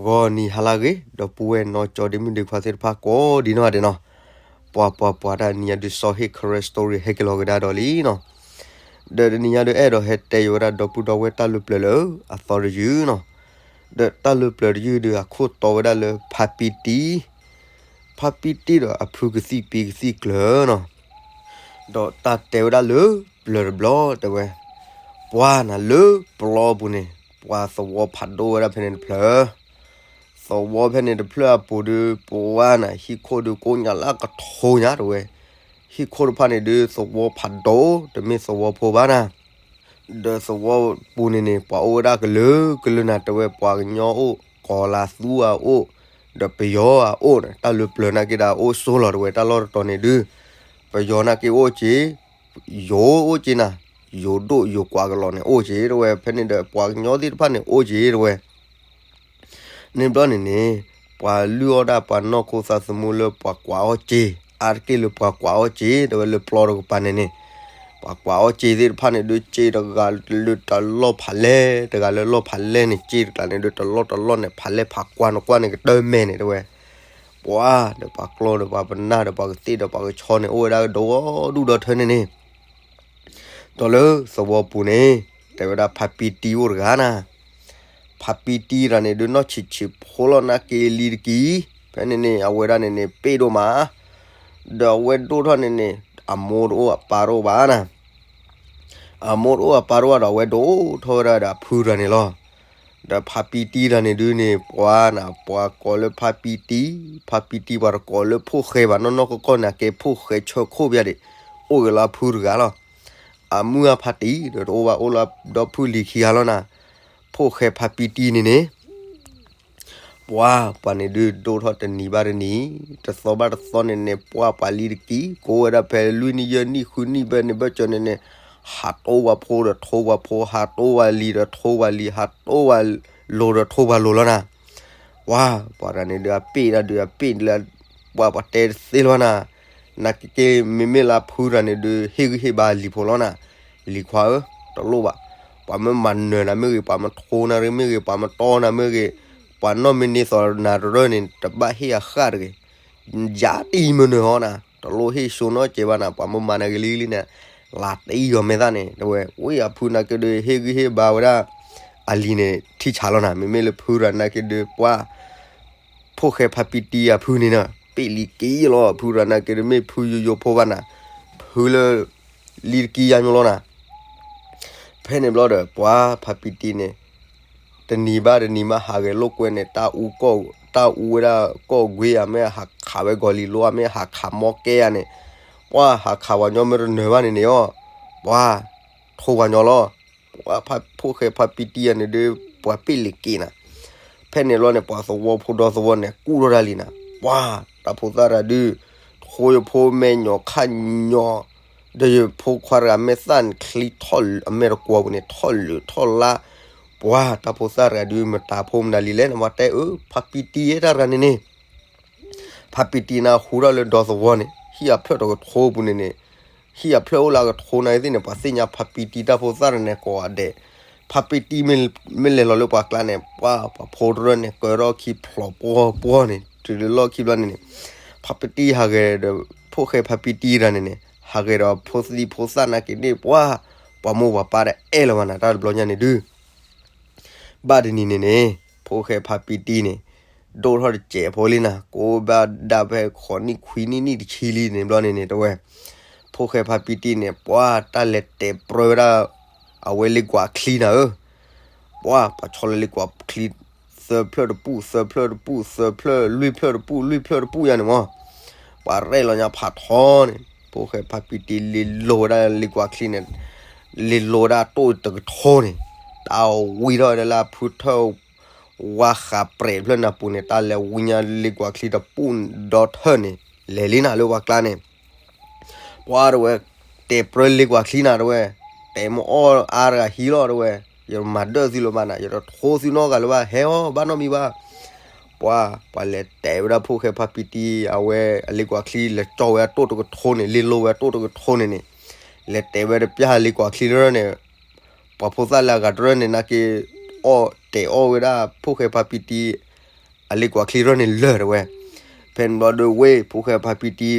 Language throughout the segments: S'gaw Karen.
ဂီၤနံၤဟါလၢအဂ့ၤ ဒီပုၢ်ဝဲၢ်နီၢ်ကၠီဒ့မုၣ်ဒ့ခွါသ့ၣ်တဖၣ်ကိးဒံနီၢ်ဂၤဒဲးနီၤ, ပှၤပှၤပှၤတၢ်နံၤညါဒုး စီၤဟ့ၣ် Karen Story ဟဲက့ၤလီၤကဒါဒီးလံနီၤ, ဒီးတနံၤညါဒုးအဲၣ်ဒိးဟဲတဲယိၤဝဲဒၣ်ဒီပုၢ်ဒီဝဲၢ်တၢ်လုၢ်ပျၢၤလၢအသီတယုၢ်နီၤ, ဒီးတၢ်လုၢ်ပျၢၤတယုၢ်ဒုးအခိၣ်တီဝဲဒၣ်လၢဖါပံတံ ဖါပံတံဒီးအဖုကသံၣ်ပံကသံၣ်ကျၢၤနီၤ, ဒီးတၢ်တဲဝဲဒၣ်လၢပျၢၤတဘျီတဲဝဲ, ပှၤနၤလၢပျီပူၤန့ၣ် ပှၤသဝီဖးဒိၣ်ဝဲဒၣ်ဖဲန့ၣ်တဖျၢၣ်, သဝီဖဲန့ၣ်တဖျၢၣ်အပူၤဒုး ပှၤနၤဟံၣ်ခိၣ်ဒုးကိးညါလၢကထိညါတဲဝဲ, ဟံၣ်ခိၣ်တဖၣ်န့ၣ်ဒုးသဝီဖးဒိၣ် တမ့ၢ်သဝီဖိဘၣ်နၤ ဒီးသဝီပူၤန့ၣ်န့ၣ် ပှၤအိၣ်ဝဲဒၣ်ကလုာ်ကလုာ်နၤတဲဝဲ, ပှၤကညီအိၣ်, ကီၤလၤသူအအိၣ်, ဒီးပယီၤအအိၣ်, တၢ်လုၢ်ပျၢၤနာ်က့ဒီးအအိၣ်ဆိးလီၤတဲဝဲ, တၢ်လီၢ်တတီၤန့ၣ်ဒုး ပယီၤနာ်က့အိၣ်က့ၤ, ယိၤအိၣ်က့ၤနၤ, ယိၤဒိၣ်ယိၤကွးကလီၤန့ၣ်အိၣ်က့ၤတဲဝဲ, ဖဲန့ၣ်ဒီးပှၤကညီသ့ၣ်တဖၣ်န့ၣ်အိၣ်က့ၤတဲဝဲ န့ၣ်ဘျီန့ၣ်န့ၣ်, ပှၤလုၢ်အီၣ်ဒၣ်ပှၤနီၢ်ခိသးသမူလၢပှၤကွၢ်အီၣ်စ့, အါတက့ၢ်လၢပှၤကွၢ်အီၣ်စ့တဲဝဲလၢပျီတကပၤန့ၣ်န့ၣ်, ပှၤကွၢ်အီၣ်စ့သ့ၣ်တဖၣ်န့ၣ်ဒုး စ့တဂၤလၢတလီၢ်ဖးလဲၢ်, တဂၤလၢလီၢ်ဖးလဲၢ်န့ၣ် စ့တကျါန့ၣ်ဒုး တလီၢ်တလီၢ်န့ၣ် ဖးလဲၢ်ဖးကွၢ်နကွၢ်န့ၣ် ကတၢၢ်မဲာ်န့ၣ်တဲဝဲ, ပှၤဒီးပှၤကျီဒီးပှၤပနၢ်ဒီးပှၤကသ့ၣ်ဒီးပှၤကဆီန့ၣ် အိၣ်ဝဲဒၣ်ဒီဒူၣ်ဒီထၢန့ၣ်န့ၣ် ဒီးလၢသဝီပူၤန့ၣ်, တဲဝဲဒၣ်ဖါပံတံအိၣ်တဂၤနၤ, ဖါပံတံတဂၤန့ၣ်ဒုး နီၢ်ဆံးဆံးဖိလီၤနာ်က့လံၤတက့ၢ်, ဖဲန့ၣ်န့ၣ် အဝဲဒၣ်န့ၣ်န့ၣ် ပ့ၢ်ဒိၣ်မး, ဒီးအဝဲဒိၣ်ထီၣ်န့ၣ်န့ၣ် အမိၢ်တအိၣ်အပၢ်တအိၣ်ဘၣ်နၤ, အမိၢ်တအိၣ်အပၢ်တအိၣ်ဒီး အဝဲဒိၣ်ထီၣ်ဝဲဒၣ်ဒီးအဖုတဂၤန့ၣ်လီၤ. ဒီးဖါပံတံတဂၤန့ၣ်ဒုးန့ၣ် ပှၤနၤ ပှၤကိးလၢဖါပံတံ, ဖါပံတံပှၤတကိးလၢဖိၣ်ဃဲဘၣ် နီၢ်နီၢ်ကီၢ်ကီၢ်န့ၣ် အကဲဖိၣ်ဃဲဆၢခိၣ်ပယါဒံး, အိၣ်ဂ့ၤလၢအဖုတဂၤလီၤ. အမုၢ်အဖါတံဒီးတအိၣ်ဘၣ် အိၣ်လၢဒီဖုလံၤခံဂၤလီၤနၤ, ဖိၣ်ဃဲဖါပံတံန့ၣ်န့ၣ် ပှၤ ပှၤန့ၣ်ဒုးဒိၣ်ထီၣ်တနံၤဘၣ်တနံၤ, တသီဘၣ်တသီန့ၣ်န့ၣ် ပှၤပှၤလံၤတက့ၢ် ကိးဝဲဒၣ်ဖဲလွံၢ်နံၣ်ယဲၢ်နံၣ်ဃုနံၣ်ဘၢန့ၣ်ဘၢကၠီန့ၣ်န့ၣ်, ဟးတိၢ်ဝဲဖိဒီးထိဝဲဖိ, ဟးတိၢ်ဝဲလံၤဒီးထိဝဲလံၤ, ဟးတိၢ်ဝဲလိၤဒီးထိဝဲလိၤလီၤနၤ. ပှၤ ပှၤတဂၤန့ၣ်ဒုးအပ့ၢ်ဒၣ်ဒုးအပ့ၢ်လၢ ပှၤပှၤတဲတသ့လီၤနၤ, နာ်က့က့ မ့မ့ၢ်လၢအဖုတဂၤန့ၣ်ဒုး ဟ့ၣ်ဂံၢ်ဟ့ၣ်ဘါလံၤဖိလီၤနၤ, လံၤခွါဧၢ, တလိၣ်ဘၣ်, ပှၤမ့ၢ်မၤနၢၤနၤမ့ၢ်ဂ့ၤ, ပှၤမ့ၢ်ထိနၤမ့ၢ်ဂ့ၤ, ပှၤမ့ၢ်တီနၤမ့ၢ်ဂ့ၤ, ပှၤနီၢ်မ့ၢ်န့ၢ်သိးနၤတရၢၢ်န့ၣ် တဘၣ်ဟ့ၣ်အဃၣ်တဂ့ၤ, ယၤတအံၤမ့ၢ်နၢၤဟီနၤ, တလိၣ်ဟ့ၣ်ဆိနီတစဲးဘၣ်နၤ, ပှၤမ့ၢ်မၤနၤဂ့ၤလံလံန့ၣ်, လၢတအံၤဂီၤမဲာ်သၣ်န့ၣ် တဲဝဲ, ဝံၤအဖုနာ်က့ဒုး ဟ့ၣ်ဂံၢ်ဟ့ၣ်ဘါဝဲဒၣ် အလံၤန့ၣ် ထံၣ်ဆးလီၤနၤ, မ့မ့ၢ်လၢဖုတဂၤနာ်က့ဒုး ပှၤ ဖိၣ်ဃဲဖါပံတံအဖုန့ၣ်နၤ, ပ့ၢ်လံၤက့ၤလီၤ, ဖုတဂၤနာ်က့ဒုး မ့ၢ်ဖုယိယိဖိဘၣ်နၤ, ဖုလၢ လံၤတက့ၢ်ယါညိလီၤနၤ. ဖဲန့ၣ်ဘျီဒီး ပှၤဖါပံတံန့ၣ် တနံၤဘၣ်တနံၤမးဟးဂဲၤလိာ်ကွဲန့ၣ် တၢ်အူကီၢ်, တၢ်အူဝဲဒၣ်ကီၢ်ကွ့ဧါ, မ့ၢ်ဟးခးဝဲကီၤလံၤလိဧါ, မ့ၢ်ဟးခးမီကဲဧါန့ၣ်, ပှၤဟးခးပှၤညီမ့ၢ်တနၢၤဘၣ်န့ၣ်န့ၣ်အီၤ, ပှၤ ထိပှၤညီလီၤ. ပှၤဖး ဖိၣ်ဃဲဖါပံတံယါန့ၣ်ဒုး ပှၤပ့ၢ်လံၤက့ၤနၤ. ဖဲန့ၣ်လီၤန့ၣ် ပှၤသဝီဖိဒီသဝီန့ၣ် ကူၣ်ထီၣ်တၢ်လံနၤ. ပှၤ တၢ်ဖိသၣ်တဂၤဒုး ထိယဖိမဲာ်ညီခါညီ, ဒီးယဖိခွါတဂၤမဲာ်သၣ်န့ၣ် ချံထီၣ်အမဲာ်တကွီၤပူၤန့ၣ် ထီၣ်လုာ်ထီၣ်လါ. ပှၤ တၢ်ဖိသၣ်တဂၤဒုး မတၤဖိမတၤလံလဲၣ်န့ၣ် ပှၤတဲအၢ ဖါပံတံယဲတၢ်တဂၤန့ၣ်န့ၣ် ဖါပံတံနၤဟူထီၣ်လၢဒီသဝီန့ၣ် ဟံၣ်အဖျၢၣ်တကထိပူၤန့ၣ်န့ၣ်, ဟံၣ်အဖျၢၣ်အိၣ်လၢအကထိနၤသ့ၣ်န့ၣ် ပှၤသ့ၣ်ညါဖါပံတံတၢ်ဖိသၣ်တဂၤန့ၣ်ကိးဂၤဒဲး. ဖါပံတံမ့ၢ်လဲၤလီၤလၢပှၤကျါန့ၣ် ပှၤ ပှၤဖိတရၢၢ်န့ၣ် ကၢထီၣ်ခံဖျိးပှီၢ်ပှီၢ်န့ၣ် တုၤလၢလီၢ်ခံဘျီန့ၣ်န့ၣ်, ဖါပံတံဟးဂဲၤဒီး ဖိၣ်ဃဲဖါပံတံတဂၤန့ၣ်န့ၣ် ဟးဂဲၤဒီးဖိသံဖိသၣ်နာ်က့န့ၣ် ပှၤ ပှၤမိၢ်ပှၤပၢ်တအဲၣ်လၢၤဘၣ်နၤ တၢ်တဘျီညါန့ၣ်ဒုး ဘၣ်တနံၤန့ၣ်န့ၣ် ဖိၣ်ဃဲဖါပံတံန့ၣ် ဒိၣ်ထီၣ်တစဲးဖိလံနၤ, ကိးဘၣ်ဒၣ်ဖဲဃိးနံၣ်ခွံနံၣ်နံၣ်တဆံလံန့ၣ်ဘျီန့ၣ်န့ၣ် တဲဝဲ, ဖိၣ်ဃဲဖါပံတံန့ၣ် ပှၤတၢ်လဲၤတဲာ်ပြၢဝဲဒၣ် အဝဲလ့ကွၢ်ချံနၤဧၢ, ပှၤ ပှၤဆီလၢလ့ကွၢ်ချံ သၢဖျၢၣ်တပူၣ် သၢဖျၢၣ်တပူၣ် သၢဖျၢၣ် လွံၢ်ဖျၢၣ်တပူၣ် လွံၢ်ဖျၢၣ်တပူၣ်ယါန့ၣ်မး, ပှၤရဲၣ်လီၤညါဖးထီန့ၣ် ဖိၣ်ဃဲဖါပံတံလ့လိၤဝဲဒၣ်လ့ကွၢ်ချံန့ၣ်, လ့လိၤဝဲဒၣ်တိၣ်တကထိန့ၣ်, တၢ်ဝံထီၣ်ဝဲဒၣ်လၢအဖုထၢၣ် ဝါဃးပြဲးဖျၢၣ်နၢ်ပူၤန့ၣ် တၢ်လဲၤဝံညါလ့ကွၢ်ချံတပူၣ်ဒီထၢၣ်န့ၣ် လဲၤလံနၤလၢပှၤကျါန့ၣ် ပှၤတဲဝဲ, တဲာ်ပြၢလ့ကွၢ်ချံနၤတဲဝဲ, တဲာ်မအီၣ်အါတဂၤဟံးလီၤတဲဝဲ, ယမၤဒၢၣ်သုလၢၤဘၣ်နၤ ယတထိသုနီတဂၤလၢၤဘၣ် ဟဲအီၤဘၣ်နီတမံၤဘၣ်. ပှၤ ပှၤလဲၤတဲာ်ဝဲဒၣ်ဖိၣ်ဃဲဖါပံတံ အဝဲအလ့ကွၢ်ချံ လဲၤကၠီဝဲအတိၣ်တကထိန့ၣ် လ့လိၤဝဲအတိၣ်တကထိန့ၣ်န့ၣ်, လဲၤတဲာ်ဝဲတပျၢ်လ့ကွၢ်ချံတရၢၢ်န့ၣ် ပှၤဖိသၣ်လၢအဂၤတရၢၢ်န့ၣ် နာ်က့ အီၣ်တဲာ်အီၣ်ဝဲဒၣ်ဖိၣ်ဃဲဖါပံတံ အလ့ကွၢ်ချံရၢန့ၣ်လၢာ်တဲဝဲ. ဖဲန့ၣ်ဘျီဒီးဝဲ ဖိၣ်ဃဲဖါပံတံ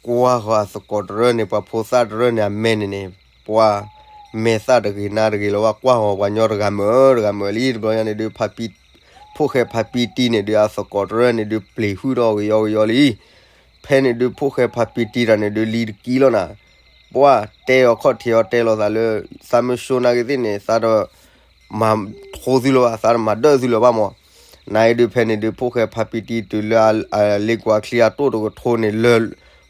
ကွၢ်ဃီၤအသကိးတရၢန့ၣ် ပှၤဖိသၣ်တရၢန့ၣ် အမဲာ်န့ၣ်န့ၣ် ပှၤမဲာ်သၣ်တဂ့ၤနါတဂ့ၤလၢၤဘၣ် ကွၢ်ဃီၤပှၤညီတဂၤမုာ်တဂၤမုာ်လံ တဘျီညါန့ၣ်ဒုး ဖိၣ်ဃဲဖါပံတံန့ၣ်ဒုး အသကိးတရၢန့ၣ်ဒုး ပျံၤဟုၣ်ထီၣ်ကယီကယီလံ. ဖဲန့ၣ်ဒုး ဖိၣ်ဃဲဖါပံတံတၢ်န့ၣ်ဒုး လံၤတကံလီၤနၤ, ပှၢ်တဲအီၤခီၣ်ထံးအီၤတဲလီၤသးလၢ သးမုၢ်စိနာ်က့သ့ၣ်န့ၣ် သးဒီး မၤထိသုလၢၤဘၣ် သးတမၤဒၢၣ်သုလၢၤဘၣ်မး. နၤအံၤဒုးဖဲန့ၣ်ဒုး ဖိၣ်ဃဲဖါပံတံတုၤလၢအလ့ကွၢ်ချံအတိၣ်တကထိန့ၣ်လၢ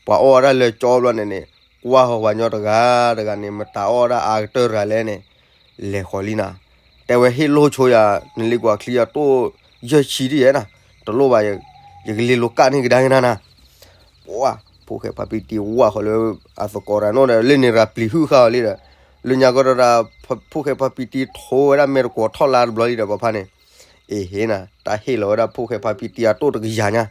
ပှၤအီၣ်ဝဲဒၣ်လၢကၠီဘျီန့ၣ်န့ၣ် ကွၢ်ဃီၤပှၤညီတဂၤတဂၤန့ၣ် မတၤအီၣ်ဝဲဒၣ်အါကတၢၢ်တဂၤလဲၣ်န့ၣ် လဲၤဃီၤလံနၤ. တဲဝဲဟ့ၣ်လိၢ်ဆိယၤ နလ့ကွၢ်ချံအတိၣ်ယဲၢ်ဆံဒ်ယဲၢ်နၤ, တလိၣ်ဘၣ် ယကလ့လိကၣ်န့ၢ်ကဒါက့ၤနၤနၤ. ပှၢ် ဖိၣ်ဃဲဖါပံတံဝၢ်ဃီၤလၢ အသကိးတၢ်နီၣ်ဒီး လၢန့ၣ်ရၤပျံၤဟုၣ်ဃာ်အီၤလံဒီး လၢညါကီၢ်ဒီး ဖိၣ်ဃဲဖါပံတံထိဝဲဒၣ်မဲာ်တကွီၤထီၣ်လါတဘျီလံဒီး ပှၤဖါန့ၣ် အ့ဟ့နၤ တၢ်ဟ့ၣ်လီၤဝဲဒၣ်ဖိၣ်ဃဲဖါပံတံအတိၣ်တကယၤညါ.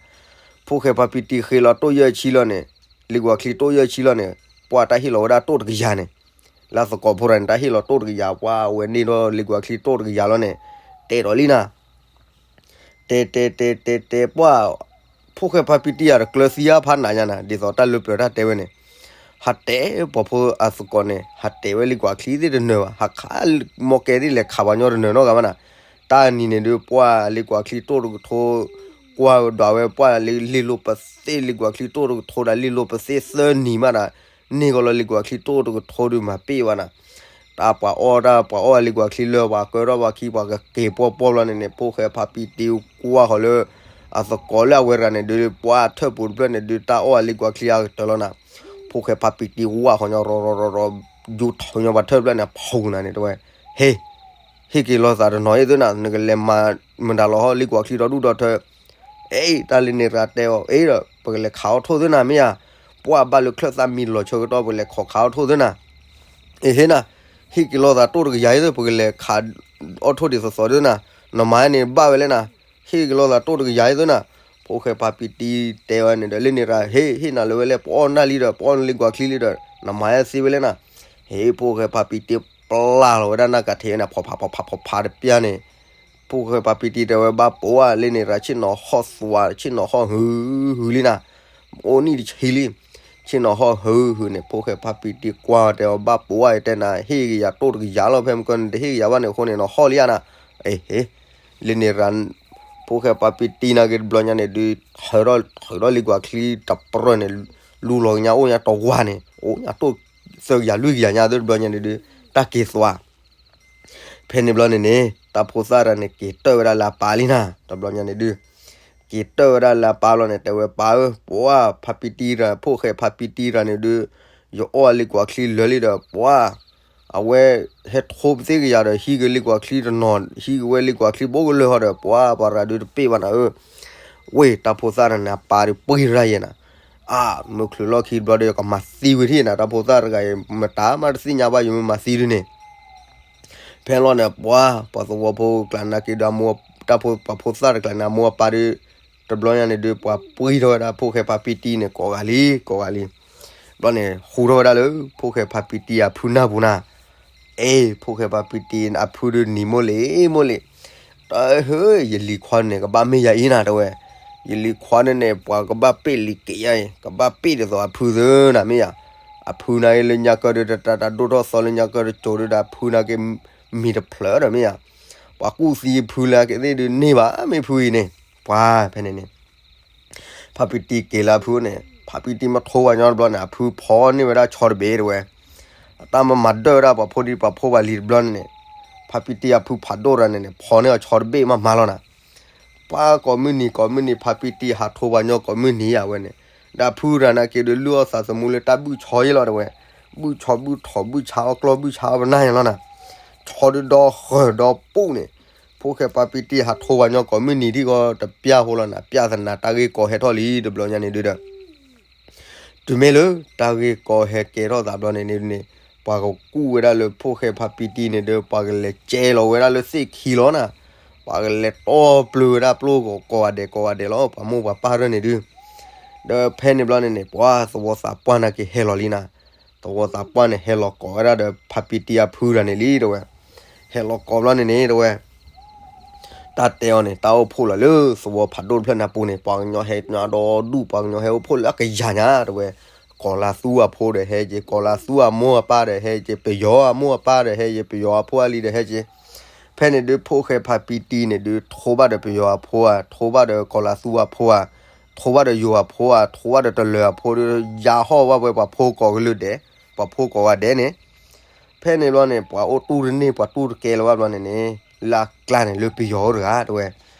ဖိၣ်ဃဲဖါပံတံဃ့လီၤတိၣ်ယဲၢ်ဆံလီၤန့ၣ် လ့ကွၢ်ချံတိၣ်ယဲၢ်ဆံလီၤန့ၣ် ပှၢ်တၢ်ဟ့ၣ်လီၤဝဲဒၣ်တိၣ်တကယၤန့ၣ် လၢသကိးဖိတၢ်န့ၣ် တၢ်ဟ့ၣ်လီၤတိၣ်တကယၤ ပှၢ်ဝဲန့ၢ်ဒီးလ့ကွၢ်ချံတိၣ်တကယၤလီၤန့ၣ် တဲဒီးလံနၤ. တဲတဲတဲတဲတဲ ပှၢ် ဖိၣ်ဃဲဖါပံတံအတကျၢၤသံအါဖးနးညါနၤ ဒ်သိးတၢ်လၢပျၢၤတၢ်တဲဝဲန့ၣ် ဟးတဲပှၤဖိအသကိးန့ၣ် ဟးတဲဝဲလ့ကွၢ်ချံသ့ၣ်တနၢၤဘၣ် ဟးခးမီၢ်ကဲသ့ၣ်လဲၤခးပှၤညီတနၢၤနီတဂၤဘၣ်နၤ. တၢ်နံၤန့ၣ်ဒုး ပှၢ်လ့ကွၢ်ချံတိၣ်တကထိ ကွၢ်ဒွးဝဲပှၢ်လံလ့လိပသ့ၣ် လ့ကွၢ်ချံတိၣ်တကထိဒီးလ့လိပသ့ၣ်သၢနံၤမးဒီး န့ၢ်ကီးလီၤလ့ကွၢ်ချံတိၣ်တကထိဒုးမၤပ့ၢ်ဘၣ်နၤ. တၢ်ပှၤအီၣ်တၢ်ပှၤအီၣ်လ့ကွၢ်ချံလၢပှၤကၢထီၣ်ပှၤခံပှၤကက့ၤပှီၢ်ပှီၢ်ဘျီန့ၣ်န့ၣ် ဖိၣ်ဃဲဖါပံတံကွၢ်ဃီၤလၢ အသကိးလၢအဝဲတဂၤန့ၣ်ဒုး ပှၢ်ထၢၣ်ပူၤတဖျၢၣ်န့ၣ်ဒုး တၢ်အီၣ်အလ့ကွၢ်ချံအကတၢၢ်လီၤနၤ. ဖိၣ်ဃဲဖါပံတံဝၢ်ဃီၤညီရီရီရီရီ ယူၤထီၣ်ညီပှၤထၢၣ်တဖျၢၣ်န့ၣ် ဖီၣ်နၤန့ၣ်တဲဝဲ ဟ့ၣ် ဟ့ၣ်က့ၤလီၤသးတနီၤအံၤသုနၤ နကလဲၤမၤမတၤလီၤဟီၣ်လ့ကွၢ်ချံဒီဒူၣ်ဒီထၢ အ့ တၢ်လၢန့ၣ်ရၤတဲအီၤ အ့ဒီး ပကလဲၤခးအီၣ်ထိၣ်သုနၤမ့ၢ်ဧါ, ပှၢ်ဘၣ်လၢချၢၣ်သၣ်မံလီၤဆၢကတီၢ် ပကလဲၤခီခးအီၣ်ထိၣ်သုနၤ, အ့ဟ့ၣ်နၤ, ဟ့ၣ်က့ၤလီၤသးတိၣ်တကယၤအံၤသု ပကလဲၤခးအီၣ်ထိၣ်ဒ်သိးသိးသုနၤ, နမၤန့ၣ်ဘၣ်ဝဲလဲၣ်နၤ, ဟ့ၣ်က့ၤလီၤသးတိၣ်တကယၤအံၤသုနၤ, ဖိၣ်ဃဲဖါပံတံတဲဝဲန့ၣ်ဒီး လၢန့ၣ်ရၤ ဟ့ၣ် ဟ့ၣ်နၤလၢၤဝဲလဲၣ် ပအီၣ်နၢ်လံဒီး ပအီၣ်နလ့ကွၢ်ချံလံဒီး နမၤသ့ဝဲလဲၣ်နၤ, ဟ့ၣ် ဖိၣ်ဃဲဖါပံတံပျၢ်လီၤဝဲဒၣ်နၢ်ကးထံးန့ၣ် ဖီၣ်ဖးဖီၣ်ဖးဖီၣ်ဖးတပျၢ်န့ၣ် ဖိၣ်ဃဲဖါပံတံတဲဝဲဘၣ်ပိာ်ဧါ လၢန့ၣ်ရၤ ဆ့ၣ်နီၤဟီၣ်သွါ ဆ့ၣ်နီၤဟီၣ်ဟုဟုလံနၤ, အိၣ်နံၣ်တဆံလံ, ဆ့ၣ်နီၤဟီၣ်ဟုဟုန့ၣ် ဖိၣ်ဃဲဖါပံတံကွၢ်တဲအီၤဘၣ်ပိာ်ဧါ ယတဲနၤ ဟ့ၣ်က့ၤယၤတိၣ်တကယၤလီၤ ဖဲမုၢ်ကီၢ်န့ၣ် တဟ့ၣ်က့ၤယၤဘၣ်န့ၣ်အဃိန့ၣ် နဟီၣ်လံဧါနၤ, အ့ဟ့ၣ်, လၢန့ၣ်ရၤ ဖိၣ်ဃဲဖါပံတံနာ်က့တဘျီညါန့ၣ်ဒုး ထုးထီၣ်လံကွၢ်ချံတပြၢၢ်န့ၣ် လူလီၤကညါအိၣ်ညါတဝၤန့ၣ် အိၣ်ညါတိၣ်သၢကယၤလွံၢ်ကယၤညါသုတဘျီညါန့ၣ်ဒုး တၢ်က့ၤသွါ ဖဲန့ၣ်ဘျီန့ၣ်န့ၣ် တၢ်ဖိသၣ်တဂၤန့ၣ် က့ၤတၢၣ်ဝဲဒၣ်လၢအပၢ်လံနၤ တဘျီညါန့ၣ်ဒုး, က့ၤတၢၣ်ဝဲဒၣ်လၢအပၢ်လီၤန့ၣ် တဲဝဲပၢ်ဧၢ ပှၢ်ဖါပံတံတဂၤ ဖိၣ်ဃဲဖါပံတံတဂၤန့ၣ်ဒုး, ယအီၣ်လံကွၢ်ချံလၢာ်လံဒီး ပှၢ် အဝဲဟဲထိပသ့ၣ်ကယၤဒီး ဟံးက့ၤလံကွၢ်ချံတနီၤ ဟံးက့ၤဝဲလံကွၢ်ချံဘိကလၢာ်ဟီဒီး ပှၢ်ပှၤတဂၤဒုးတပ့ၢ်ဘၣ်နၤဧၢ, ဝ့ၢ်တၢ်ဖိသၣ်တဂၤန့ၣ် အပၢ်ဒုးပှ့ၤရၤယဲနၤ အါ မုၢ်ချုးလီၢ်ခံဘျီဒီး ယကမၤသံဝဲဒၣ်နၤ တၢ်ဖိသၣ်တဂၤအံၤ မတၤမးတသ့ၣ်ညါဘၣ် ယမ့ၢ်မၤသံဒုန့ၣ်, ဖဲလီၤန့ၣ် ပှၢ် ပှၤသဝီဖိကျါနာ်က့ဒီး အမိၢ် တၢ်ဖိ ပှၤဖိသၣ်တကျါန့ၣ် အမိၢ်အပၢ်ဒုး တဘျီညါန့ၣ်ဒုး ပှၤပှ့ၤထီၣ်ဝဲဒၣ် ဖိၣ်ဃဲဖါပံတံန့ၣ် ကိးဂၤလံ ကိးဂၤလံ, ဘျီန့ၣ် ဟူထီၣ်ဝဲဒၣ်လၢ ဖိၣ်ဃဲဖါပံတံအဖုနၢ်ပူၤနၤ အ့ ဖိၣ်ဃဲဖါပံတံအဖုဒုးနံၤမိၢ်လံ မိၢ်လံ, တၢ်ဟၢ ယလံၤခွါန့ၣ် ကဘၣ်မ့ၢ်ယၤအံၤနၤ တဲဝဲ, ယလံၤခွါန့ၣ်န့ၣ် ပှၤကဘၣ်ပ့ၢ်လံၤက့ၤယၤအံၤ ကဘၣ်ပ့ၢ်ဒ်သိးအဖုသ့နၤမ့ၢ်ယၤ, အဖုနာ်က့လၢညါကၢဒုး တၢ်တၢ်ဒိၣ်ထီၣ်သီလၢညါကၢဒုး ကၠိဒုးဒီး အဖုနာ်က့ မံၤတဖျၢၣ်ဒီးမ့ၢ်ယၤ, ပှၤကူၣ်သံအဖုလၢက့ၤသ့ၣ်ဒုးန့ၢ်ဘၣ် မ့ၢ်ဖုအံၤန့ၣ်, ပှၤဖဲန့ၣ်န့ၣ် ဖါပံတံက့ၤလၢအဖုန့ၣ် ဖါပံတံမ့ၢ်ထိဝဲညီတဘျီန့ၣ် အဖုဖီန့ၢ်ဝဲဒၣ်ဆီတဘ့ၣ်တဲဝဲ, အတၢ်မၤမၤဒၢၣ်ဝဲဒၣ်ပှၤဖိဒံပှၤဖိပှၤလံၤတဘျီန့ၣ်န့ၣ်, ဖါပံတံအဖုဖးဒိၣ်တဂၤန့ၣ်န့ၣ် ဖီန့ၢ်အီၤဆီတဘ့ၣ်မးမးလီၤနၤ, ပှၤကိးမုၢ်နံၤကိးမုၢ်နံၤ ဖါပံတံဟးထိဝဲညီကိးမုၢ်နံၤယၤဝဲန့ၣ်, ဒီးအဖုတဂၤနာ်က့ဒုးလုၢ်အီၣ်သးသမူလၢတၢ်ဘုၣ်ဆီယဲလီၤတဲဝဲ, ဘုၣ်ဆီဘုၣ်ထီၣ်ဘုၣ်ဆါအီၣ်ကျီၢ်ဘုၣ်ဆါအီၣ်ပနၢ်ယဲလီၤနၤ, ဆီဒုးဒီဃၢၤဒီပူၣ်န့ၣ်, ဖိၣ်ဃဲဖါပံတံဟးထိဝဲညီကိးမုၢ်နံၤဒံးဃီ တပျၢ်ဖိလီၤနၤ ပျၢ်သနာ်တၢ်ဂ့ၢ်ကီဟဲထီၣ်လံတဘျီညါန့ၣ်ဒုးဒီး တုၤမ့ၢ်လၢတၢ်ဂ့ၢ်ကီဟဲကဲထီၣ်သးဘျီန့ၣ်န့ၣ်, ပှၤကကူၣ်ဝဲဒၣ်လၢဖိၣ်ဃဲဖါပံတံန့ၣ်ဒီး ပှၤကလဲၤကဲလီၤဝဲဒၣ်လၢသ့ၣ်ခံလီၤနၤ, ပှၤကလဲၤတီပျုၤဝဲဒၣ်ပျိၢ်ကိးဂၤဒဲးကိးဂၤဒဲးလီၤ ပှၤမိၢ်ပှၤပၢ်တဖၣ်န့ၣ်ဒုး, ဒီးဖဲန့ၣ်ဘျီန့ၣ်န့ၣ် ပှၤသဝီသးပှၢ်နာ်က့ဟဲလီၤလံနၤ, သဝီသးပှၢ်န့ၣ်ဟဲလီၤကိးဝဲဒၣ်ဒီးဖါပံတံအဖုတဂၤန့ၣ်လံတဲဝဲ, ဟဲလီၤကိးဘျီန့ၣ်န့ၣ်တဲဝဲ တၢ်တဲအီၤန့ၣ် တၢ်အိၣ်ဖှိၣ်လီၤလၢသဝီဖးဒိၣ်တဖျၢၣ်န့ၣ်အပူၤန့ၣ် ပှၤကညီဟဲညါဒီဒူၣ် ပှၤကညီဟဲအိၣ်ဖှိၣ်လၢအကယၤညါတဲဝဲ, ကီၤလၤသူအဖိဒီးဟဲက့ၤ ကီၤလၤသူအမိၢ်အပၢ်ဒီးဟဲက့ၤ ပယီၤအမိၢ်အပၢ်ဒီးဟဲက့ၤ ပယီၤအဖိအလံၤဒီးဟဲက့ၤ, ဖဲန့ၣ်ဒုး ဖိၣ်ဃဲဖါပံတံန့ၣ်ဒုး ထိဘၣ်ဒီးပယီၤအဖိဧါ ထိဘၣ်ဒီးကီၤလၤသူအဖိဧါ, ထိဘၣ်ဒီးယိၤအဖိဧါ ထိဘၣ်ဒီးတလၢၤအဖိဒီး ယါဟီၣ်ဘၣ်ဝဲပှၤဖိကိးကလုာ်ဒဲး, ပှၤဖိကိးဂၤဒဲးန့ၣ် ဖဲန့ၣ်ဘျီန့ၣ် ပှၤအိၣ်တူၢ်တန့ၢ် ပှၤတူၢ်တကဲလၢၤဘၣ်ဘျီန့ၣ်န့ၣ် လၢအကျါန့ၣ် လၢပယီၤအိၣ်တဂၤတဲဝဲ,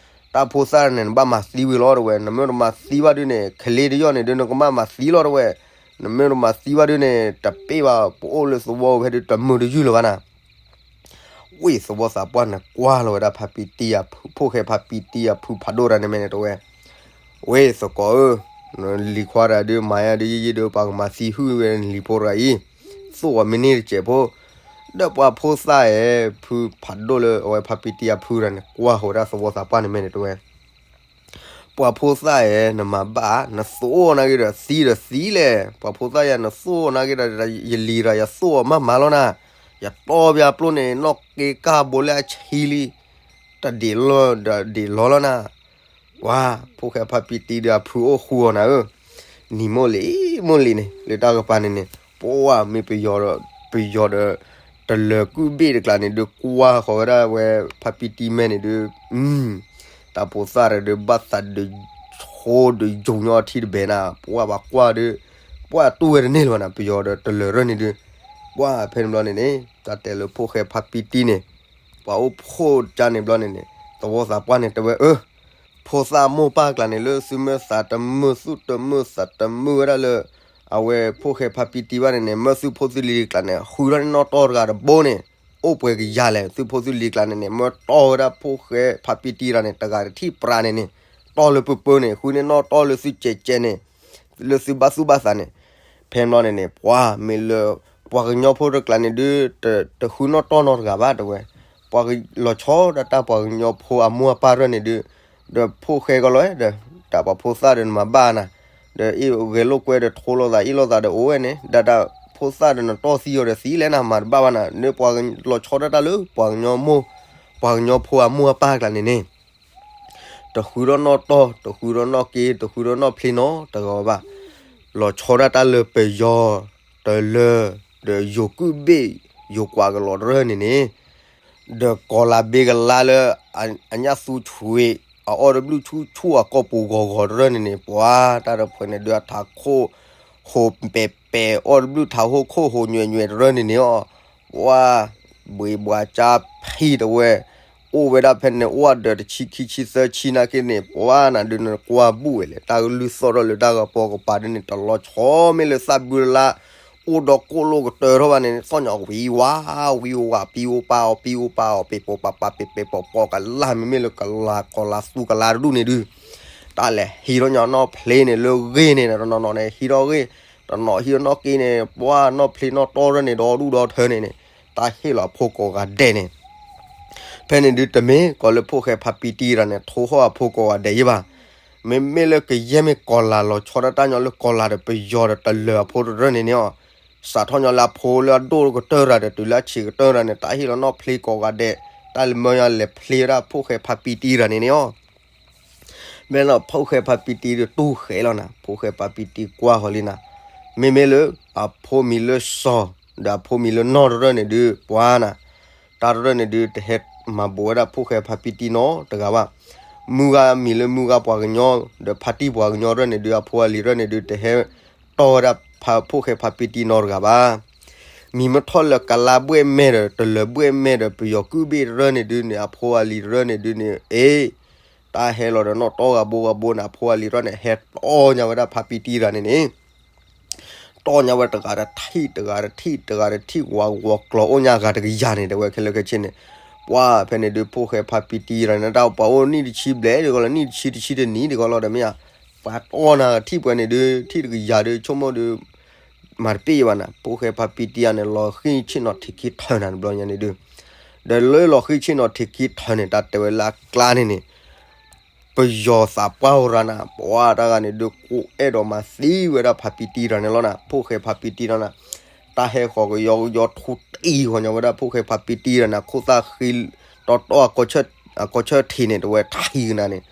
တၢ်ဖိသၣ်န့ၣ် နဘၣ်မၤသံဝံၤလီၤတဲဝဲ, နမ့ၢ်တမၤသံဘၣ်ဒုးန့ၣ် ကလ့တယီၣ်န့ၣ်ဒုး နကဘၣ်မၤသံလီၤတဲဝဲ, နမ့ၢ်တမၤသံဘၣ်ဒုးန့ၣ် တပ့ၢ်ဘၣ် ပအိၣ်လၢသဝီဖဲဒုး တမုာ်တယုၢ်လၢၤဘၣ်နၤ ဝ့ၢ်သဝီသးပှၢ်န့ၣ် ကွၢ်လီၤဝဲဒၣ်ဖါပံတံအဖု ဖိၣ်ဃဲဖါပံတံအဖုဖးဒိၣ်တၢ်န့ၣ်မ့ၢ်န့ၣ်တဲဝဲ, ဝ့ၢ်သကိးဧၢ, နလံၤခွါတဂၤဒုး မၤယါဒုးယံာ်ယံာ်ဒီး ပှၤကမၤသံဟုၣ်ဝဲနလံၤဖိတဂၤအံၤ, သိၣ်ဝဲမ့ၢ်န့ၢ်တစဲးဖိ, ဒီးပှၤဖိသၣ်ဧၢ, ဖုဖးဒိၣ်လၢအဝဲဖါပံတံအဖုတၢ်န့ၣ် ကွၢ်ဃီၤဝဲဒၣ်သဝီသးပှၢ်န့ၣ်မ့ၢ်န့ၣ်တဲဝဲ ပှၤဖိသၣ်ဧၢ, နမၤဘၣ် နသိၣ်နာ်က့ဒီးသံဒီးသံလဲၣ်, ပှၤဖိသၣ်ယၤ နသိၣ်နာ်က့ဒီး ယလံၤတဂၤ ယသိၣ်အီၤမးမးလီၤနၤ, ယတီၢ်ပျၢ်ပျိၢ်န့ၣ် နီၣ်က့ကၢ်ဘိလၢအဆံလံ, တဒံးလီၤဒီးဒံးလီၤလီၤနၤ, ပှၤဖိၣ်ဃဲဖါပံတံဒီးအဖုအိၣ်ဃူအီၤနၤဧၢ, နံၤမိၢ်လံၤ မိၢ်လံၤန့ၣ် လၢတၢ်ကပၤန့ၣ်န့ၣ် ပှၤမ့ၢ်ပယီၤဒီး ပယီၤဒီး တလၢၤကုၣ်ဘ့ၣ်တကျါန့ၣ်ဒုး ကွၢ်ဃီၤဝဲဒၣ်ဝဲဖါပံတံမဲာ်န့ၣ်ဒုး တၢ်ဖိသၣ်တဒုး ဘၣ်သးဒုး ဆိဒီးယိၤညီထံတဘဲနၤ, ပှၤဘၣ်ကွၢ်ဒုး ပှၤတူၢ်ဝဲတန့ၢ်လၢၤဘၣ်နၤ, ပယီၤဒီးတလၢၤရၢၢ်န့ၣ်ဒုး ပှၤဖဲန့ၣ်ဘျီန့ၣ်န့ၣ် တၢ်တဲလၢဖိၣ်ဃဲဖါပံတံန့ၣ် ပှၤအိၣ်ဖှိၣ်ကၢ်န့ၣ်ဘျီန့ၣ်န့ၣ် သဝီသးပှၢ်န့ၣ်တဲဝဲအၢ ဖိသၣ်မိၢ်ပၢ်ကျါန့ၣ် လၢသုမၢသးတမုာ်သူၣ်တမုာ်သးတမုာ်ဝဲဒၣ်လၢ အဝဲဖိၣ်ဃဲဖါပံတံဘၣ်န့ၣ်န့ၣ် မၢသုဖိသုလံၤကျါန့ၣ် ဃုထီၣ်န့ၢ်နီၣ်တီၢ်တဂၤတဘိန့ၣ် အိၣ်ပှဲၤကယၤလဲၣ်, သုဖိသုလံၤကျါန့ၣ်န့ၣ် မၢတီၢ်ဝဲဒၣ်ဖိၣ်ဃဲဖါပံတံတဂၤန့ၣ် တဂၤတထံၣ်ပြးန့ၣ်န့ၣ် တီၢ်လၢပၢပၢန့ၣ် ဃုန့ၢ်နီၣ်တီၢ်လၢသုစဲးကဲးန့ၣ် လၢသုဘၣ်သူၣ်ဘၣ်သးန့ၣ် ဖဲန့ၣ်ဘျီန့ၣ်န့ၣ် ပှၤမ့ၢ်လၢ ပှၤကညီဖိတကျါန့ၣ်ဒုး တဃုနီၣ်တီၢ်နီတဂၤဘၣ်တဲဝဲ, ပှၤလီၤဆီဒၣ်တၢ်ပှၤကညီဖိအမိၢ်အပၢ်ရၢၢ်န့ၣ်ဒုး ဒီးဖိၣ်ဃဲကီးလီၤဒီး တၢ်ပှၤဖိသၣ်ဒီးနမၤဘၣ်နၤ, ဒီးအ့ၣ်ဂဲၤလိာ်ကွဲဒီးထိလိာ်သးအ့ၣ်လိာ်သးဒီးအိၣ်ဝဲန့ၣ် ဒၣ်တၢ်ဖိသၣ်ဒီးနတီၢ်သံအီၤဒီးသံလဲၣ်နၤ မၤတဘၣ်ဘၣ်နၤ, နပှၤလီၤဆီဒၣ်တၢ်လၢပှၤကညီမိၢ် ပှၤကညီဖိအမိၢ်အပၢ်ကျါန့ၣ်န့ၣ် တဃုထီၣ်နီၣ်တီၢ် တဃုထီၣ်နီၣ်က့ တဃုထီၣ်နီၣ်ဖျ့နီတဂၤဘၣ်, လီၤဆီဒၣ်တၢ်လၢပယီၤ တလၢၤ ဒီးယိၤကုၣ်ဘ့ၣ် ယိၤကွးကလီၤတရၢၢ်န့ၣ်န့ၣ်, ဒီးကီၤလၤဘ့ကလါလၢ အညၣ်သူဆွံ အအီၣ်တဘျုးဆူၣ်ဆူၣ်အကီၢ်ပူၤဂီၤဂီၤတရၢၢ်န့ၣ်န့ၣ် ပှၤတၢ်တဖုန့ၣ်ဒုးအထးခိၣ် ဟိးပဲာ်ပဲာ် အီၣ်တဘျုးထးဟိၣ်ခိၣ်ဟိးညွဲးညွဲးတရၢၢ်န့ၣ်န့ၣ်အီၤ, ပှၤ ဘှံးဘှးကၠါဖံးတဝဲ အိၣ်ဝဲဒၣ်ဖဲန့ၣ် အိၣ်ဒီးတဆံခံဆံသၢဆံနာ်က့န့ၣ် ပှၤနၤဒုးနကွၢ်ဘူၣ်ဝဲလဲၣ် တၢ်ကလုၢ်သီၣ်ထီၣ်လၢတၢ်ဂီၤပီၤကပၤဒုးန့ၣ် တလီၤဆီမ့ၢ်လၢသၣ်ဘုလါ အိၣ်ဒီးကိၣ်လိာ်ကတၢၢ်ထီၣ်ဘၣ်န့ၣ် သီၣ်ညီဝံၤဝါ ဝံၤဝါ ပံၤအိၣ်ပာ်အီၤ ပံၤအိၣ်ပာ်အီၤ ပ့ၤပိာ်ပာ်ပာ် ပ့ၤပိာ်ပာ်ပီၤ ကလါမ့မ့ၢ်လၢကလါ ကီၤလၤသူကလါတဒူၣ်န့ၣ်ဒုး တၢ်လဲၤဟံးထီၣ်ညီနီၣ်ဖျ့န့ၣ် လၢဂ့ၢ်န့ၣ် တနီၤနီၤန့ၣ် ဟံးထီၣ်ဂ့ၢ် တနီၤဟံးထီၣ်နီၣ်က့န့ၣ် ပှၤနီၣ်ဖျ့နီၣ်တီၢ်ရၢၢ်န့ၣ် ဒီဒူၣ်ဒီထၢန့ၣ်န့ၣ် တၢ်ဟ့ၣ်လီၤအဖိကိးဂၤဒဲးန့ၣ် ဖဲန့ၣ်ဒုးတမ့ၢ်ကီးလၢဖိၣ်ဃဲဖါပံတံတဂၤန့ၣ် ထိဟီၣ်အဖိကိးဂၤဒဲးယဲဘၣ်. မ့မ့ၢ်လၢကယဲၢ်မ့ၢ်ကီၤလၤလီၤဆီဒၣ်တၢ်ညီလၢကီၤလၤဒီးပယီၤဒီးတလၢၤအဖိတရၢၢ်န့ၣ်န့ၣ်အီၤ, စးထီၣ်ညီလၢအဖိလၢအဒိၣ်ကတၢၢ်တဂၤဒီးတုၤလၢအဆံးကတၢၢ်တဂၤန့ၣ် တၢ်ဟ့ၣ်လီၤနီၣ်ဖျ့ကိးဂၤဒဲး, တၢ်လၢမၢယါလဲၤဖျ့ဝဲဒၣ်ဖိၣ်ဃဲဖါပံတံတဂၤန့ၣ်န့ၣ်အီၤ မ့ၢ်လီၤဖိၣ်ဃဲဖါပံတံဒီးတူၢ်ဃဲလီၤနၤ, ဖိၣ်ဃဲဖါပံတံကွၢ်ဃီၤလံနၤ, မ့မ့ၢ်လၢ အဖိမံၤလၢစီၤ ဒီးအဖိမံၤလၢနီၢ်တရၢၢ်န့ၣ်ဒုး ပှၤနၤ, တၢ်တရၢၢ်န့ၣ်ဒုး တဟဲမၤဘူးဝဲဒၣ်ဖိၣ်ဃဲဖါပံတံနီတဂၤဘၣ်. မုၢ်ဂၤမံၤလၢမုၢ်ဂၤပှၤကညီ ဒီးဖါတံၢ်ပှၤကညီတရၢၢ်န့ၣ်ဒုး အဖိအလံၤတရၢၢ်န့ၣ်ဒုး တဟဲတီၢ်ဝဲဒၣ်ဖိၣ်ဃဲဖါပံတံနီတဂၤဘၣ်. မံၤမ့ၢ်ထီၣ်လၢကလါဘှဲၣ်မဲာ်ဒီး တလၢၤဘှဲၣ်မဲာ်ဒီး ပယီၤကုၣ်ဘ့ၣ်တရၢၢ်န့ၣ်ဒုးန့ၣ် အဖိအလံၤတရၢၢ်န့ၣ်ဒုးန့ၣ် အ့ တၢ်ဟဲလီၤဒီးနီၣ်တီၢ်ဂၤဘိဂၤဘိန့ၣ် အဖိအလံၤတရၢၢ်န့ၣ် ဟဲတီၢ်ညါဝဲဒၣ်ဖါပံတံတဂၤန့ၣ်န့ၣ် တီၢ်ညါဝဲတဂၤတထံၣ် တဂၤတထံၣ် တဂၤတထံၣ် ဝးဝီၤကျီၤအိၣ်ညါဂၤတကယၤန့ၣ် တဲဝဲခဲလၢာ်ခဲဆ့န့ၣ်, ပှၤဖဲန့ၣ်ဒုးဖိၣ်ဃဲဖါပံတံတဂၤန့ၣ် တၢ်ပှၤအိၣ်နံၣ်တဆံဘျဲၣ်ဒ်ကီးလီၤ နံၣ်တဆံတဆံတနံၣ်ဒ်ကီးလီၤဒီးမ့ၢ်ဧါ, ပှၤတီၢ်နၤထံၣ်ပှဲၤန့ၣ်ဒုး ထံၣ်တကယၤဒုး ဆိကမိၣ်ဒုး မၤတပ့ၢ်ယဘၣ်နၤ, ဖိၣ်ဃဲဖါပံတံတဂၤန့ၣ် လီၤဃံၢ်ဆ့ၣ်နီၤထံးခံထၢၣ်နၤတဘျီညါန့ၣ်ဒုး, ဒီးလၢလီၤဃံၢ်ဆ့ၣ်နီၤထံးခံထၢၣ်န့ၣ် တၢ်တဲဝဲလၢအကျါန့ၣ်န့ၣ် ပယီၤသးပှၢ်အိၣ်ရၤနၤ ပှၤတဂၤန့ၣ်ဒုး ကိးအဲၣ်ဒိးမၤသံဝဲဒၣ်ဖါပံတံတဂၤန့ၣ်လီၤနၤ, ဖိၣ်ဃဲဖါပံတံတဂၤနၤ, တၢ်ဟဲဃီၤကယီကယီထူတံၢ်ဃီၤညီဝဲဒၣ်ဖိၣ်ဃဲဖါပံတံတဂၤနၤ, ခိၣ်သၣ်ဃံ တီတီအကီၢ်ဆၢၣ် အကီၢ်ဆၢထံးန့ၣ် တဝဲထံၣ်ကနၤန့ၣ်,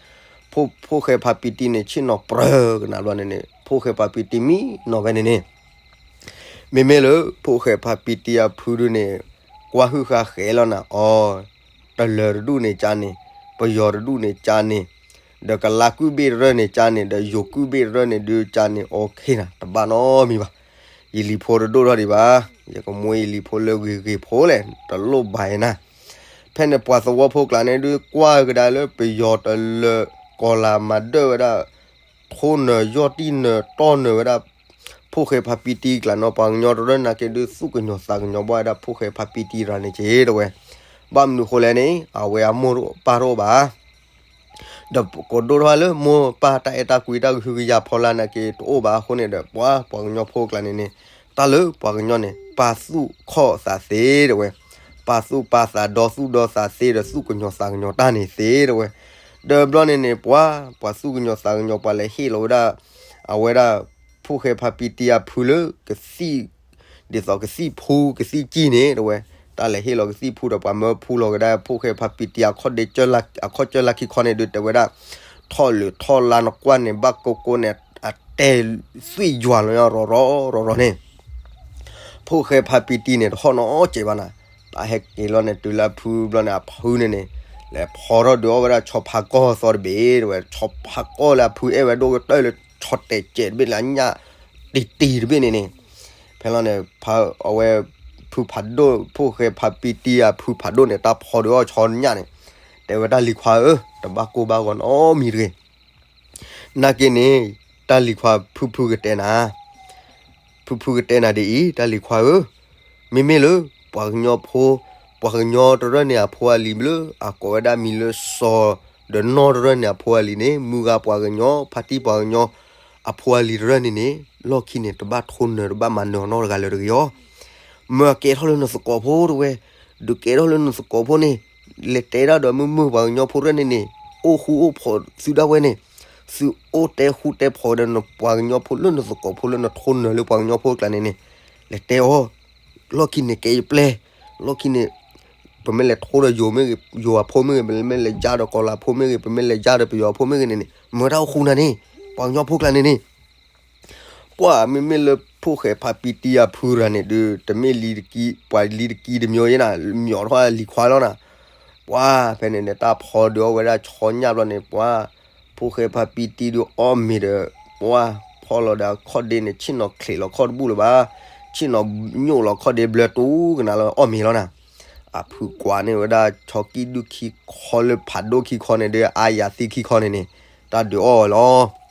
ဖိၣ်ဃဲဖါပံတံန့ၣ် ဆ့ၣ်နီၤပြၢကနၤဘျီန့ၣ်န့ၣ် ဖိၣ်ဃဲဖါပံတံမံနီၤဖဲန့ၣ်န့ၣ် မ့မ့ၢ်လၢ ဖိၣ်ဃဲဖါပံတံအဖုဒုန့ၣ် ကွၢ်ဟုၣ်ဃာ်ဃဲလီၤနၤ, အီၤ, တလၢၤတဒူၣ်န့ၣ်ကန့ၣ်, ပယီၤတဒူၣ်န့ၣ်ကန့ၣ်, ဒီးကလါကုၢ်ဘ့ၣ်တရၢၢ်န့ၣ်ကန့ၣ်, ဒီးယိၤကုၢ်ဘ့ၣ်တရၢၢ်န့ၣ်ဒုကန့ၣ်, အိၣ်ခ့နၤ တဘၣ်နီတမံၤဘၣ်. ယလံၤဖိတဒိၣ်ထီၣ်ဒံးဘၣ်. ယကမူယလံၤဖိလၢဂ့ၤဂ့ၤဖိလဲၣ် တလိၣ်ဘၣ်အံၤနၤ. ဖဲန့ၣ်ပှၤသဝီဖိကျါန့ၣ်ဒု ကွၢ်ကဒါလၢပယီၤတလၢၤကီၤလၤမၤဒၢၣ်ဝဲဒၣ် ထိနၢၤယီၢ်တံၢ်နၢၤတီၢ်နၢၤဝဲဒၣ် ဖိၣ်ဃဲဖါပံတံကျါနီၤ, ပှၤကညီတရၢၢ်နာ်က့ဒု သူၣ်ကညီၤသးကညီၤဘၣ်ဝဲဒၣ် ဖိၣ်ဃဲဖါပံတံရၤန့ၣ်က့ၤတဝဲ. ဘၣ်မနုၤဃိလဲၣ်န့ၣ် အဝဲအမိၢ်ပၢ်တအိၣ်ဘၣ်. ဒီးကဒိၣ်ထီၣ်လၢမိၢ်ပၢ်တၢ်အဲၣ်တၢ်ကွံတၢ်ကဟုကယာ်ဖီလာ်နာ်က့တအိၣ်ဘၣ်အဃိန့ၣ်ဒီး ပှၤပှၤကညီဖိကျါန့ၣ်န့ၣ် တၢ်လၢပှၤကညီန့ၣ် ပာ်သူၣ်ခီၣ်သးသ့တဝဲ, ပာ်သူၣ်ပာ်သးဒီသူၣ်ဒီသးသ့ဒီး သူၣ်ကညီၤသးကညီၤတၢ်န့ၣ်သ့တဝဲ. ဒီးဘျီန့ၣ်န့ၣ် ပှၤ ပှၤသူၣ်ကညီၤသးကညီၤ ပှၤလဲၤဟ့ၣ်လီၤဝဲဒၣ် အဝဲဒၣ် ဖိၣ်ဃဲဖါပံတံအဖုလၢကသံၣ် ဒ်သိးကသံၣ်ဖူကသံၣ်ကံၢ်န့ၣ်တဝဲ, တၢ်လဲၤဟ့ၣ်လီၤကသံၣ်ဖူဒီး ပှၤမၢဖူလီၤကဒါ ဖိၣ်ဃဲဖါပံတံ အခီၣ်ဒ့ အခီၣ်ကၢၢ်လၢခံခီန့ၣ်ဒု တဲဝဲဒၣ် ထီၣ်လုာ်ထီၣ်လါနကွၢ်န့ၣ် ဘၣ်ကိးကိးန့ၣ် အတဲသွံၣ်ယွၤလီၤ ရီၤရီၤရီၤရီၤန့ၣ် ဖိၣ်ဃဲဖါပံတံန့ၣ် တဟီၣ်နီၤစဲးဘၣ်နၤ. တၢ်ဟဲက့ၤလီၤန့ၣ် တုၤလၢအဖုဘျီန့ၣ် အဖုန့ၣ်န့ၣ် လဲၤဖီထီၣ်ဒုးအီၣ်ဝဲဒၣ် ဆီဖါကီၢ်သီတဘ့ၣ်တဝဲ, ဆီဖါကီၢ်လၢအဖုအဲၣ်ဝဲဒိၣ်ကတၢၢ်လၢ ဆီတဲာ်စဲးတဘ့ၣ်လၢအညၣ်တံၢ်တံၢ်တဘ့ၣ်န့ၣ်န့ၣ်, ဖဲလီၤန့ၣ် အဝဲ ဖုဖးဒိၣ် ဖိၣ်ဃဲဖါပံတံအဖုဖးဒိၣ်န့ၣ် တၢ်ဖီဒုးအီၣ်ဆီညၣ်န့ၣ် တဲဝဲ တၢ်လံၤခွါဧၢ, တဘၣ်ကိၢ်ဘၣ်ဂီၤနီတမံၤတဂ့ၤ. နာ်က့န့ၣ် တၢ်လံၤခွါ ဖုဖုကတဲနၤ ဖုဖုကတဲနၤဒ်အံၤ, တၢ်လံၤခွါဧၢ, မ့မ့ၢ်လၢ ပှၤကညီဖိ ပှၤကညီတရၢၢ်န့ၣ်အဖိအလံၤလၢ အကိးဝဲဒၣ်မံၤလၢစီၤ ဒီးနီၢ်တရၢၢ်န့ၣ်အဖိအလံၤန့ၣ် မုၢ်ဂၤပှၤကညီ ဖါတံၢ်ပှၤကညီ အဖိအလံၤတရၢၢ်န့ၣ်န့ၣ် လီၢ်ခံန့ၣ် တဘၣ်ထိနၢၤတဘၣ်မၤနၢၤအီၤနီတဂၤလၢၤတဂ့ၤအီၤ. မၢကဲထီၣ်လၢနသကိးဖိတဝဲ, ဒုးကဲထီၣ်လၢနသကိးဖိန့ၣ် လဲၤတဲဒၣ်ဒီးမုၢ်မုၢ်ပှၤကညီဖိတရၢၢ်န့ၣ်န့ၣ် အိၣ်ဃူအိၣ်ဖိးသုဒၣ်ဝဲန့ၣ်, သုအိၣ်တဲဃူတဲဖိးဒီးနပှၤကညီဖိလၢနသကိးဖိလၢနထိနၢၤလၢပှၤကညီဖိကျါန့ၣ်န့ၣ် လဲၤတဲအီၤ, လီၢ်ခံန့ၣ်ကဲယပျဲၢ်, လီၢ်ခံန့ၣ် ပမ့ၢ်လဲၤထိဒီးယိၤမ့ၢ်ဂ့ၤ ယိၤအဖိမ့ၢ်ဂ့ၤ ပမ့ၢ်လဲၤယါဒီးကီၤလၤဖိမ့ၢ်ဂ့ၤ ပမ့ၢ်လဲၤယါဒီးပယီၤဖိမ့ၢ်ဂ့ၤန့ၣ်န့ၣ် မၢတၢ်အိၣ်ဃူနၤန့ၣ်, ပှၤကညီဖိကျါန့ၣ်န့ၣ် ပှၤမ့မ့ၢ်လၢဖိၣ်ဃဲဖါပံတံအဖုရၤန့ၣ်ဒုး တမ့ၢ်လံတကံ ပှၤလံတကံတမံၤယဲနၤ မံၤထီၣ်လံၤခွါလီၤနၤ, ပှၤဖဲန့ၣ်န့ၣ် တၢ်ဖီဒုးအီၣ်ဝဲဒၣ်ဆီညၣ်ဘျီန့ၣ် ပှၤ ဖိၣ်ဃဲဖါပံတံဒုးအီၣ်မ့ၤဒီး ပှၤ ဖီလီၤဒီးအခီၣ်ဒ့န့ၣ် ဆ့ၣ်နီၤချံးလီၤခီၣ်တဘူၣ်လၢၤဘၣ်, ဆ့ၣ်နီၤညိၣ်လီၤခီၣ်ဒ့ဘျၢတူကနၤလၢအီၣ်မ့ၤလီၤနၤ, အဖုကွၢ်န့ၢ်ဝဲဒၣ်ဆီကံၢ်ဒုၣ်ခံခီလၢဖးဒိၣ်ခံခီန့ၣ်ဒီး အါယၤသံခံခီန့ၣ်န့ၣ် တၢ်ဒုးအီၣ်ဝဲလီၤ.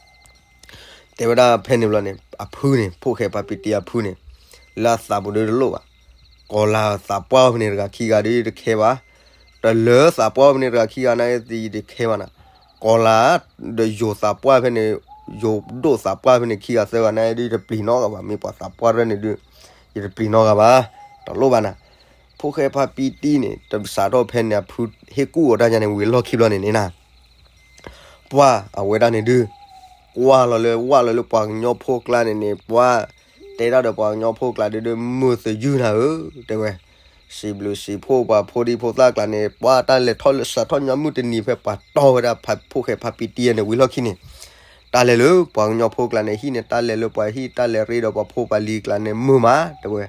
တဲဝဲဒၣ်ဖဲန့ၣ်ဘျီန့ၣ် အဖုန့ၣ် ဖိၣ်ဃဲဖါပံတံအဖုန့ၣ် လၢအသးပူၤဒုတလိၣ်ဘၣ်, ကီၤလၤသးပှၢ်ဖဲန့ၣ်တဂၤခံဂၤဒုတခဲဘၣ်, တလၢသးပှၢ်ဖဲန့ၣ်တဂၤခံဂၤန့ၣ်တခဲဘၣ်နၤ, ကီၤလၤ ဒီးယိၤသးပှၢ်ဖဲန့ၣ် ယိၤဒိၣ်သးပှၢ်ဖဲန့ၣ်ခံဂၤသၢဂၤန့ၣ်ဒုတပျံၤနီတဂၤဘၣ်, မ့ၢ်ပှၤသးပှၢ်တရၢၢ်န့ၣ်ဒု ယတပျံၤနီတဂၤဘၣ်, တလိၣ်ဘၣ်နၤ. ဖိၣ်ဃဲဖါပံတံန့ၣ် တစးထီၣ်ဖဲန့ၣ် အဖုဟ့ၣ်ကူၣ်အီၤတၢ်ညါန့ၣ် ဝံၤလီၢ်ခံဘျီန့ၣ်န့ၣ်နၤ ပှၤအဝဲဒၣ်န့ၣ်ဒု ကွၢ်လီၤလၢ ဝၢ်လီၤလၢပှၤကညီဖိကျါန့ၣ်န့ၣ် ပှၤတဲဒၣ်ဒီးပှၤကညီဖိကျါဒုဒု မုာ်သယုၢ်နၤဧၢ, တဲဝဲ, စံးဘျုးစံးဖှိၣ်ပှၤဖိဒံဖိသၣ်ကျါန့ၣ် ပှၤတၢ်လဲၤထီၣ်လၢစးထီၣ်ညါမုၢ်တနံၤဖဲပှၤတီၢ်ဝဲဒၣ်ဖိၣ်ဃဲဖါပံတံန့ၣ် ဝံၤလီၢ်ခံန့ၣ် တၢ်လဲၤလၢပှၤကညီဖိကျါန့ၣ် ဟံၣ်န့ၣ် တၢ်လဲၤလၢပှၤဟံၣ် တၢ်လဲၤရ့ဒီးပှၤဖိပှၤလံၤကျါန့ၣ် မုာ်မး တဲဝဲ,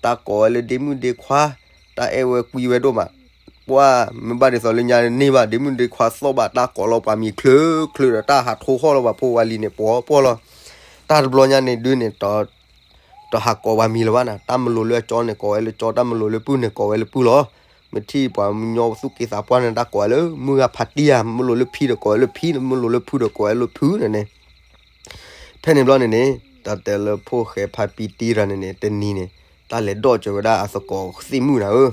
တၢ်ကိးဝဲလၢဒ့မုၣ်ဒ့ခွါ တၢ်အဲၣ်ဝဲကွံဝဲဒိၣ်မး ပှၤမ့ၢ်ဘၣ်ဒ်သိးလၢညါန့ၣ်ဘၣ် ဒ့မုၣ်ဒ့ခွါသီၣ်ဘၣ် တၢ်ကိးလီၤပှၤမံၤချၢချၢဒီး တၢ်ဟးထိၣ်ဟီၣ်လီၤပှၤဖိပှၤလံၤန့ၣ် ပှီၤပှီၢ်လီၤ. တၢ်တဘျီညါန့ၣ်ဒုန့ၣ် တဟးကိးပှၤမံၤလၢၤဘၣ်နၤ တၢ်မလိၤလၢအကၠီန့ၣ် ကိးဝဲလၢကၠီ တၢ်မလိၤလၢပုၢ်န့ၣ် ကိးဝဲလၢပုၢ်လီၤ. မ့ၢ်ထံၣ်ပှၤကညီသူၣ်က့သးပှၢ်န့ၣ် တၢ်ကိးဝဲလၢ မုၢ်ဂၤဖါတံၢ်ဧါ မ့ၢ်လိၤလၢဖံဒီးကိးဝဲလၢဖံ မ့ၢ်လိၤလၢဖုဒီးကိးဝဲလၢဖုန့ၣ်န့ၣ် ဖဲန့ၣ်ဘျီန့ၣ်န့ၣ် တၢ်တဲလၢဖိၣ်ဃဲဖါပံတံရၤန့ၣ်န့ၣ် တနံၤန့ၣ် တၢ်လဲၤဒီၣ်စၢၤဝဲဒၣ်အသကိးသ့ၣ်မုၣ်နၤဧၢ,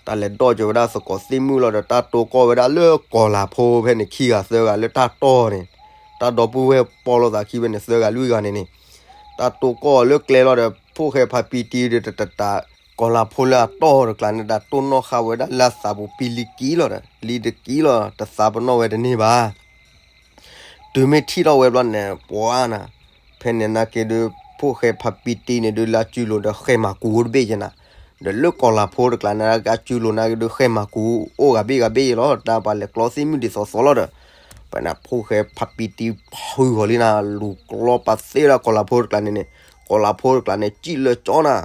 တၢ်လဲၤဒီၣ်စၢၤဝဲဒၣ်သကိးသ့ၣ်မုၣ်လီၤဒီး တၢ်တိၢ်ကီၢ်ဝဲဒၣ်လၢကီၤလၤဖိဖဲန့ၣ် ခံဂၤသၢဂၤလၢတၢ်တီၢ်န့ၣ် တၢ်ဒီပုၢ်ဝဲၢ်ပီၢ်လိာ်သးခံဖဲန့ၣ် သၢဂၤလွံၢ်ဂၤန့ၣ်န့ၣ် တၢ်တိၢ်ကီၢ်လၢကျဲလီၤဒီး ဖိၣ်ဃဲဖါပံတံဒီးတတး ကီၤလၤဖိလၢအတီၢ်တကျါန့ၣ် တၢ်တိၢ်နီၣ်ဃာ်ဝဲဒၣ်လၢအသးပူၤ ပံလံၤကံလီၤဒီး လံၤတကံလီၤ တသးပနီၣ်ဝဲတန့ၢ်ဘၣ် တုၤမ့ၢ်ထံၣ်ထီၣ်ဝဲဘျီန့ၣ် ပှၤနၤ ဖဲန့ၣ်နာ်က့ဒုး ဖိၣ်ဃဲဖါပံတံန့ၣ်ဒုး လၢအစုလိၤဒီးဃဲမၤကူတဘ့ၣ်ယဲနၤ, ဒီးလၢကီၢ်လၤဖိတကျးန့ၣ် အစုလိၤနာ်က့ဒုးဃဲမၤကူ အိၣ်ဂၤဘ့ၣ်ဂၤဘ့ၣ်အံၤလီၤ, တၢ်ပှၤလဲၤကျီသ့ၣ်မုၣ်ဒ်သိးသိးလီၤဒီး ဖဲန့ၣ်ဖိၣ်ဃဲဖါပံတံဖုဂီၤလံနၤ, လူၤကျီပာ်သ့ဝဲဒၣ်ကီၢ်လၤဖိတကျးန့ၣ်န့ၣ်, ကီၢ်လၤဖိတကျးန့ၣ် စံၣ်လၢကၠီနၤ,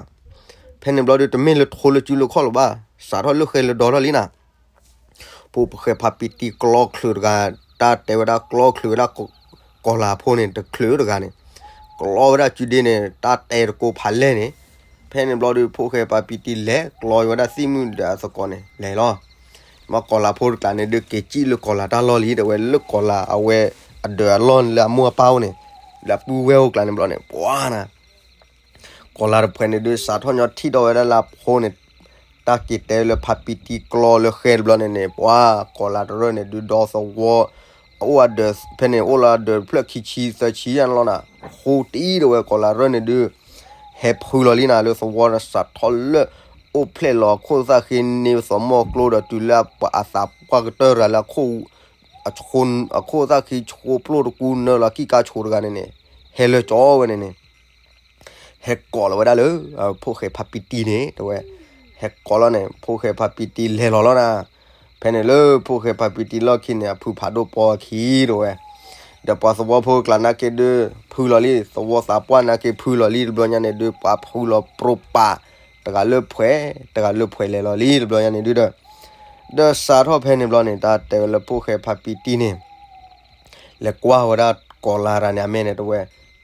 ဖဲန့ၣ်ဘျီဒုး တမ့ၢ်လၢထိလၢစုလၢခီၣ်လၢၤဘၣ်, စးထီၣ်လၢဃဲလၢဒီထီၣ်လံနၤ ဖိၣ်ဃဲဖါပံတံကျီချုးတဂၤ, တၢ်တဲဝဲဒၣ်ကျီချုးဝဲဒၣ် ကီၢ်လၤဖိန့ၣ် တချုးတဂၤန့ၣ်, ကျီဝဲဒၣ်စုဒ့န့ၣ် တၢ်တဲတကိးဖးလဲၢ်န့ၣ်, ဖဲန့ၣ်ဘျီဒုး ဖိၣ်ဃဲဖါပံတံလဲၤကျီဝဲဒၣ်သ့ၣ်မုၣ်ဒီးအသကိးန့ၣ် လဲၤလီၤ. မ့ၢ်ကီၢ်လၤဖိတကျးန့ၣ်ဒုး က့ၤစံၣ်လၢကီၢ်လၤတၢ်လီၢ်လံ တဲဝဲ, လၢကီၢ်လၤအဝဲအဒၢးအလီၢ်လၢအမိၢ်အပၢ်အိၣ်န့ၣ်, လၢအပုၢ်ဝဲၢ်အိၣ်ကျါန့ၣ်ဘျီန့ၣ် ပှၤနၤ ကီၢ်လၤတဖုန့ၣ်ဒုး စးထီၣ်ညီထံၣ်ထီၣ်ဝဲဒၣ်လၢအဖိန့ၣ်, တၢ်က့ၤတဲလၢဖါပံတံကျီလၢဃဲတဘျီန့ၣ်န့ၣ် ပှၤကီၢ်လၤတရၢၢ်န့ၣ်ဒုး ဒီသဝီ အအိၣ်အဒၢး ဖဲန့ၣ်အိၣ်လၢအဒၢးဖျၢၣ်ခံဆံသၢဆံယါန့ၣ်လီၤနၤ, ဃိတအံၤတဲဝဲ ကီၢ်လၤတရၢၢ်န့ၣ်ဒုး ဟဲဖုလီၤလံနၤ လၢသဝီန့ၣ်စးထီၣ်လၢ အိၣ်ဖျဲၣ်လီၤအခိၣ်သၣ်ဃ့န့ၢ်သးမီၢ်ကျိဒီးတုၤလၢအသးပှၢ်ကတၢၢ်တဂၤလၢ အခိၣ်သၣ်ဃ့ဆှိပျိၢ်တကူနၢလီၤခံကါဆိးတဂၤန့ၣ်န့ၣ်, ဟဲလၢကၠီဝဲန့ၣ်န့ၣ် ဟဲကိးလီၤဝဲဒၣ်လၢ ဖိၣ်ဃဲဖါပံတံန့ၣ် တဲဝဲ, ဟဲကိးလီၤန့ၣ် ဖိၣ်ဃဲဖါပံတံလဲၤလီၤလီၤနၤ, ဖဲန့ၣ်လၢဖိၣ်ဃဲဖါပံတံလီၢ်ခံန့ၣ် အဖုဖးဒိၣ်ပီခံတဲဝဲ, ဒီးပှၤသဝီဖိကျါနာ်က့ဒုး ဖုလီၤလံ သဝီသးပှၢ်နာ်က့ဖုလီၤလံတဘျီညါန့ၣ်ဒုး ပှၤဖုလီၤပြိပာ် တဂၤလၢဖှဲး တဂၤလၢဖှဲးလဲၤလီၤလံတဘျီညါန့ၣ်ဒုးဒီး, ဒီးစးထီၣ်ဖဲန့ၣ်ဘျီန့ၣ် တၢ်တဲဝဲလၢဖိၣ်ဃဲဖါပံတံန့ၣ် လဲၤကွၢ်ဝဲဒၣ်ကီၢ်လၤတရၢၢ်န့ၣ် အမဲာ်န့ၣ်တဲဝဲ,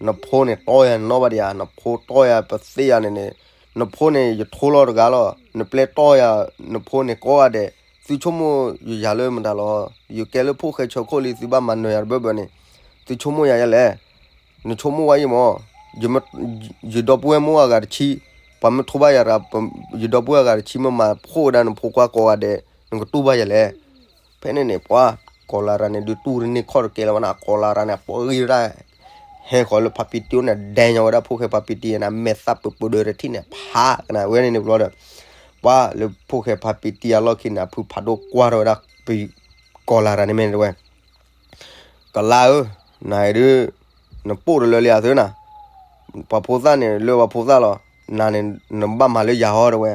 နဖိန့ၣ်တီၢ်ယၤနနီၣ်ဘၣ်ဒံးဧါ, နဖိတီၢ်ယၤပသ့ၣ်ယၤန့ၣ်န့ၣ်, နဖိန့ၣ်ယထိလီၤတဂၤလီၤ, နပျဲတီၢ်ယၤ နဖိန့ၣ်ကိးဂၤဒဲး, သုဆိကမိၣ်ယၤလၢမတၤလီၤ, ယကဲလၢဖိၣ်ဃဲဆၢခိၣ်လံ သုဘၣ်မၤနၢၤယၤတဘၢဘၢန့ၣ်, သုဆိကမိၣ်ယၤယဲလဲၣ်, နဆိကမိၣ်ဝဲယံၤမး, ယဒီပုၢ်ဝဲၢ်မိၢ်အဂၤတဆံ, ပှၤမ့ၢ်ထိဘၣ်ယၤတဂၤ, ယဒီပုၢ်ဝဲၢ်အဂၤတဆံမ့ၢ်မၤဖှိၣ်ဝဲဒၣ်နဖိခွါကိးဂၤဒဲး, နကတူၢ်ဘၣ်ယၤလဲၣ် ဖဲန့ၣ်န့ၣ် ပှၤကီၢ်လၤတရၢၢ်န့ၣ်ဒုးတူၢ်တန့ၢ်ခီၣ်တကဲလၢၤဘၣ်နၤ, ကီၢ်လၤတရၢၢ်န့ၣ် အပှၤဂံၢ်ဝဲဒၣ်, ဟဲဃီၤလၢဖါပံတံန့ၣ် ဒဲညါဝဲဒၣ်ဖိၣ်ဃဲဖါပံတံန့ၣ် မဲာ်သၣ်ပၢၢ်ပၢၢ်ဒၢတထံၣ်န့ၣ် ဖးကနၣ်ဝဲန့ၣ်န့ၣ်ဘျီဒီး, ပှၤလၢဖိၣ်ဃဲဖါပံတံအလီၢ်ခံန့ၣ် အဖုဖးဒိၣ်ကွၢ်ထီၣ်ဝဲဒၣ် ကီၢ်လၤတရၢၢ်န့ၣ်မဲာ်န့ၣ်တဲဝဲ ကလါဧၢ, နဒုး, နပိၢ်တလၢလံဧါသုနၤ, ပှၤဖိသၣ်န့ၣ်လၢပှၤဖိသၣ်လီၤ, နၤန့ၣ် နဘၣ်မၤလၢယၤဟီတဲဝဲ,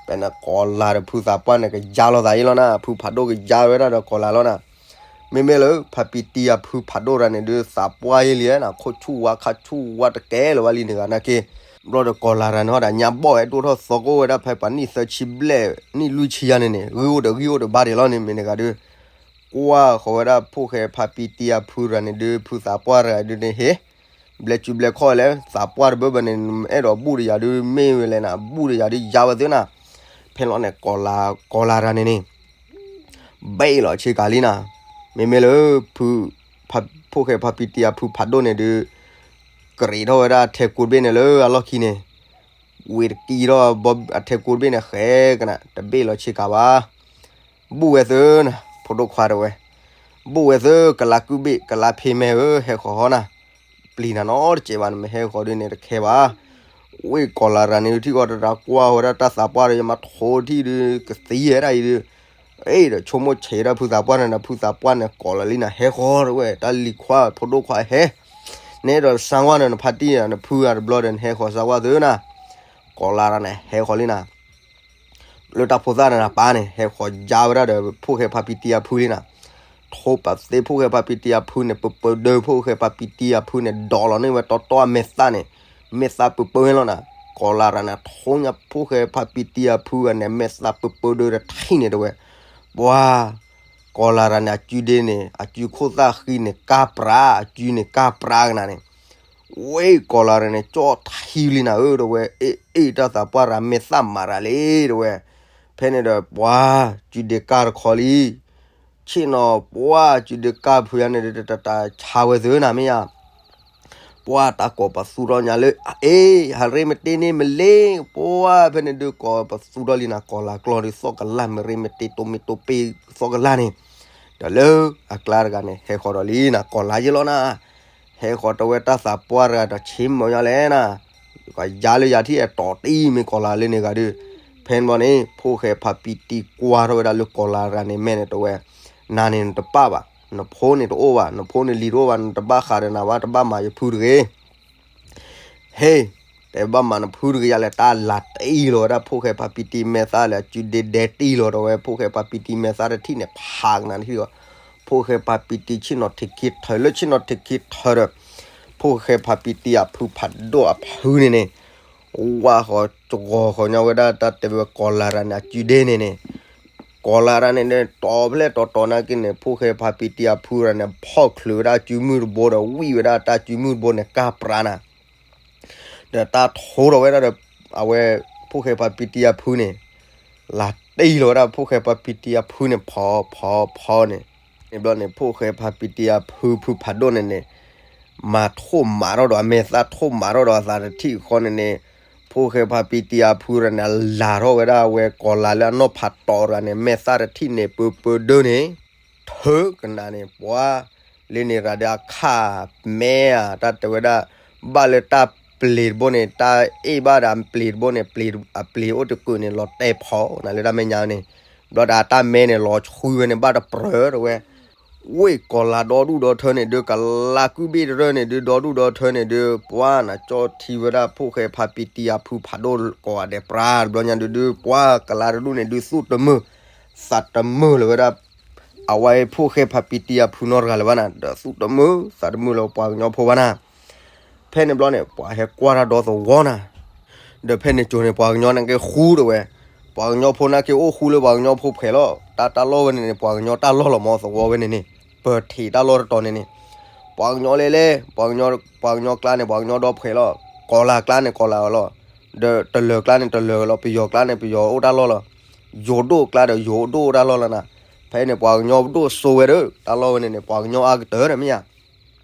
ဖဲန့ၣ်ကီၢ်လၤဒီးဖုသးပှၢ်န့ၣ် ကယါလိာ်သးယံၤလီၤနၤ, ဖုဖးဒိၣ်ကယါဝဲဒၣ်ဒီးကီၢ်လၤလီၤနၤ, မ့မ့ၢ်လၢဖါပံတံအဖုဖးဒိၣ်တဂၤန့ၣ်ဒုး သးပှၢ်ယံၤလံနၤ, ခိၣ်ဆူၣ်ဝါခါဆူၣ်ဝါတကဲလၢၤဘၣ်လံန့ၣ်ဂၤနာ်က့, ဘျီဒီးကီၢ်လၤတရၢၢ်န့ၣ်ဟီဒီးညါဘီၣ်ဝဲဒိၣ်ထီၣ်သီကိၣ်ဝဲဒၣ်ဖဲပှၤနံၣ်သၢဆံဘျဲၣ် နံၣ်လွံၢ်ဆံယါန့ၣ်န့ၣ် ဂံၢ်အိၣ်ဒီးဂံၢ်အိၣ်ဒီးဘါဒံးလီၤန့ၣ်မ့ၢ်န့ၣ်ဂၤဒုး ကွၢ်ဃီၤဝဲဒၣ်ဖိၣ်ဃဲဖါပံတံအဖုတဂၤန့ၣ်ဒုး ဖုသးပှၢ်တဂၤဒုးန့ၣ်ဟ့ၣ်, ဘျဲးစုဘျဲးခီၣ်လဲၣ် သးပှၢ်တဘၢဘၢန့ၣ် အဲၣ်ဒိးဘူၣ်ဒီးယၤဒုး မ့ၢ်ဝဲလဲၣ်နၤ ဘူၣ်ဒီးယၤဒုးယါဝဲသ့နၤ, ဖဲလီၤန့ၣ် ကီၢ်လၤတရၢၢ်န့ၣ်န့ၣ် ဘဲလီၤဆ့ကၤလံနၤ, မ့မ့ၢ်လၢ ဖု ဖိၣ်ဃဲဖါပံတံအဖုဖးဒိၣ်န့ၣ်ဒုး ကရံးထီၣ်ဝဲဒၣ်အထဲကူတဘ့ၣ်န့ၣ်လၢအလီၢ်ခံန့ၣ်, ဝ့ၢ်တကံထီၣ်အထဲကူတဘ့ၣ်န့ၣ် ဃဲကနၣ် တဘ့ၣ်လီၤဆ့ကၤဘၣ်, ဘူၣ်ဝဲသ့နၤ ဖိဒိၣ်ခွါတဲဝဲ, ဘူၣ်ဝဲသ့ ကလါကုဘ့ၣ် ကလါဖ့မဲဧၢ ဟဲဃီၤဟီနၤ, ပျံၤနၤနီတစဲးဘၣ် နမ့ၢ်ဟဲဃီၤဒုးန့ၣ်တခဲဘၣ်, ဝ့ၢ်ကီၢ်လၤတရၢၢ်န့ၣ် ထံၣ်ဃီၤတရၢၢ်ကွၢ်ဝဲဒၣ်တၢ်သးပှၢ်ဒီး ယမၤထိထံၣ်ဒုး ကသံဝဲဒၣ်အံၤဒုး, အ့ၣ်ဒီးဆိကမိၣ်ဆဲးဒၣ်ဖုသးပှၢ်န့ၣ်ဒီး ဖုသးပှၢ်န့ၣ် ကိးလီၤလံနၤ ဟဲဃီၤတဲဝဲ တၢ်လံၤခွါဖိဒိၣ်ခွါဟဲ, နအဲၣ်ဒိးစၢ်ဝါန့ၣ် နဖါတံၢ်နဖုဂၤတဘျီဒီး နဟဲဃီၤစၢ်ဝါသ့နၤ, ကီၢ်လၤတရၢၢ်န့ၣ် ဟဲဃီၤလံနၤ လၢတၢ်ဖိသၣ်န့ၣ်နပၢ်န့ၣ် ဟဲဃီၤယါဝဲဒၣ်ဒီး ဖိၣ်ဃဲဖါပံတံအဖုလံနၤ, ထိပာ်သ့ဖိၣ်ဃဲဖါပံတံအဖုန့ၣ် ပၢၢ်ပၢၢ်ဒၢ ဖိၣ်ဃဲဖါပံတံအဖုန့ၣ် ဒိးလီၤန့ၢ်ဝဲတီတီအမဲာ်သၣ်န့ၣ်, မဲာ်သၣ်ပၢၢ်ပၢၢ်ဝဲလီၤနၤ, ကီၢ်လၤတရၢၢ်န့ၣ် ထိညါဖိၣ်ဃဲဖါပံတံအဖုဂၤန့ၣ် မဲာ်သၣ်ပၢၢ်ပၢၢ်ဒၢတထံၣ်န့ၣ်တဲဝဲ, ပှၤ ကီၢ်လၤတရၢၢ်န့ၣ် အစုဒ့န့ၣ် အစုခိၣ်သၣ်ဃံန့ၣ် ကါပြး အစုန့ၣ်ကါပြးကနၤန့ၣ် ဝဲကီၢ်လၤတရၢၢ်န့ၣ် ကၠီၣ်ထံလံနၤဧၢ တဲဝဲ, အ့ၣ် အ့ၣ် တၢ်သးပှၢ်တဂၤ မဲာ်သၣ်မၤတၢ်လံ တဲဝဲ, ဖဲန့ၣ်ဒီး ပှၤ စုဒ့ကါတခီလံ, ဆ့ၣ်နီၤ ပှၤ စုဒ့ကါဖုယါန့ၣ်ဒီး တတၢ်ဆါဝဲသ့နၤမ့ၢ်ဧါ, ပှၤ တၢ်ကိးပသူထီၣ်ညါလၢ အ့ၣ် ဟးရ့မတ့န့ၢ်မ့ၢ်လ့, ပှၤ ဖဲန့ၣ်ဒုး ကိးပသူထီၣ်လံနၤ ကီၢ်လၤကျီၢ်ဒုး သီၣ်ကလၢ် မ့ၢ်ရ့မတ့တိမ့ၢ်တိပ့ၢ်သီၣ်ကလၢ်န့ၣ်, ဒီးလၢအကျါတဂၤန့ၣ် ဟဲဃီၤဒီးလံနၤ ကီၢ်လၤယဲလီၤနၤ ဟဲဃီၤတဲဝဲတၢ်သးပှၢ်တဂၤဒီးဆ့မၢညါလဲၣ်နၤ, ကယါလၢယၤထံၣ်အဲၣ်တီၤတံၢ်မ့ၢ်ကီၢ်လၤလၢန့ၣ်ဂၤဒုး, ဖဲန့ၣ်ဘီန့ၣ် ဖိၣ်ဃဲဖါပံတံကွၢ်ထီၣ်ဝဲဒၣ်လၢကီၢ်လၤတဂၤန့ၣ်မဲာ်န့ၣ်တဲဝဲ, နၤန့ၣ်နတပၢ်ဘၣ်, နဖိန့ၣ်တအိၣ်ဘၣ်, နဖိန့ၣ်လံၤတအိၣ်ဘၣ်, နတဘၣ်ဃးဒီးနၤဘၣ်, တဘၣ်မၤယဖုတဂ့ၤ ဟ့ၣ်, တဲဘၣ်မၤနဖုတကယၤလဲၣ်, တၢ်လၤတံၢ်လီၤဝဲဒၣ် ဖိၣ်ဃဲဖါပံတံမဲာ်သၣ်လၢအစုဒ့ဒဲတံၢ်လီၤဒီးဝဲ ဖိၣ်ဃဲဖါပံတံမဲာ်သၣ်တထံၣ်န့ၣ် ဖးကနၤတထံၣ်လီၤ. ဖိၣ်ဃဲဖါပံတံဆ့ၣ်နီၤထံးခံထၢလၢဆ့ၣ်နီၤထံးခံထၢဒီး ဖိၣ်ဃဲဖါပံတံအဖုဖးဒိၣ်အဖုန့ၣ်န့ၣ် ဝါဃီၤကဂီၤဃီၤညီဝဲဒၣ် တၢ်တဲဝဲကီၤလၤရၤန့ၣ် အစုဒ့န့ၣ်န့ၣ် ကီၤလၤရၤန့ၣ်န့ၣ် တီၤဖျဲၣ်တီၤတီၤနာ်က့န့ၣ် ဖိၣ်ဃဲဖါပံတံအဖုရၤန့ၣ် ဖီၣ်ချုးဝဲဒၣ်အစုမုၢ်တဘိဒီး ဝံၣ်ဝဲဒၣ်တၢ်စုမုၢ်တဘိန့ၣ် ကၢ်ပြးနၤ ဒီးတၢ်ထိထီၣ်ဝဲဒၣ်ဒီး အဝဲ ဖိၣ်ဃဲဖါပံတံအဖုန့ၣ် လၤတံၢ်လီၤဝဲဒၣ် ဖိၣ်ဃဲဖါပံတံအဖုန့ၣ် ဖီဖီဖီန့ၣ် န့ၣ်ဘျီန့ၣ် ဖိၣ်ဃဲဖါပံတံအဖုဖုဖးဒိၣ်န့ၣ်န့ၣ် မၤထိၣ်မးထီၣ်ဒီးအမဲာ်သၣ် ထိၣ်မးထီၣ်ဒီးအသးတထံၣ်ဃီန့ၣ်န့ၣ် ဖိၣ်ဃဲဖါပံတံအဖုရၤန့ၣ် အလၤထီၣ်ဝဲဒၣ်အဝဲကီၤလၤလၢအနီၢ်ဖးတီၤရၤန့ၣ် မဲာ်သၣ်တထံၣ်န့ၣ် ပၢပၢဒၢန့ၣ် ထၢကနၤန့ၣ် ပှၤလၢန့ၣ်ရၤဒီးအခၣ်မဲဧါ တၢ်တဲဝဲဒၣ် ဘၣ်လၢတၢ်ပျ့ၤတဘိန့ၣ် တၢ်အ့ၣ်ဘၣ်ဒီးအပျ့ၤတဘိန့ၣ် ပျ့ၤ အပျ့ၤအိၣ်တကုာ်န့ၣ် လီၤတဲာ်ဖီနၤလၢတၢ်မဲာ်ညါန့ၣ် ဘျီဒီးအတၢ်မဲန့ၣ် လီၤဆှံဝဲန့ၣ် ဘၣ်တပြၢၤတဝဲ ဝ့ၢ်ကီၤလၤဒီဒူၣ်ဒီထၢန့ၣ်ဒုး ကလါကုၢ်ဘ့ၣ်တရၢန့ၣ်ဒုး ဒီဒူၣ်ဒီထၢန့ၣ်ဒုး ပှၤနကၠီထံဝဲဒၣ် ဖိၣ်ဃဲဖါပံတံအဖုဖးဒိၣ်ကိးဂၤဒဲးပြး တဘျီညါဒုးဒုး ပှၤကလါတဒူၣ်န့ၣ်ဒုး သူၣ်တမုာ် သးတမုာ်လၢၤဝဲဒၣ် အဝဲဖိၣ်ဃဲဖါပံတံအဖုနီတဂၤလၢၤဘၣ်နၤ ဒီးသူၣ်တမုာ်သးတမုာ်လၢၤပှၤကညီဖိဘၣ်နၤ ဖဲန့ၣ်ဘျီန့ၣ် ပှၤဟဲကွၢ်တၢ်ဒီသဝီနၤ ဒီးဖဲန့ၣ်ကၠိန့ၣ် ပှၤကညီနာ်က့ဃူတဝဲ, ပှၤကညီဖိနာ်က့အိၣ်ဃူလၢပှၤကညီဖိဖှဲးလီၤ. တၢ်တၢ်လီၢ်ဝဲန့ၣ်န့ၣ် ပှၤကညီတၢ်လီၢ်လီၤမး သဝီဝဲန့ၣ်န့ၣ်, ပၢၢ်ထံးတၢ်လီၢ်တတီၤန့ၣ်န့ၣ်, ပှၤကညီလဲၣ်လဲၣ်, ပှၤကညီကျါန့ၣ် ပှၤကညီဒီဖှဲးလီၤ. ကီၤလၤကျါန့ၣ် ကီၤလၤလီၤ. ဒီးတလၢၤကျါန့ၣ် တလၢၤလီၤ. ပယီၤကျါန့ၣ် ပယီၤအိၣ်တၢ်လီၢ်လီၤ. ယိၤဒိၣ်ကျါဒီး ယိၤဒိၣ်အိၣ်တၢ်လီၢ်လီၤနၤ. ဖဲန့ၣ် ပှၤကညီဒိၣ်စိဝဲဒီး တၢ်လီၢ်ဝဲန့ၣ်န့ၣ် ပှၤကညီအါကတၢၢ်ဒီးမ့ၢ်ဧါ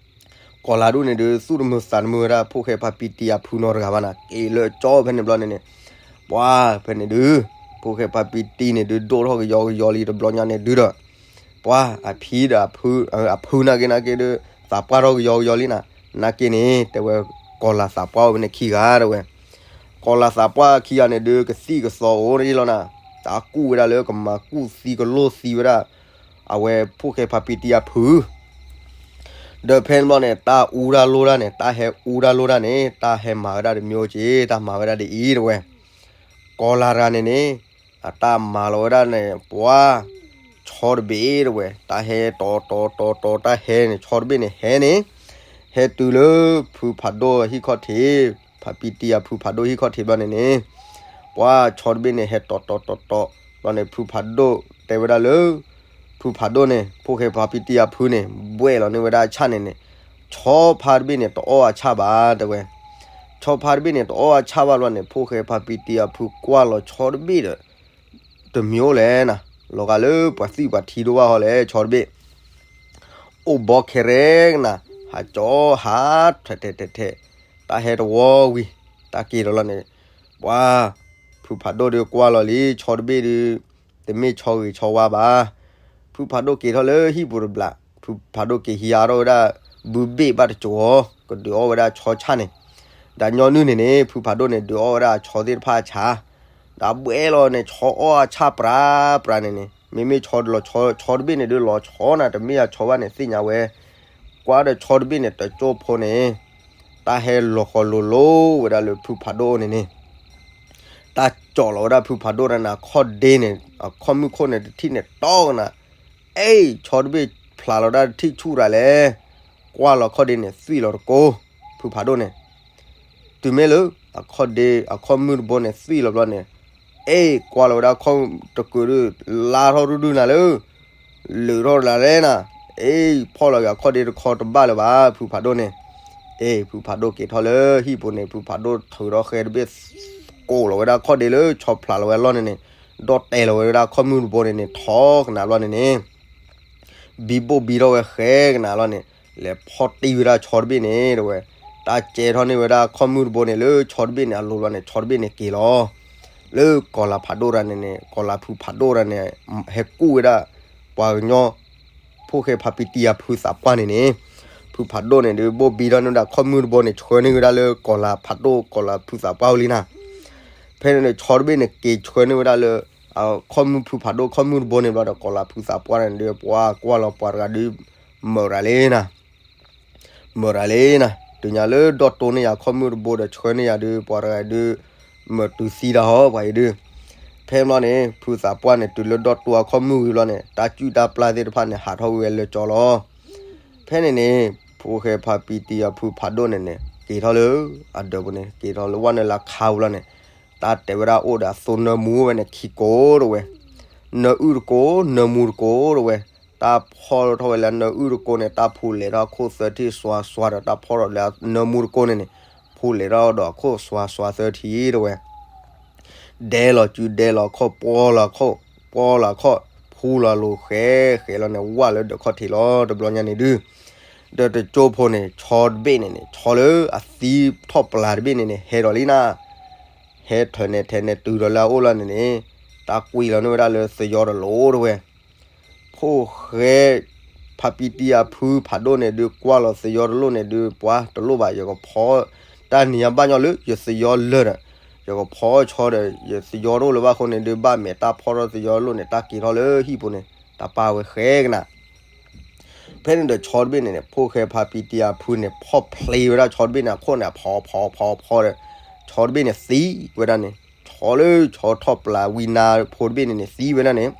ကီၤလၤဒူၣ်န့ၣ်ဒုး သူၣ်တမုာ်သးတမုာ်ဝဲဒၣ် ဖိၣ်ဃဲဖါပံတံအဖုနီတဂၤဘၣ်နၤ, က့ၤလၢကၠီဖဲန့ၣ်ဘျီန့ၣ်န့ၣ်, ပှၤဖဲန့ၣ်ဒုး, ဖိၣ်ဃဲဖါပံတံန့ၣ်ဒုး ဒိၣ်ထီၣ်ကယီကယီလံတဘျီညါန့ၣ်ဒုးဒီး, ပှၤအဖံဒီးအဖု, အဖုနာ်က့နာ်က့ဒုး သးပှၢ်ထီၣ်ကယီကယီလံနၤ, နာ်က့န့ၣ် တဲဝဲ ကီၤလၤသးပှၢ်အိၣ်ဝဲန့ၣ်ခံဂၤတဲဝဲ ကီၤလၤသးပှၢ်ခံဂၤန့ၣ်ဒုး ကသံၣ်ကသီအိၣ်န့ၣ်လီၤနၤ, တၢ်ကူၣ်ဝဲဒၣ်လၢကမၤကူၣ်သံကလိၢ်သံဝဲဒၣ်, အဝဲဖိၣ်ဃဲဖါပံတံအဖု ဒီးဖဲန့ၣ်ဘျီန့ၣ် တၢ်အူတၢ်လိၣ်တၢ်န့ၣ် တၢ်ဟဲအူတၢ်လိၣ်တၢ်န့ၣ် တၢ်ဟဲမၤဝဲဒၣ်တမံၤအိၣ်က့ၤ တၢ်မၤဝဲဒၣ်ဒ်အံၤတဲဝဲ, ကီၤလၤတဂၤန့ၣ်န့ၣ်, အတၢ်မၤလီၤဝဲဒၣ်န့ၣ် ပှၤ, ဆီတဘ့ၣ်တဲဝဲ, တၢ်ဟဲတီၤတီၤတီၤတီၤ တၢ်ဟဲန့ၣ် ဆီတဘ့ၣ်န့ၣ်ဟဲန့ၣ်, ဟဲတုၤလၢ ဖုဖးဒိၣ်ဟံၣ်ခီၣ်ထံး, ဖါပံတံအဖုဖးဒိၣ်ဟံၣ်ခီၣ်ထံးဘျီန့ၣ်န့ၣ်, ပှၤဆီတဘ့ၣ်န့ၣ် ဟဲတီၤတီၤတီၤတီၤ, ဘျီန့ၣ် ဖုဖးဒိၣ်တဲဝဲဒၣ်လၢ ဖုဖးဒိၣ်န့ၣ် ဖိၣ်ဃဲဖါပံတံအဖုန့ၣ် ဘှဲၣ်လီၤန့ၢ်ဝဲဒၣ်အဆၣ်န့ၣ်န့ၣ်, ဆီဖါတဘ့ၣ်န့ၣ် တအီၣ်အဆၣ်ဘၣ်တဲဝဲ, ဆီဖါတဘ့ၣ်န့ၣ် တအီၣ်အဆၣ်ဘၣ်ဘျီန့ၣ် ဖိၣ်ဃဲဖါပံတံအဖုကွၢ်လီၤဆီတဘ့ၣ်ဒီး, တမံၤအိၣ်လဲၣ်နၤ, လီၤဂာ်လၢပှၤသံၣ်ပှၤထံဒိၣ်ဘၣ်ဟီလဲၣ် ဆီတဘ့ၣ် အိၣ်ဘီခဲရဲကနၤ, ဟးကၠီဟးထဲထဲထဲထဲ, တၢ်ဟဲတဝီဝံၤ, တၢ်က့ၤဒီးလီၤန့ၣ်, ပှၤ, ဖုဖးဒိၣ်ဒုးကွၢ်လီၤလံ ဆီတဘ့ၣ်ဒုး, တမ့ၢ်ဆီဂ့ၤဆီဝါဘၣ်. ဖုဖးဒိၣ်က့ၤထီၣ်လၢဟံၣ်ပူၤတဘျီ, ဖုဖးဒိၣ်က့ၤဟံးအါထီၣ်ဝဲဒၣ်, ဘုဘ့ၣ်ဘၣ်တစိၤအီၤ, ကဒုးအီၣ်ဝဲဒၣ်ဆီဆၣ်န့ၣ်, ဒီးညီနုၢ်န့ၣ်န့ၣ် ဖုဖးဒိၣ်န့ၣ် ဒုးအီၣ်ဝဲဒၣ်ဆီသ့ၣ်တဖၣ်အဆၣ် ဒီးဘှဲၣ်လီၤန့ၣ် ဆီအီၣ်အဆၣ်ပြးပြးန့ၣ်န့ၣ် မ့မ့ၢ်ဆီတလီၤဆီ ဆီတဘ့ၣ်န့ၣ်ဒုးလီၤဆီနၤ တမ့ၢ်အဆီဘၣ်န့ၣ် သ့ၣ်ညါဝဲ, ကွၢ်ဒီးဆီတဘ့ၣ်န့ၣ် တကၠိၢ်ဖိန့ၣ်, တၢ်ဟဲလီၤဃီၤလိၤလိၤဝဲဒၣ်လၢဖုဖးဒိၣ်န့ၣ်န့ၣ်, တၢ်ကၠီၣ်လီၤဝဲဒၣ်ဖုဖးဒိၣ်တၢ်န့ၣ် အခီၣ်ဒ့န့ၣ်, အခီၣ်မုၢ်ခိၣ်န့ၣ်တထံၣ်န့ၣ်တီကနၤ, အ့ၣ် ဆီတဘ့ၣ်ဖျးလီၤဒၣ်တထံၣ်ဆူၣ်ရၤလဲၣ်, ကွၢ်လီၤခီၣ်ဒ့န့ၣ် သွံၣ်လီၤတကိး, ဖုဖးဒိၣ်န့ၣ် တုၤမ့ၢ်လၢ အခီၣ်ဒ့ အခီၣ်မုၢ်တဘိန့ၣ် သွံၣ်လီၤဘျီန့ၣ်, အ့ၣ် ကွၢ်လီၤဝဲဒၣ်ခီၣ်တကုာ်ဒုး လါထီၣ်ဒုဒုနၤလၢ, လုာ်ထီၣ်လၢလဲၣ်နၤ, အ့ၣ် ဖီၣ်လီၤက့ၤအခီၣ်ဒ့တခီတဘၣ်လၢၤဘၣ် ဖုဖးဒိၣ်န့ၣ်, အ့ၣ် ဖုဖးဒိၣ်က့ၤထီၣ်လၢဟံၣ်ပူၤန့ၣ် ဖုဖးဒိၣ်ထုးထီၣ်ဃဲတဘ့ၣ်, ကိးလီၤဝဲဒၣ်ခီၣ်ဒ့လၢဆီဖျးလီၤဝဲအလီၢ်န့ၣ်န့ၣ်, ဒီၣ်တဲာ်လီၤဝဲဒၣ်ခီၣ်မုၢ်တဘိန့ၣ်န့ၣ် ထီကနၤဘျီန့ၣ်န့ၣ် ဘံဘိၣ်ဘံထီၣ်ဝဲဃဲကနၤလီၤန့ၣ်, လဲၤဖီၣ်တံၢ်ဝဲဒၣ်ဆီတဘ့ၣ်န့ၣ်တဲဝဲ, တၢ်ကဲထီၣ်န့ၢ်ဝဲဒၣ်ခီၣ်မုၢ်တဘိန့ၣ် လၢဆီတဘ့ၣ်န့ၣ်အလိၤဘျီန့ၣ် ဆီတဘ့ၣ်န့ၣ်က့ၤလီၤ, လၢကီၤလၤဖးဒိၣ်တၢ်န့ၣ်န့ၣ် ကီၤလၤဖုဖးဒိၣ်တၢ်န့ၣ်, ဟဲကူၣ်ဝဲဒၣ်, ပှၤကညီ ဖိၣ်ဃဲဖါပံတံအဖုသးပှၢ်န့ၣ်န့ၣ်, ဖုဖးဒိၣ်န့ၣ်ဒုး ဘိၣ်ဘံထီၣ်န့ၢ်ဝဲဒၣ်ခီၣ်မုၢ်တဘိန့ၣ် ဆှၢန့ၢ်ဝဲဒၣ်လၢကီၤလၤဖးဒိၣ် ကီၤလၤဖုသးပှၢ်ဝံၤလံနၤ, ဖဲန့ၣ်န့ၣ် ဆီတဘ့ၣ်န့ၣ် က့ၤဆှၢန့ၢ်ဝဲဒၣ်လၢ, ခီၣ်မုၢ်ဖုဖးဒိၣ် ခီၣ်မုၢ်တဘိန့ၣ်ဘျီဒီး ကီၤလၤဖုသးပှၢ်န့ၣ်ဒုး ပှၤကွၢ်လီၤပှၤတဂၤဒုး, မၢရၤလံနၤ, မၢရၤလံနၤ, တုၤညါလၢဒီတိၢ်န့ၢ်ယၤခီၣ်မုၢ်တဘိဒီးဆှၢန့ၢ်ယၤဒုး ပှၤတဂၤဒုး မၤတုၤသံတၢ်ဟီ ပှၤအံၤဒုး. ဖဲန့ၣ်ဘျီန့ၣ် ဖုသးပှၢ်န့ၣ် တုၤလၢဒီတိၢ်အခီၣ်မုၢ်ဝံၤဘျီန့ၣ် တၢ်စုၣ်တၢ်ပျၢ်သ့ၣ်တဖၣ်န့ၣ် ဟးထီၣ်ဝဲလၢကၠီလီၤ. ဖဲန့ၣ်န့ၣ် ဖိၣ်ဃဲဖါပံတံအဖုဖးဒိၣ်န့ၣ်န့ၣ် က့ၤထီၣ်လၢအဒၢးပူၤန့ၣ် က့ၤထီၣ်လၢဝဲနုာ်လၢခါပူၤလီၤန့ၣ် တၢ်တဲဝဲဒၣ်အိၣ်ဒီးအသိနၢမူဝဲန့ၣ်ခံကိးတဝဲ, နၢအုၣ်တကိး နၢမူတကိးတဝဲ, တၢ်ဖီၣ်ထီၣ်ဝဲလၢနၢအုၣ်တကိးန့ၣ် တၢ်ဖူးလဲၤထီၣ်အခိၣ်သၢထံၣ်စွါစွါဒီး တၢ်ဖီၣ်ထီၣ်လၢနၢမူတကိးန့ၣ်န့ၣ် ဖူးလဲၤထီၣ်ဒီးအခိၣ်စွါစွါသၢထံၣ်တဝဲ ဒဲလီၤစုဒဲလီၤခီၣ် ပီလီၤခီၣ် ပီလီၤခီၣ် ဖူလီၤလိၤဃဲဃဲလီၤန့ၣ် ဝၢ်လၢဒၢးခီၣ်ထံးလီၤ တဘျီညါန့ၣ်ဒုး, ဒီးတကၠိဖိန့ၣ် ဆီတဘ့ၣ်န့ၣ်န့ၣ် ဆီလၢအသံထီၣ်ပျၢ်တဘ့ၣ်န့ၣ်န့ၣ် ဟဲဒီးလံနၤ, ဟဲထၢၣ်န့ၣ်ထဲန့ၣ်တုၤဒီးလၢအအိၣ်လီၤန့ၣ်န့ၣ် တၢ်ကွံာ်လီၤန့ၢ်ဝဲဒၣ်လၢသယီတလိၣ်တဝဲ ဖိၣ်ဃဲ ဖါပံတံအဖုဖးဒိၣ်န့ၣ်ဒုး ကွၢ်လီၤသယီတလိၣ်န့ၣ်ဒုး ပှၤတလိၣ်ဘၣ် ယကဖီ တၢ်နံၤညါဘၣ်ညီလၢယသယီလၢာ်ဒီး ယကဖီဆီဒီး ယသယီတအိၣ်လၢၤဘၣ်အဃိန့ၣ်ဒုး ဘၣ်မဲာ်တၢ်ဖီထီၣ်သယီတလိၣ်န့ၣ် တၢ်က့ၤထီၣ်လၢဟံၣ်ပူၤန့ၣ် တၢ်ပာ်ဝဲဃဲကနၤ ဖဲန့ၣ်ဒီးဆီတဘ့ၣ်န့ၣ်န့ၣ် ဖိၣ်ဃဲဖါပံတံအဖုန့ၣ် ဖီၣ်ဖျ့ဝဲဒၣ်ဆီတဘ့ၣ်န့ၣ် အခိၣ်န့ၣ် ဖီဖီဖီဖီဒီး ဆီတဘ့ၣ်န့ၣ်သံဝဲဒၣ်န့ၣ် ဆီလၢဆီထီၣ်ပျၢ်ဝံနါဖိတဘ့ၣ်န့ၣ်န့ၣ် သံဝဲဒၣ်န့ၣ်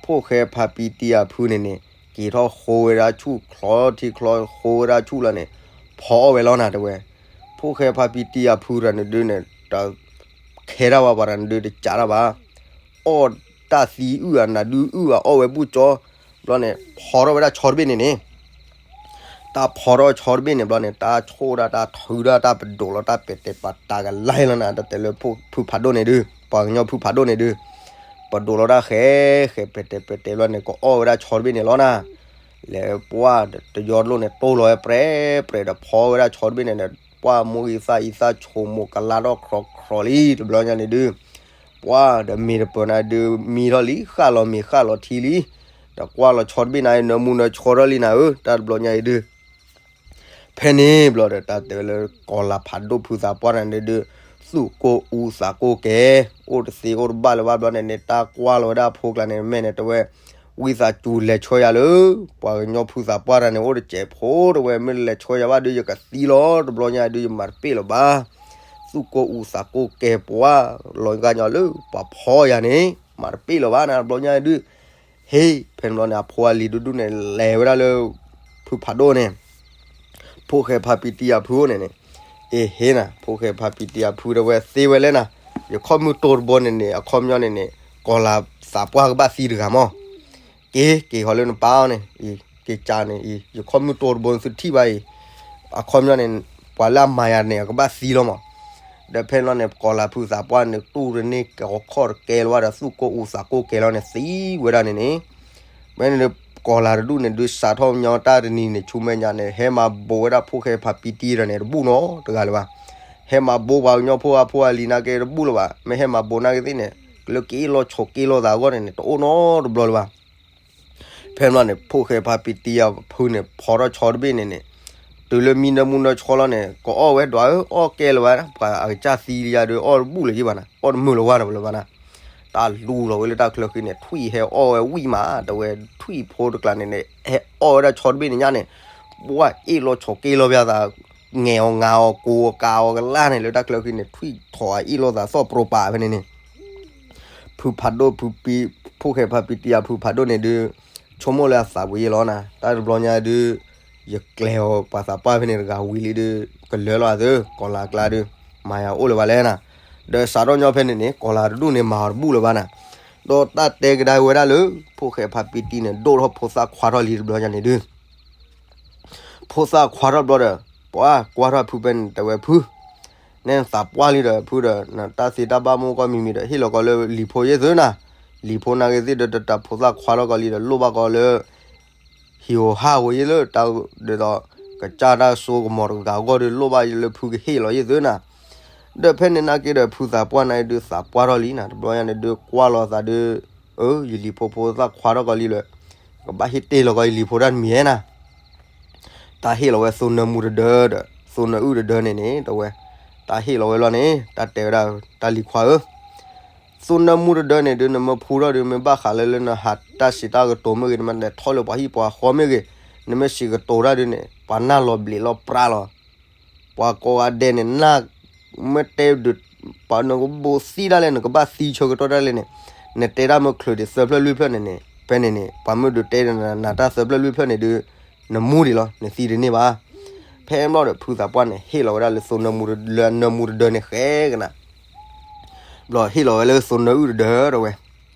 ဖိၣ်ဃဲဖါပံတံအဖုန့ၣ်န့ၣ် က့ၤထီၣ်ဃိဝဲဒၣ်ဆူၣ်ချီထံချီဃိဝဲဒၣ်ဆူၣ်လီၤန့ၣ် ဖီအီၣ်ဝဲလီၤနၤတဲဝဲ ဖိၣ်ဃဲဖါပံတံအဖုတဂၤန့ၣ်ဒုးန့ၣ် တ ခဲတၢ်ဘၣ်ပှၤတဂၤန့ၣ်ဒုး တကးတၢ်ဘၣ် အီၣ်တၢ်သံအုၣ်အနၤဒုးအုၣ်အီၣ်ဝဲဘူၣ်ကၠီ ဘျီန့ၣ် ဖီထီၣ်ဝဲဒၣ်ဆီတဘ့ၣ်န့ၣ်န့ၣ် တၢ်ဖီထီၣ်ဆီတဘ့ၣ်န့ၣ်ဘျီန့ၣ် တၢ်ဆိၣ်ဒၣ်တၢ်ထုဒၣ်တၢ်ပဒိၣ်လီၤတၢ်ပဲာ်တဲာ်ပာ်တၢ်ကလါလီၤနၤ တၢ်တဲလၢဖုဖးဒိၣ်န့ၣ်ဒုး ပှၤကညီဖုဖးဒိၣ်န့ၣ်ဒုး ပဒိၣ်လီၤတၢ်ဃဲဃဲပဲာ်တဲာ်ပဲာ်တဲာ်ဘျီန့ၣ် ကအီၣ်ဝဲဒၣ်ဆီတဘ့ၣ်န့ၣ်လီၤနၤ လဲၤပှၢ်တယီတလိၣ်န့ၣ် တိၢ်လီၤဝဲပြဲပြဲဒီးဖီဝဲဒၣ်ဆီတဘ့ၣ်န့ၣ်ဒီး ပှၢ်မူဂံၢ်သၣ်အံသၣ်ဆိမိၣ်ကလါထီၣ်ခရီခရီလံ တဘျီညါန့ၣ်ဒုး ပှၢ်ဒီးမ့ၢ်တပၢၢ်နၤဒုး မံထီၣ်လံ ဃၣ်လီၤမ့ၤဃၣ်လီၤထံလံ ဒီးကွၢ်လီၤဆီတဘ့ၣ်နၤ နၢမူနၢဆှီထီၣ်လံနၤဧၢ တၢ်တဘျီညါအံၤဒုး ဖဲန့ၣ်ဘျီဒီး တၢ်တဲဝဲလၢကီၤလၤဖးဒိၣ်ဖုသးပှၢ်တဂၤန့ၣ်ဒုး သူၣ်ကိၢ်အူသးကိၢ်ကဲ အိၣ်တသ့အိၣ်တဘၣ်လၢၤဘၣ်ဘျီန့ၣ်န့ၣ် တၢ်ကွၢ်လီၤဝဲဒၣ်အဖိကျါန့ၣ် မ့ၢ်န့ၣ်တဲဝဲ ဝံသးစူၤလဲၤဆှၢယၤလၢ ပှၤကညီဖုသးပှၢ်တဂၤန့ၣ် အိၣ်တစဲးဖိတဲဝဲ မ့ၢ်လဲၤဆှၢယၤဘၣ်ဒုး ယကသံလီၤ တဘျီညါဒုး ယမၤတပ့ၢ်လၢၤဘၣ် သူၣ်ကိၢ်အူသးကိၢ်ကဲပှၤ လီၤဂာ်ညီလၢ ပှၤဖီယၤန့ၣ် မၤတပ့ၢ်လၢၤဘၣ်နၤ တဘျီညါဒုး ဟ့ၣ် ဖဲန့ၣ်ဘျီန့ၣ် အဖိအလံၤဒူၣ်ဒူၣ်န့ၣ် လဲၤဝဲဒၣ်လၢ ဖုဖးဒိၣ်န့ၣ် ဖိၣ်ဃဲဖါပံတံအဖုအိၣ်န့ၣ်န့ၣ် အ့ဟ့ၣ်နၤ ဖိၣ်ဃဲဖါပံတံအဖုတဲဝဲသ့ဝဲလဲၣ်နၤ ယခီၣ်မုၢ်တိၢ်တဘိန့ၣ်န့ၣ် အခီပညီန့ၣ်န့ၣ် ကီၤလၤသးပှၢ်ကဘၣ်သံတဂၤမး က့ၤ က့ၤဃီၤလၢနပၢ်အီၤန့ၣ် အံၤ က့ၤကၢန့ၣ် အံၤ ယခီၣ်မုၢ်တိၢ်တဘိန့ၣ်သုထံၣ်ဘၣ်အံၤ အခီပညီန့ၣ် ပှၤလၢအမၤယၤန့ၣ် အကဘၣ်သံလီၤမး ဒီးဖဲန့ၣ်ဘျီန့ၣ် ကီၤလၤဖုသးပှၢ်န့ၣ် တူၢ်တန့ၢ်ကီၢ်ခီၣ်တကဲလၢၤဘၣ်ဒီး သူၣ်ကိၢ်အူသးကိၢ်ကဲလီၤန့ၣ် သံဝဲဒၣ်န့ၣ်န့ၣ် မ့ၢ်န့ၣ် ကီၤလၤတဒူၣ်န့ၣ် ဒုးစးထီၣ်ညီတၢ်တနံၤန့ၣ် ဆူမဲာ်ညါန့ၣ် ဟဲမၤဘိးဝဲဒၣ်ဖိၣ်ဃဲဖါပံတံဒီးန့ၣ် တဘူၣ်နီတဂၤလၢၤဘၣ်. ဟဲမၤဘိးပှၤကညီဖိအဖိအလံၤနာ်က့တဘူၣ်လၢၤဘၣ်. မ့ၢ်ဟဲမၤဘိးနာ်က့သ့ၣ်န့ၣ် လၢက့ၤအ့ၣ်လိာ်ဆိးက့လိာ်သးအဂီၢ်န့ၣ်န့ၣ် တအိၣ်နီတဘျီလၢၤဘၣ်. ဖဲန့ၣ်ဘျီန့ၣ် ဖိၣ်ဃဲဖါပံတံအဖုန့ၣ် ဖီထီၣ်ဆီတဘ့ၣ်န့ၣ်န့ၣ် တုၤလၢမံနၢမူနၢဆှီလီၤန့ၣ် ကအီၣ်ဝဲဒွးဧၢ အီၣ်ကဲလၢၤဘၣ်. ပှၤအကစၢ်သံလံယါဒုး အီၣ်တဘူၣ်လၢၤဘၣ်နၤ, အီၣ်တမုာ်လၢၤဝါလၢၤဘၣ်နၤ. တၢ်လူလီၤဝဲလၢတၢ်ချၢဃံန့ၣ် ထွံၣ်ဟဲအီၣ်ဝဲဝံၣ်မး တဲဝဲ ထွံၣ်ဖိတကျါန့ၣ်န့ၣ် ဟဲအီၣ်ဝဲဒၣ်ဆီတဘ့ၣ်န့ၣ်ညါန့ၣ် ပှၢ်အ့ၣ်လိာ်ဆိးက့လိာ်ပျၢ်သး ငဲၤအီၤငါအီၤ ကိးအီၤကးအီၤကလၢ်န့ၣ် လၢတၢ်ချၢဃံန့ၣ် ထွံၣ်ထိးအအ့ၣ်လိာ်သးသီၣ်ပြိးပာ် ဖဲန့ၣ်န့ၣ် ဖုဖးဒိၣ်ဖုပံ ဖိၣ်ဃဲဖါပံတံအဖုဖးဒိၣ်န့ၣ်ဒုး ဆိကမိၣ်လၢအသးဝံၤယဲလီၤနၤ. တၢ်တဘျီညါဒုး ယကျဲၤအီၤပှၤသးပှၢ်ဖဲန့ၣ်တဂၤဝံၤလံဒုး ကလၢာ်လီၤအသု ကီၤလၤကျါဒုး မၤယၤအိၣ်လၢၤဘၣ်လဲၣ်နၤ. ဒီးစးထီၣ်ညီဖဲန့ၣ်န့ၣ် ကီၤလၤတဒူၣ်န့ၣ် မၤအီၤတဘူၣ်လၢၤဘၣ်နၤ. ဒီးတၢ်တဲကဒါဝဲဒၣ်လၢ ဖိၣ်ဃဲဖါပံတံန့ၣ် ဒိၣ်ထီၣ်ဖိသၣ်ခွါထီၣ်လံတဘျီညါန့ၣ်ဒုး ဖိသၣ်ခွါထီၣ်ဘျီဒီး ပှၤကွၢ်ထီၣ်ဖုဖဲန့ၣ် တဲဝဲဖု နဲနသးပှၢ်လံဒီး ဖုဒီး နတၢ်သ့တၢ်ဘၣ်မူကီၢ်မံၤမံၤဒီး ဟ့ၣ်လီၤကီးလၢလံၤဖိယဲၢ်သုနၤ. လံၤဖိနာ်က့သ့ၣ်ဒီး တၢ်ဖိသၣ်ခွါထီၣ်ကီးလံဒီး လိၣ်ဘၣ်ကီးလၢ ဟံၣ်ဧိၤဟၣ်ဧိၤယဲၢ်လၢတၢ်ဒ်သိး ကစၢ်တၢ်စိကမီၤတဂၤအဂီၢ်ဒီး လိၣ်ဘၣ်ယဲၢ်လၢဖုကဟ့ၣ်လီၤယဲၢ်သုနၤ. ဒီးဖဲန့ၣ်နာ်က့ဒီး ဖုသးပှၢ်နာ်က့ဒုး သးပှၢ်ထီၣ်လံနၤ. တဘျီညါန့ၣ်ဒုး ကွၢ်လီၤသးဒုး အၢ ယလံၤဖိဖိသၣ်ခွါထီၣ်ကီးလံလၢ ကဘၣ်ဟ့ၣ်တ့ၢ်လီၤကီးယလံၤဖိတၢ်တမံၤဧဲနၤ. တၢ်ဟ့ၣ်လီၤဝဲသိနၢမူတဒၢဒီး သိနၢအုၣ်တဒၢန့ၣ်န့ၣ် တဲဝဲ တၢ်ဟ့ၣ်လီၤဝဲလီၤန့ၣ် တၢ်တဲဝဲဒၣ် တၢ်လံၤခွါဧၢ သိနၢမူတဒၢန့ၣ်ဒုး နမ့ၢ်ဖူထီၣ်ဒုး မ့ၢ်ဘၣ်ဃးလၢလၢနဟးတၢ်စံးတၢ်ကတိၤမ့ၢ်ဂ့ၤ နမ့ၢ်လဲၤထီၣ်လၢပှၤဟံၣ်ပှၤဃီမ့ၢ်ဂ့ၤ နမ့ၢ်စံးကတိၤတၢ်ဒုးန့ၣ် ပှၤနၢ်လီၤဘျံးလီၤပြါလီၤ. ပှၤကိးဂၤဒဲးန့ၣ် နမ့ၢ်တဲဒုး ပှၤနကဘိးသံဒၣ်လဲာ် နကဘၣ်သံဆၢကတီၢ်ဒၣ်လဲာ်န့ၣ်, နတဲတၢ်မ့ၢ်ချုးဒံးသၢဖျၢၣ်လွံၢ်ဖျၢၣ်န့ၣ်န့ၣ် ဖဲန့ၣ်န့ၣ် ပှၤမ့ၢ်ဒုးတဲနၤတၢ်သၢဖျၢၣ်လွံၢ်ဖျၢၣ်န့ၣ်ဒုး နမူဒံးလီၤ နသံတန့ၢ်ဘၣ်. ဖဲဘျီဒီး ဖုသးပှၢ်န့ၣ် ဟ့ၣ်လီၤဝဲဒၣ်လၢသိနၢမူတဒၢ နၢမူတဒၢန့ၣ်ဃဲကနၤ ဘျီဟ့ၣ်လီၤဝဲလၢသိနၢအုၣ်တဒၢတဲဝဲ,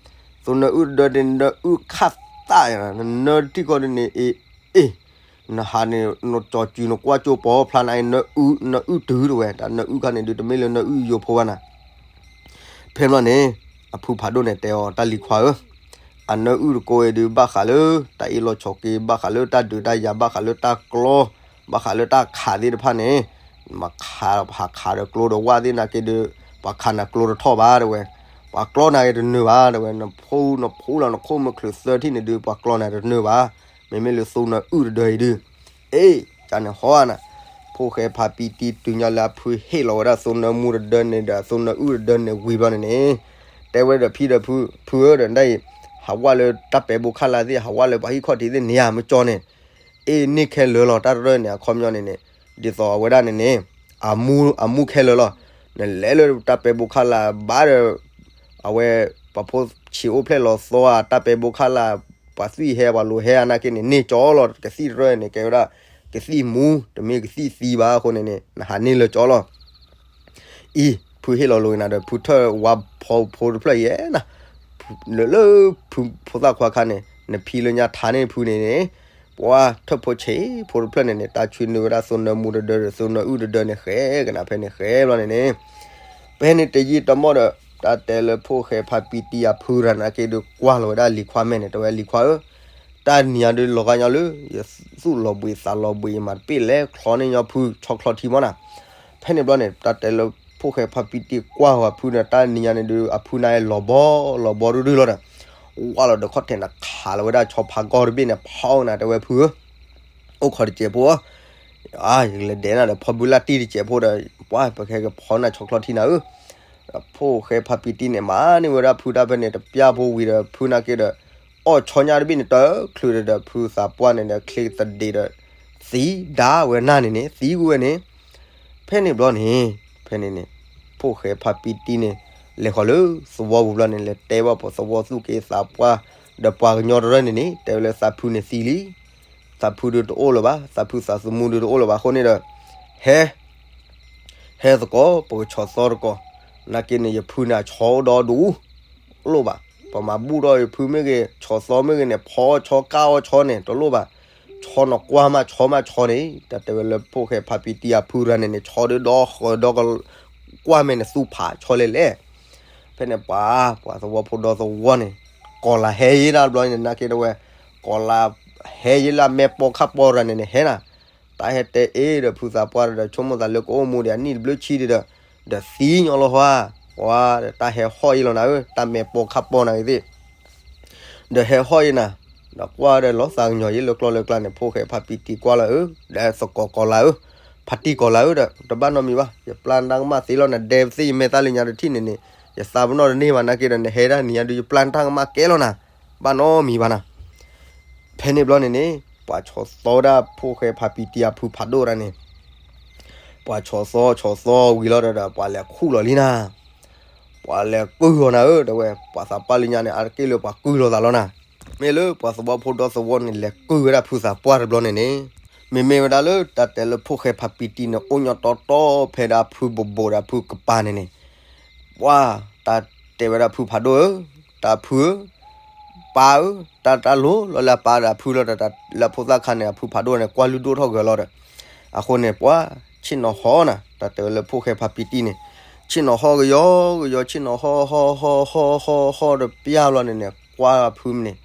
သိနၢအုၣ်တဒၢန့ၣ် နၢအုၣ်ခၣ်သၣ်ယါ နနၢတထံၣ်ဃီဒ်န့ၣ် အ့ အ့ နဟးန့ၣ် နကၠီၤစုၤ နကွၢ်ကၠိပီၤဖျါနၤ နအုၣ် နအုၣ်တုၤတဲဝဲ တၢ်နၢအုၣ်ခါန့ၣ်ဒုး တမ့ၢ်လၢနၢအုၣ်ယိာ်ဖိဘၣ်နၤ. ဖဲဘျီန့ၣ် အဖုဖးဒိၣ်န့ၣ်တဲအီၤ တၢ်လံၤခွါဧၢ, အနၢအုၣ်တကိးအံၤဒုး ဘၣ်ဃးလၢ တၢ်အ့ၣ်လိာ်ဆိးက့ ဘၣ်ဃးလၢတၢ်ဒုးတၢ်ယၤ ဘၣ်ဃးလၢတၢ်ကျီ ဘၣ်ဃးလၢတၢ်ခးသ့ၣ်တဖၣ်န့ၣ်, မ့ၢ်ခး ဟးခးဒီးကျိဒီးဝၣ်သ့ၣ်နာ်က့ဒုး ပှၤခးနၤကျိတထီၣ်ဘၣ်တဲဝဲ, ပှၤကျီနၤက့တနၢၤဘၣ်တဲဝဲ, နဖိနဖိလီၤ နခိၣ်မ့ၢ်ချုးသၢထံၣ်န့ၣ်ဒုး ပှၤကျီနၤတနၢၤဘၣ်, မ့မ့ၢ်လၢသိနၢအုၣ်တဒၢအံၤဒုး, အ့ ကန့ၣ်ဟီနၤ, ဖိၣ်ဃဲဖါပံတံတုၤညါလၢအဖုဟ့ၣ်လီၤဝဲဒၣ်သိနၢမူတဒၢန့ၣ်ဒီး သိနၢအုၣ်တဒၢန့ၣ်ဝံၤဘျီန့ၣ်န့ၣ်, တဲဝဲဒီးဖံဒီးဖု, ဖုဧၢဒီးနဒၣ်အံၤ, ဟးဝၣ်လၢတၢ်ပဲဘိခၣ်လၢ်သ့ၣ် ဟးဝၣ်လၢပှၤဟံၣ်ခီၣ်ထံးသ့ၣ်န့ၣ်ဧါ မ့ၢ်ကၠီန့ၣ်, အ့ၣ်န့ၢ်ခဲလၢာ်လီၤ တၢ်တရၢၢ်န့ၣ် အခီပညီန့ၣ်န့ၣ်, ဒ်သိးအဝဲဒၣ်န့ၣ်န့ၣ်, အမူ အမူခဲလၢာ်လီၤ, နလဲၤလၢတၢ်ပဲဘိခၣ်လၢ်ဘၣ်ဒီး, အဝဲ, ပှၤဖိဆံးအိၣ်ဖျဲၣ်လီၤသီဧါ တၢ်ပဲဘိခၣ်လၢ်, ပှၤသွံၣ်ဟဲပှၤလိၤဟဲအါနာ်က့န့ၣ် န့ၢ်ကၠီလီၤ ကသံၣ်တရၢၢ်န့ၣ် ကဲဝဲဒၣ်, ကသံၣ်မူ တမ့ၢ်ကသံၣ်သံဘၣ်အဃိန့ၣ်န့ၣ် နဟးန့ၢ်လၢကၠီလီၤ အံၤ, ဖုဟ့ၣ်လီၤလိာ်က့ၤနၤဒီး ဖုထၢၣ်ဝါဖီဖိတဖျၢၣ်ယဲနၤ, လၢလၢ, ဖုဖိသၣ်ခွါခါန့ၣ် နဖံလၢညါထါန့ၢ်ဖုန့ၣ်န့ၣ်, ပှၤထၢၣ်ဖိဆံးဖိတဖျၢၣ်န့ၣ်န့ၣ် တၢ်ဆွံနုာ်ဝဲဒၣ်သိနၢမူတဒၢဒီး သိနၢအုၣ်တဒၢန့ၣ်ဃဲကနၤဖဲန့ၣ်ဃဲဘျီန့ၣ်န့ၣ်, ဖဲန့ၣ်တယံာ်တမီၢ်ဒီး, တၢ်တဲလၢဖိၣ်ဃဲဖါပံတံအဖုရၤနာ်က့ဒုးကွၢ်လီၤဝဲဒၣ်လံၤခွါမဲာ်န့ၣ် တဲဝဲလံၤခွါဧၢ, တၢ်နံၤညါဒုးလီၤဂာ်ညီလၢ, ယသူၣ်လီၤဘှံးသးလီၤဘှံး ယမၤတပ့ၢ်လဲၤချီန့ၢ်ညီဖုဆီချီထံမီၢ်နၤ, ဖဲန့ၣ်ဘျီန့ၣ် တၢ်တဲလၢဖိၣ်ဃဲဖါပံတံကွၢ်ဝဲဖုန့ၣ် တၢ်နံၤညါန့ၣ်ဒုး အဖုန့ၣ်လီၤဘီလီၤဘီဒုဒုလီၤဒီး, ဝၢ်လီၤဒီးခီၣ်ထံးနၤခးလီၤဝဲဒၣ်ဆီဖးကီၢ်တဘ့ၣ်န့ၣ် ဖီနၤတဲဝဲဖုဧၢ, အိၣ်ခိးတစဲးဖိဧၢ, ယကလဲၤဒဲးနၤဒီးဖီဘုလၢ်တံၢ်တစဲးဖိဒီး, ပှၤပကဟဲကဖီနၤဆီချီထံနၤဧၢ, ဖိၣ်ဃဲဖါပံတံန့ၣ် မၤန့ၢ်ဝဲဒၣ်ဖုတၢ်ဖဲန့ၣ် တပျၢ်ဖိဝံၤဒီး ဖုနာ်က့ဒီး, အီၣ်ဆီညါတဘ့ၣ်န့ၣ် တချုးဒီး ဖုသးပှၢ်န့ၣ်ဒီး ချ့သဒံးဒီး, သံဒၣ်ဝဲနၤန့ၣ်န့ၣ် သံကွံာ်ဝဲန့ၣ်, ဖဲန့ၣ်ဘျီန့ၣ်, ဖဲန့ၣ်န့ၣ်, ဖိၣ်ဃဲဖါပံတံန့ၣ်, လဲၤဃီၤလၢသဝီပူၤဘျီန့ၣ် လဲၤတဲဘၣ်ပှၤသဝီသူၣ်က့သးပှၢ်, ဒီးပှၤကညီတရၢၢ်န့ၣ်န့ၣ် တဲဝဲလၢသးဖုန့ၣ်သံလံ, သးဖုဒုးတအိၣ်လၢၤဘၣ် သးဖုသးသမူဒုးတအိၣ်လၢၤဘၣ်အဃိန့ၣ်ဒီး, ဟဲ ဟဲသကိး ပကဆီၣ်သီတကိး, နာ်က့န့ၣ် ယဖုန့ၣ်ဆီဒိၣ်ဒိၣ်, လိၣ်ဘၣ်, ပမၤဘူၣ်ထီၣ်ယဖုမ့ၢ်ဂ့ၤ ဆီၣ်သီမ့ၢ်ဂ့ၤန့ၣ် ဖီဆီကၢ်အီၣ်ဆီန့ၣ် တလိၣ်ဘၣ်, ဆီနကွၢ်မးဆီမးဆီန့ၣ် တၢ်တဲဝဲလၢဖိၣ်ဃဲဖါပံတံအဖုရၤန့ၣ်န့ၣ် ဆီဒုးဒီဃၢၤဒီက ကွၢ်မဲာ်န့ၣ်သူဖးဆီလဲၣ်လဲၣ်, ဖဲန့ၣ်ပှၤ ပှၤသဝီဖိဒီသဝီန့ၣ်, ကီၤလၤဟဲယဲဒၣ်တဘျီန့ၣ် နာ်က့တဝဲ, ကီၤလၤ ဟဲယဲလၢမဲာ်ပိာ်ခၣ်ပိာ်ရၤန့ၣ်န့ၣ် ဟဲနၤ တၢ်ဟဲတဲအ့ၣ်ဒီးဖုသးပှၢ်ဒီး ဆိကမိၣ်သးလၢကအိၣ်မူဒံးအနံၣ်တဘျုးဆံဒံးဒီး, ဒီးသံညီလီၤဟါ, ပှၤဒီးတၢ်ဟဲဟီၣ်ယဲလီၤနၤဧၢ တၢ်မဲာ်ပိာ်ခၣ်ပိာ်နၤဂ့ၤသ့ၣ်, ဒီးဟဲဟီၣ်ယဲနၤ, ဒီးကွၢ်ဒီးလီၤသးကညီၤယဲလၢကျီလၢကျါန့ၣ် ဖိၣ်ဃဲဖါပံတံကွၢ်လီၤဧၢ, ဒီးသကိးကီၤလၤဧၢ, ဖါတံၢ်ကီၤလၤဧၢဒီး တဘၣ်နီတမံၤဘၣ် ယပျၢ်တၢ်ကမၣ်သ့လီၤနၤ ဒဲသ့ၣ်ယမဲာ်သၣ်လၢညါတထံၣ်န့ၣ်န့ၣ်, ယသးပနီၣ်တန့ၢ်ဘၣ်နာ်က့ဒီး နဟဲဒၣ်နံၤညါဒုးယပျၢ်တၢ်ကမၣ်ကဲလီၤနၤ, ဘၣ်နီတမံၤဘၣ်နၤ ဖဲန့ၣ်ဘျီန့ၣ်န့ၣ် ပှၤဆီၣ်သီဝဲဒၣ်ဖိၣ်ဃဲဖါပံတံအဖုဖးဒိၣ်ဒၣ်န့ၣ်, ပှၤဆီၣ်သီဆီၣ်သီဝံၤလီၤဒီး ပှၤလဲၤခူၣ်လီၤလံနၤ, ပှၤလဲၤကုၢ်လီၤနၤဧၢ တဲဝဲ ပှၤသးပှၢ်လၢညါန့ၣ် အါတက့ၢ်လၢပှၤကုၢ်လီၤသးလီၤနၤ, မ့ၢ်လၢပှၤသဝီဖိဒီသဝီန့ၣ် လဲၤကုၢ်ဝဲဒၣ်ဖုသးပှၢ်တဘျီန့ၣ်န့ၣ်, မ့မ့ၢ်ဝဲဒၣ်လၢတၢ်တဲလၢဖိၣ်ဃဲဖါပံတံန့ၣ် အိၣ်ညီတီတီဖဲဒၣ်ဖုဘိးဘိးဒီးဖုကပၤန့ၣ်န့ၣ် ပှၤတၢ်တဲဝဲဒၣ်ဖုဖးဒိၣ်ဧၢ, တၢ်ဖုဧၢ, ပၢ်ဧၢ, တၢ်တၢ်လိၤလီၤလၢအပၢ်ဒီးအဖုလီၤဒီး လၢဖိသၣ်ခါန့ၣ် အဖုဖးဒိၣ်န့ၣ် ကွၢ်လုၢ်ဒိၣ်ထီၣ်ဂၢၤလီၤဒီး, အဃိန့ၣ် ပှၤဆ့ၣ်နီၤဟီနၤ တၢ်တဲဝဲလၢဖိၣ်ဃဲဖါပံတံန့ၣ်, ဆ့ၣ်နီၤဟီၣ်ကယီကယီ ဆ့ၣ်နီၤဟီၣ်ဟီၣ်ဟီၣ်ဟီၣ်ဟီၣ်ဟီၣ်တပျၢ်ဘျီန့ၣ်န့ၣ် ကွၢ်ဖုန့ၣ်,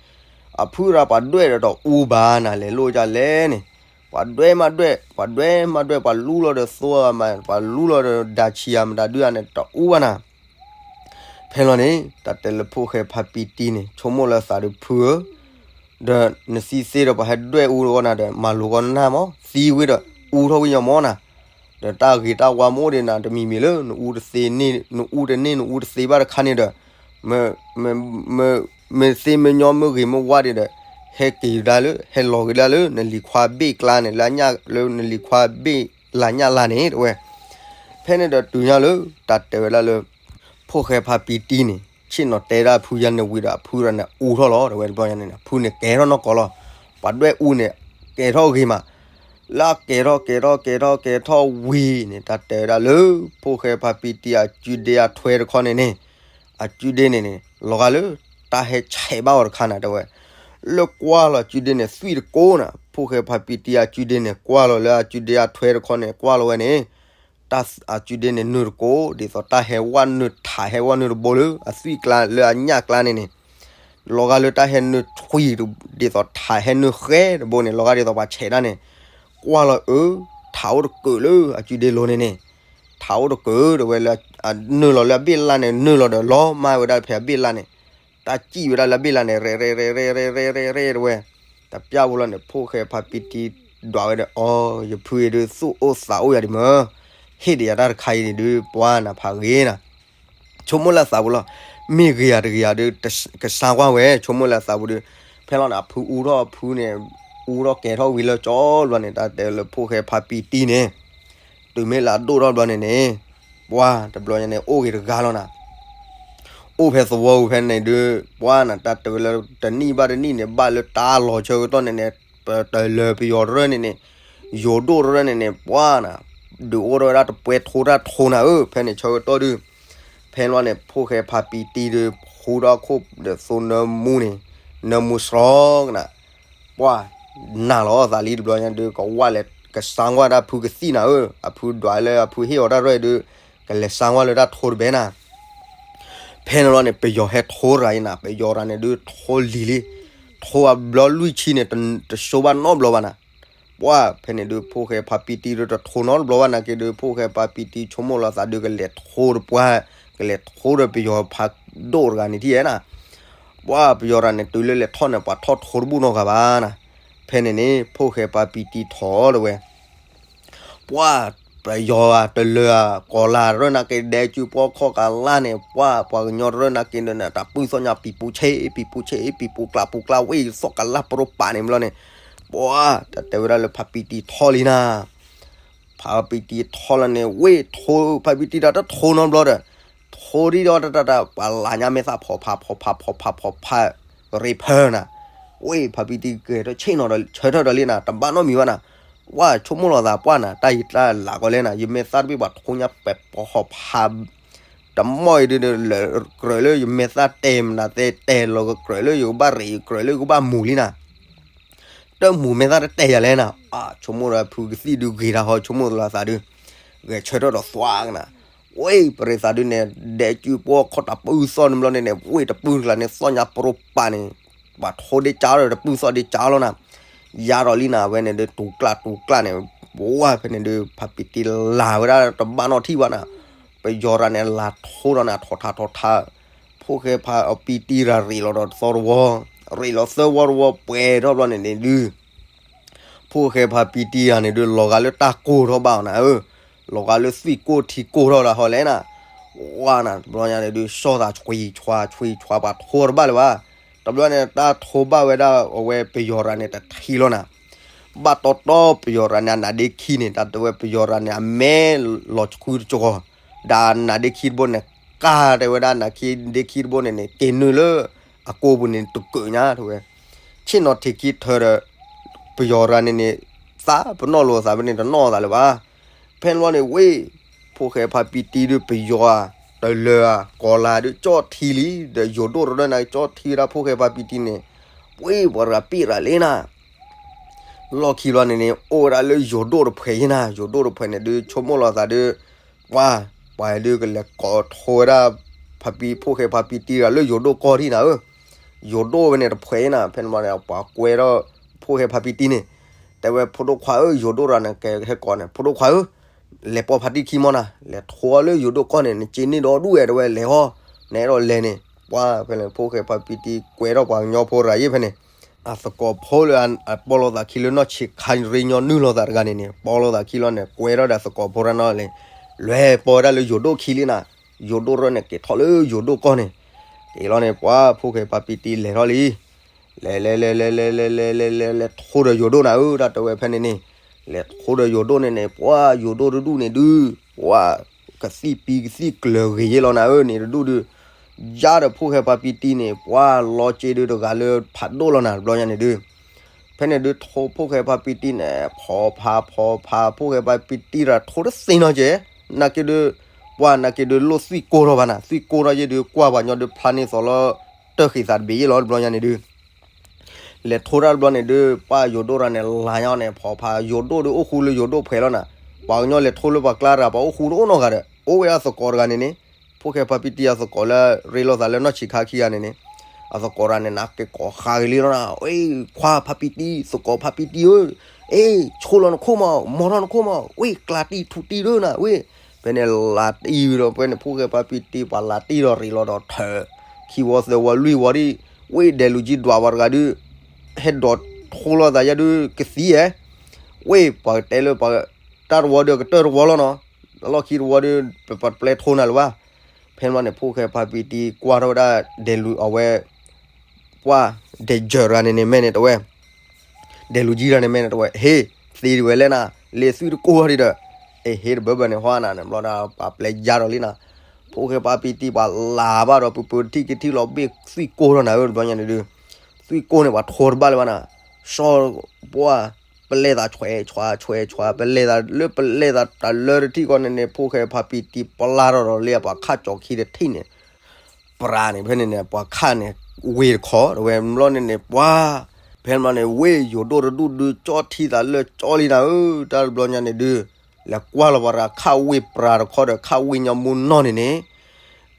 အဖုရၤပှၤဒွဲၣ်ဒီးတအူဘၣ်နၤ လဲၤလိၣ်ဒ်လဲၣ်န့ၣ်, ပှၤဒွဲၣ်မးဒွဲၣ် ပှၤဒွဲၣ်မးဒွဲၣ် ပှၤလူလီၤဒီးသိဧါမး ပှၤလူလီၤဒီးဒၣ်ဆံးဧါမး တၢ်ဒုးဧါန့ၣ် တအူဘၣ်နၤ ဖဲလီၤန့ၣ် တၢ်တဲလၢဖိၣ်ဃဲဖါပံတံန့ၣ် ဆိကမိၣ်လၢသးဒီးဖုဧၢ, ဒီးနသံသ့ဒီးပှၤဟဲဒွဲၣ်အူတဂီၢ်နၤဒီး မၤလိာ်ဂီၢ်နၢ်မး သံဝံၤဒီး အူထီၣ်ဝံၤညီမးနၤ, ဒီးတၢ်ဂ့ၤတၢ်ဝါမ့ၢ်အိၣ်ဒံးနၤတမံၤမံၤလၢ နအူတသ့န့ၣ် နအူတန့ၢ်နအူတသ့ဘၣ်တခါန့ၣ်ဒီး မ့ၢ်သ့မ့ၢ်ညီမ့ၢ်ဂ့ၤမ့ၢ်ဝါဒံးဒီး ဟဲက့ၤဒၣ်လၢ ဟဲလီၤက့ၤဒၣ်လၢ နလံၤခွါဘ့ၣ်ကျါန့ၣ် လၢအညၣ်လၢနလံၤခွါဘ့ၣ် လၢညၣ်လါန့ၣ် တဲဝဲ. ဖဲန့ၣ်ဒီးတုၤညါလၢ တၢ်တဲဝဲဒၣ်လၢ ဖိၣ်ဃဲဖါပံတံန့ၣ် ဆ့ၣ်နီၤတဲဒၣ်ဖုယါန့ၣ်ဝံၤဒီး အဖုရၤန့ၣ်အူထီၣ်လီၤ တဲဝဲတဘျီညါန့ၣ် ဖုန့ၣ်ကဲထီၣ်နီၢ်ကီၢ်လီၤ. ပှၤဒွဲၣ်အူန့ၣ် ကဲထီၣ်ဂ့ၤမး လၢအကဲထီၣ်ကဲထီၣ်ကဲထီၣ်ကဲထီၣ်ဝံၤန့ၣ် တၢ်တဲဝဲဒၣ်လၢ ဖိၣ်ဃဲဖါပံတံအကုဒ့အထွဲတခီန့ၣ်န့ၣ် အကုဒ့န့ၣ်န့ၣ် လီၤဂာ်လၢ တၢ်ဟဲဆဲးဘၣ်အီၤတခါနၤ တဲဝဲ. လၢကွၢ်လီၤအကုဒ့န့ၣ် သွံၣ်တကိးနၤ ဖိၣ်ဃဲဖါပံတံအကုဒ့န့ၣ် ကွၢ်လီၤလၢအကုဒ့အထွဲတခီန့ၣ် ကွၢ်လီၤဝဲန့ၣ် တၢ်အကုဒ့န့ၣ်နုာ်တကိး ဒ်သိးတၢ်ဟဲဝဲနုာ်ထးဟဲဝဲနုာ်တဘိလၢ အသွံၣ်ကျါလၢအညၣ်ကျါန့ၣ်န့ၣ် လီၤဂာ်လၢတၢ်ဟဲနုာ်ထွံ ဒ်သိးထးဟဲနုာ်ဃဲတဘိန့ၣ် လီၤဂာ်ဒ်သိးပှၤဆဲးတၢ်န့ၣ် ကွၢ်လီၤအၢ ထးအိၣ်တကုးလၢအကုဒ့လိၤန့ၣ်န့ၣ် ထးအိၣ်တကုး တဲဝဲလၢ နုာ်လီၤလၢအဘ့ၣ်လါန့ၣ် နုာ်လီၤဒီးလီၤမၢ်ဝဲဒၣ်ဖဲအဘ့ၣ်လါန့ၣ် တၢ်စံၣ်ဝဲဒၣ်လၢအဘ့ၣ်လါန့ၣ် ရဲၣ်ရဲၣ်ရဲၣ်ရဲၣ်ရဲၣ်ရဲၣ်ရဲၣ်ရဲၣ်တဲဝဲ တပျၢ်ဖိလီၤန့ၣ် ဖိၣ်ဃဲဖါပံတံဒွးဝဲဒီး အီ ယဖုအံၤဒုးသူၣ်အိၣ်သးအိၣ်ယၤဒံးမၢ် ဟ့ၣ်ဒံးယၤတၢ်တခါအံၤန့ၣ်ဒုး ပှၤနၤဖးဂ့ၤနၤ ဆိကမိၣ်လၢအသးပူၤလီၤ. မ့ၢ်ဂ့ၤယၤတဂ့ၤယၤဒုး ကစၢ်ကွၢ်ဝဲ ဆိကမိၣ်လၢအသးပူၤဒုး ဖဲလီၤန့ၣ် အဖုအူထီၣ်အဖုန့ၣ် အူထီၣ်ကဲထီၣ်ဝံၤလၢကၠီဘျီန့ၣ် တၢ်တဲလၢဖိၣ်ဃဲဖါပံတံန့ၣ် တုၤမ့ၢ်လၢအဒိၣ်ထီၣ်ဘျီန့ၣ်န့ၣ် ပှၤတဘျီညါန့ၣ် အိၣ်ဂ့ၤတဂၤလီၤနၤ အိၣ်ဖဲသဝီပူၤဖဲန့ၣ်ဒုး ပှၤနၤ တၢ်တဲဝဲလၢတနံၣ်ဘၣ်တနံၣ်န့ၣ် ဘၣ်လၢတၢ်လီၤဆၢကတီၢ်န့ၣ်န့ၣ် ပတလၢပယီၤတရၢန့ၣ်န့ၣ် ယိၤဒိၣ်တရၢန့ၣ်န့ၣ် ပှၤနၤ ဒုးအိၣ်ထီၣ်ဝဲဒၣ်တပွဲထိတၢ်ထိနၤဧၢ ဖဲန့ၣ်ဆၢကတီၢ်ဒုး ဖဲန့ၣ်လီၤန့ၣ် ဖိၣ်ဃဲဖါပံတံဒုး ဃူဒီးခိၣ်ဒီးသိနၢမူန့ၣ် နၢမူစရီကနၤ ပှၤ နၤလီၤသးလံတဘျီညါဒုး ကဝၢ်လဲၤကစၢ်ကွၢ်တၢ်ဖုကသံၣ်နၤဧၢ အဖုဒွးလၢအဖုဟ့ၣ်အီၤတၢ်ရဲၣ်ဒုး ကလဲၤစၢ်ကွၢ်လၢတၢ်ထိတဘဲနၤ ဖဲန့ၣ်လီၤန့ၣ် ပယီၤဟဲထိရၤအံၤနၤ ပယီၤရၤန့ၣ်ဒုး ထိလံၤလံ ထိအဘျီလွံၢ်ဆံန့ၣ် တဆိဘၣ်နီတဘျီဘၣ်နၤ ပှၤဖဲန့ၣ်ဒုး ဖိၣ်ဃဲဖါပံတံဒုး တထိနီတဘျီဘၣ်နၤက့ဒုး ဖိၣ်ဃဲဖါပံတံဆိကမိၣ်လီၤသးဒုး ကလဲၤထိတပှၢ် ကလဲၤထိဒီးပယီၤဖးဒိၣ်တဂၤန့ၣ်ထံၣ်ဧဲနၤ ပှၤပယီၤရၤန့ၣ် တုၤလၢလဲၤထီၣ်န့ၣ် ပှၤထီၣ်ထိတဘူၣ်နီတဂၤဘၣ်နၤ ဖဲန့ၣ်န့ၣ် ဖိၣ်ဃဲဖါပံတံထိးတဲဝဲ ပှၤ ပယီၤဧါ တလၢဧါ ကီၤလၤရၢၢ်နာ်က့ ဒဲကုပှီၢ်ခီၣ်ကလါန့ၣ် ပှၤ ပှၤကညီတရၢၢ်နာ်က့န့ၣ် တၢ်ပုၢ်သီၣ်ညါ ပံၤပူၤဆ့ ပံၤပူၤဆ့ ပံၤပူၤကျါပူၤကျါ ဝ့ၢ်သီၣ်ကလါပရိပာ်န့ၣ်ဘျီန့ၣ် ပှၤ တၢ်တဲဝဲဒၣ်လၢဖါပံတံထီၣ်လံနၤ ဖါပံတံထီၣ်လီၤန့ၣ် ဝ့ၢ်ထိ ဖါပံတံတၢ်တထိနီတဘျီဒီး ထိဒံဒီးတၢ်တၢ်တၢ် ပှၤလၢညါမဲာ်သၣ်ဖီဖးဖီဖးဖီဖးဖီဖး ရ့ဖၢနၤ ဝ့ၢ်ဖါပံတံကဲထီၣ်ဆ့ၣ်နီၤဒီး ဆၢထၢၣ်ဒီးလံနၤ တဘၣ်နီတမံၤဘၣ်နၤ ပှၤဆိကမိၣ်လီၤသးပှၢ်နၤ တၢ်ယတၢ်လၢကီးလဲၣ်နၤ ယမဲာ်သၣ်တဘ့ၣ်ပှၤထိညါပဲာ်ဖီဖး တမီၢ်အံၤဒုးလၢကြၢးလၢယမဲာ်သၣ်တဲမနုၤသ့ တဲလီၤကကြၢးလၢယကဘၣ်ရ့ ကြၢးလၢယကဘၣ်မူၤလံနၤ တမူၤမဲာ်သၣ်တတဲယၤလဲၣ်နၤ အါ ဆိကမိၣ်ဒီးဖုကသံၣ်ဒုးဂ့ၤတၢ်ဟီ ဆိကမိၣ်လီၤသးဒုး ဂဲၤဆၢထၢၣ်ဒီးသွါကနၤ ဝ့ၢ်ပရ့သးဒုးန့ၣ် ဒဲကုပှီၢ်ခီၣ်တၢ်ပုၢ်သီၣ်န့ၣ်ဘျီန့ၣ်န့ၣ် ဝ့ၢ်တပုၢ်တကျါန့ၣ် သီၣ်ညါပရိပာ်န့ၣ် ပှၤထိဒ့ကၢလီၤ တပုၢ်သီၣ်ဒ့ကၢလီၤနၤ ယါဒီးလံနၤ အဝဲန့ၣ်ဒုး တူၤကျၢ်တူၤကျၢ်န့ၣ် ဝ့ၢ်ဖဲန့ၣ်ဒုး ဖါပံတံလၤဝဲဒၣ်တဘၣ်နီၣ်ထံၣ်ဘၣ်နၤ ပယီၤရၤန့ၣ် လၤထိဒီးန့ၣ် ထီၣ်ထါထီၣ်ထါ ဖိၣ်ဃဲဖါပံတံရၤရ့းလီၤဒီးသီတဝီ ရ့းလီၤသၢဝီတဝီပှဲၤထီၣ်ဘျီန့ၣ်န့ၣ်ဒုး ဖိၣ်ဃဲဖါပံတံဂၤန့ၣ်ဒုး လီၤဂာ်လၢတၢ်ကိၢ်ထီၣ်ဘၣ်အီၤနၤဧၢ, လီၤဂာ်လၢသွံၣ်ကိၢ်ထံကိၢ်ထီၣ်ဒၣ်ဟီလဲၣ်နၤ, ဝါနၤ တဘျီညါန့ၣ်ဒုး စီၣ်သးဆွံဆွါဆွံဆွါ ပှၤထိတဘၣ်လၢၤဘၣ်, တဘျီန့ၣ် တၢ်ထိဘၣ်ဝဲဒၣ်အဝဲပယီၤရၤန့ၣ်တထံၣ်လီၤနၤ, ဘၣ်တီတီပယီၤရၤန့ၣ် အနါဒ့ခံန့ၣ် တၢ်တဲဝဲပယီၤရၤန့ၣ် အမဲလီၤဆှုတကီၢ်, ဒီးအနါဒ့ခံတဘိန့ၣ် ကါတဲဝဲဒၣ်နါဒ့ခံတဘိန့ၣ်န့ၣ် က့ၤနုာ်လၢအကိာ်ပူၤန့ၣ် တကၢၣ်ညါတဲဝဲ ဆ့ၣ်နီၤထံးခံထၢဒီး ပယီၤရၤန့ၣ်န့ၣ် သးပနီၣ်လိာ်သးဖဲန့ၣ် တနီၣ်သးလၢၤဘၣ်. ဖဲန့ၣ်ဘျီန့ၣ် ဝ့ၢ် ဖိၣ်ဃဲဖါပံတံဒုး ပယီၤဧါ တလၢၤဧါ ကီၤလၤဒုး ကၠီၣ်ထံလံ, ဒီးယိၤဒိၣ်တရၢန့ၣ် ကၠီၣ်ထံဝဲဒၣ်ဖိၣ်ဃဲဖါပံတံန့ၣ်, ဝ့ၢ်ပှၤရၤပ့ၣ်ရၤလံနၤ လီၢ်ခံဘျီန့ၣ်န့ၣ် အိၣ်ဝဲဒၣ်လၢယိၤဒိၣ်တဖှဲးယဲနၤ, ယိၤဒိၣ်တဖှဲးန့ၣ်ဒုး ဆိကမိၣ်လီၤသးဒုး ပှၤ ပှၤဒုးကလဲၤကိးထိဝဲဒၣ် ဖါပံ ဖိၣ်ဃဲဖါပံတံဂၤလၢယိၤဒိၣ်ကီၢ်ထံနၤဧၢ, ယိၤဒိၣ်ဝဲန့ၣ်တဖှဲးယဲနၤ, ဖဲန့ၣ်ဘျီန့ၣ် ပှၤကွဲထီၣ် ဖိၣ်ဃဲဖါပံတံန့ၣ်, တဲဝဲဖိဒိၣ်ခွါဧၢ ယိၤဒိၣ်ရၤန့ၣ်ကဟဲကိးန့ၣ် ဖိဒိၣ်ခွါဧၢ လဲၤပိာ်ဖါတံခံမီၢ်နၤ, လဲၤထိအီၤလၢယိၤဒိၣ်ကီၢ်န့ၣ် နစ့န့ၢ်ဒီဒူၣ်ဝဲ တဲဝဲလဲၤဟီ, နအဲၣ်ဒိးလဲၤန့ၣ်, ပှၤ ဖဲန့ၣ် ဖိၣ်ဃဲဖါပံတံကွဲထီၣ်ပှၤကညီဖိရၤယဲၢ်ဖဲန့ၣ်, အသကိးဖိလၢအပိာ်လိာ်သးခံလၢနီၢ်ဆံးခါရ့ညီနုၢ်လိာ်သးတဂၤန့ၣ်န့ၣ် ပိာ်လိာ်သးခံလီၤန့ၣ် ကွဲထီၣ်ဒီးသကိးဖိရၤနီၢ်လဲၣ်, လဲၤပိာ်ဝဲဒၣ်လၢယိၤဒိၣ်ခံလံနၤ, ယိၤဒိၣ်ရၢန့ၣ် က့ၤထီၣ်လၢယိၤဒိၣ်ကီၢ်န့ၣ်, က့ၤလီၤန့ၣ် ပှၤ ဖိၣ်ဃဲဖါပံတံလဲၤထီၣ်လံ လဲၤလဲၤလဲၤလဲၤလဲၤလဲၤလဲၤလဲၤလဲၤလဲၤထိဒီးယိၤဒိၣ်နၤဧၢ, တၢ်တဲဝဲဖဲန့ၣ်န့ၣ်, လဲၤထိဒီးယိၤဒိၣ်န့ၣ်န့ၣ် ပှၤယိၤဒိၣ်တဒူၣ်န့ၣ်ဒုး ပှၤကသံၣ်ပံကသံၣ်ကျၢၤဂ့ၤယဲလီၤနၤဧၢန့ၣ်တဒူၣ်ဒုး ယါဒီးဖိၣ်ဃဲဖါပံတံန့ၣ် ပှၤလီၤက့ၤဒုးတဂၤလၢဖးဒိၣ်လီၤနၤတဘျီညါန့ၣ်ဒုး ဖဲန့ၣ်ဒုးထိဖိၣ်ဃဲဖါပံတံန့ၣ် ဖီဖးဖီဖး ဖိၣ်ဃဲဖါပံတံတထိတသ့နီတစဲး နာ်က့ဒုး ပှၤနာ်က့ဒုးလိၣ်သွံၣ်ကိၢ်ထီၣ်ဘၣ်နၤ သွံၣ်ကိၢ်ထီၣ်ယဲဒုးကွၢ်ပှၤညီဒုးဖျါန့ၢ်သီလၢ တၢၢ်ဃံးသးတဘ့ၣ်ယဲလီၤတဘျီညါန့ၣ်ဒုး လဲၤထိတၢ်တဘျီန့ၣ်ဒုး ပှၤယိၤဒိၣ်တဂၤန့ၣ် လါညီန့ၣ် ဖီဖး ယိၤဒိၣ်ဒုးအိၣ်ဃူလၢယိၤဒိၣ်ဖှဲးလီၤနၤ ပှၤကညီလဲၤထိလၢပှၤကျါတဂၤ ပှၤအိၣ်ဃူတအိၣ်နီတဂၤဒီး အိၣ်ဝဲအသကိးတဂၤန့ၣ်န့ၣ် ဖိၣ်ဃဲဖါပံတံအသကိးလၢရ့လိာ်သးလၢနီၢ်ဆံးခါခံဂၤန့ၣ်န့ၣ် အသကိးတဂၤန့ၣ် နက့ၤကိးဃါက့ၤလံလီၤနၤ ဝ့ၢ် ခွါဖါပံတံ သကိးဖါပံတံဧၢ အ့ ဆိလီၤနခိၣ်မး မီထီၣ်နခိၣ်မး ဝ့ၢ် ကျးတံၢ်ထူတံၢ်ဒုးနၤ ဝ့ၢ် ဖဲန့ၣ်လးတံၢ်ဝံၤဒီး ဖဲန့ၣ်ဖိၣ်ဃဲဖါပံတံ ပှၤလးတံၢ်ဒီးရ့လိာ်ဒီးထၢ ခံဝီသၢဝီလွံၢ်ဝီဒံး ဝ့ၢ် ဒဲးလူၤကံဒွးဝဲတဂၤဒုး ဟဲဒိးထိလိာ်သးယဲဒုးကသံဧါ ဝ့ၢ် ပှၤကတဲလၢပှၤ တၢ်တဝီဒုးကတၢၢ်တဝီလီၤနီၤ အလီၢ်ခံတဝီဒုး ပပျဲထိနၤလၢၤဘၣ် ဖဲန့ၣ်ဘျီန့ၣ် ဖိၣ်ဃဲဖါပံတံကွၢ်ထီၣ်ဝဲဒၣ် ဒဲးလူၤအဝဲ ပှၤ ဒဲးယၢၤတဂၤန့ၣ်န့ၣ် မ့ၢ်န့ၣ်တဝဲ ဒဲးလူၤကံတဂၤန့ၣ် မ့ၢ်န့ၣ်တဝဲ ဟ့ၣ် သ့ဒံးဝဲလဲၣ်နၤ လ့သွံၣ်တကိၢ်ထီၣ်ဒံးဒီး အ့ ဟ့ၣ်တဘၢဘၢန့ၣ် ဟီနၤန့ၣ်ဘျီဒီး ပှၤပျဲယါဒီးလံနၤ ဖိၣ်ဃဲဖါပံတံ ပှၤလၤဘၣ်ဒီး ပပၢၤတထံၣ်ကထံၣ်လီၤဘ့ၣ်သွံၣ်ကိၢ်ထီၣ်နၤဧၢ တဘျီညါန့ၣ်ဒုး သွံၣ်ကိၢ်န့ၣ် ပှၤထိတဘၣ်လၢၤဘၣ်နၤ စီၤ ပှၤ ပလဲၤသးဆွဲးဆွါဆွဲးဆွါ ပလဲၤသးလၢပလဲၤသးတၢ်လၢတထံၣ်ဃီန့ၣ်န့ၣ် ဖိၣ်ဃဲဖါပံတံပျၢ်ထီၣ်ဒီးလၢပှၤခၣ်ကၠီခံတထံၣ်န့ၣ် ပြးန့ၣ် ဖဲန့ၣ်န့ၣ် ပှၤခၣ်န့ၣ် ဝ့ၢ်တခီ တဝဲဘျီန့ၣ်န့ၣ် ပှၤ ဖဲန့ၣ်ဘျီန့ၣ် ဝ့ၢ်ယိၤဒိၣ်တဒူၣ်ဒုး ကၠီထံသးလၢကၠီလံနၤဧၢ တၢ်တဘျီညါန့ၣ်ဒုး လဲၤကွၢ်လီၤပှၤတဂၤခၣ်ဝ့ၢ်ပြးတခီဒီး ခၣ်ဝ့ၢ်ညီမူနီၢ်န့ၣ်န့ၣ်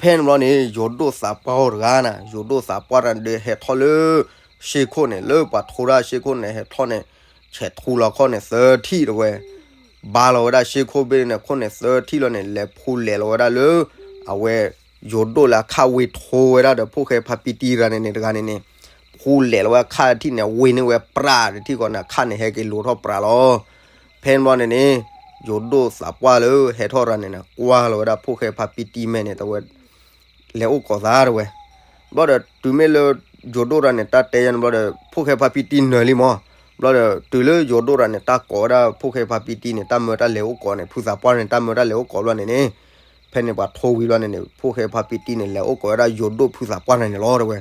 ဖဲန့ၣ်ဘျီန့ၣ် ယိၤဒိၣ်သးပှၢ်အိၣ်တဂၤနၤ ယိၤဒိၣ်သးပှၢ်တဂၤဒုးဟဲထီၣ်လၢ ရှ့ခိၣ်န့ၣ် လၢပှၤထိတၢ်ရှ့ခိၣ်န့ၣ် ဟဲထီၣ်န့ၣ် ဆဲးထူလီၤခီၣ်န့ၣ်သၢထံၣ်တဝဲ ဘါလီၤဝဲဒၣ်ရှ့ခိၣ်ဘ့ၣ်န့ၣ်ခိၣ်န့ၣ်သၢထံၣ်လီၤန့ၣ် လဲၤဖူလဲၤလီၤဝဲဒၣ်လၢ အဝဲ ယိၤဒိၣ်လၢအခၣ်ဝ့ၢ်ထိဝဲဒၣ်ဒီး ဖိၣ်ဃဲဖါပံတံတဂၤန့ၣ်န့ၣ် ဖူလဲၤလီၤဝဲအခၣ်တထံၣ်န့ၣ် ဝ့ၢ်န့ၢ်ဝဲပြးတထံၣ်ဃီန့ၣ် အခၣ်န့ၣ်ဟဲက့ၤလိၤထီၣ်ပြးလီၤ. ဖဲန့ၣ်ဘျီန့ၣ်န့ၣ် ယိၤဒိၣ်သးပှၢ်လၢဟဲထီၣ်ရၤန့ၣ်န့ၣ် ကွၢ်လီၤဝဲဒၣ်ဖိၣ်ဃဲဖါပံတံမဲာ်န့ၣ် တဝဲ လဲၤအိၣ်ကိးသးတဝဲ ဘျီဒီးတုၤမ့ၢ်လၢ ယိၤဒိၣ်တဂၤန့ၣ် တၢ်တဲယၤန့ၣ်ဘျီဒီး ဖိၣ်ဃဲဖါပံတံနၢၤလံမး, ဘျီဒီးတုၤလၢယိၤဒိၣ်တဂၤန့ၣ် တၢ်ကိးဝဲဒၣ်ဖိၣ်ဃဲဖါပံတံန့ၣ် တၢ်မၢတၢ်လဲၤအိၣ်ကိးန့ၣ် ဖုသးပှၢ်န့ၣ် တၢ်မၢတၢ်လဲၤအိၣ်ကိးဘျီန့ၣ်န့ၣ်, ဖဲန့ၣ်ပှၤထိဝံၤဘျီန့ၣ်န့ၣ် ဖိၣ်ဃဲဖါပံတံန့ၣ် လဲၤအိၣ်ကိးဝဲဒၣ်ယိၤဒိၣ်ဖုသးပှၢ်တဂၤန့ၣ်လီၤတဝဲ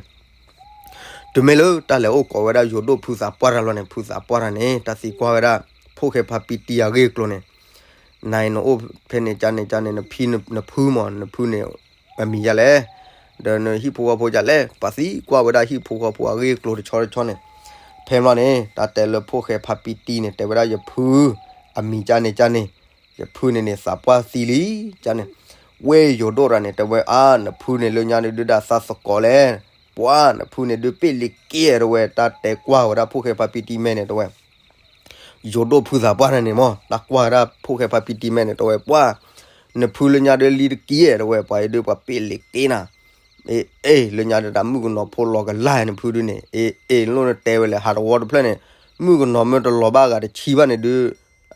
တုၤမ့ၢ်လၢတၢ်လဲၤအိၣ်ကိးဝဲဒၣ်ယိၤဒိၣ်ဖုသးပှၢ်တဂၤလီၤန့ၣ် ဖုသးပှၢ်တဂၤန့ၣ် တၢ်သံကွၢ်ဝဲဒၣ် ဖိၣ်ဃဲဖါပံတံအဂ့ၢ်အကျိၤန့ၣ်, နၤအံၤနအိၣ်ဖဲန့ၣ်ကန့ၣ်ကန့ၣ် နဖံ နဖုမး နဖုန့ၣ် အမံၤဒ်လဲၣ်, ဒီးနဟံၣ်ဖိဃီဖိဒ်လဲၣ်, ပှၤသံကွၢ်ဝဲဒၣ်ဟံၣ်ဖိဃီဖိအဂ့ၢ်အကျိၤတဆီတဆီန့ၣ်, ဖဲန့ၣ်ဘျီန့ၣ် တၢ်တဲလၢဖိၣ်ဃဲဖါပံတံန့ၣ် တဲဝဲဒၣ်ယဖု အမံၤကန့ၣ်ကန့ၣ်, ယဖုန့ၣ်န့ၣ် သးပှၢ်သံလံကန့ၣ်, ဝဲယိၤဒိၣ်တဂၤန့ၣ် တဲဝဲအါ နဖုန့ၣ်လၢညါဒုးဒုးဒၣ်သးသကိးလဲၣ်, ပှၤ နဖုန့ၣ်ဒုးပ့ၣ်လံက့တဝဲ တၢ်တဲကွၢ်ဝဲဒၣ်ဖိၣ်ဃဲဖါပံတံမဲာ်န့ၣ်တဝဲ ယိၤဒိၣ်ဖုသးပှၢ်တဂၤန့ၣ်မး တၢ်ကွၢ်ဝဲဒၣ်ဖိၣ်ဃဲဖါပံတံမဲာ်န့ၣ် တဲဝဲပှၤ, နဖုလၢညါဒုးလံတက့ၢ်တဝဲ ပှၤအံၤဒုးပှၤပ့ၣ်လံက့နၤ, အ့ အ့ လၢညါဒုးတၢ်မုၣ်ကနီၤဖိလီၤကလၢ်နဖုဒုးန့ၣ် အ့ အ့ လိၣ်နတဲဝဲလဲၣ် ဟးတဝီတဖျၢၣ်န့ၣ် မုၣ်ကနီၤမ့ၢ်တလီၤဘၣ်ဂၤတဆံဘၣ်န့ၣ်ဒုး,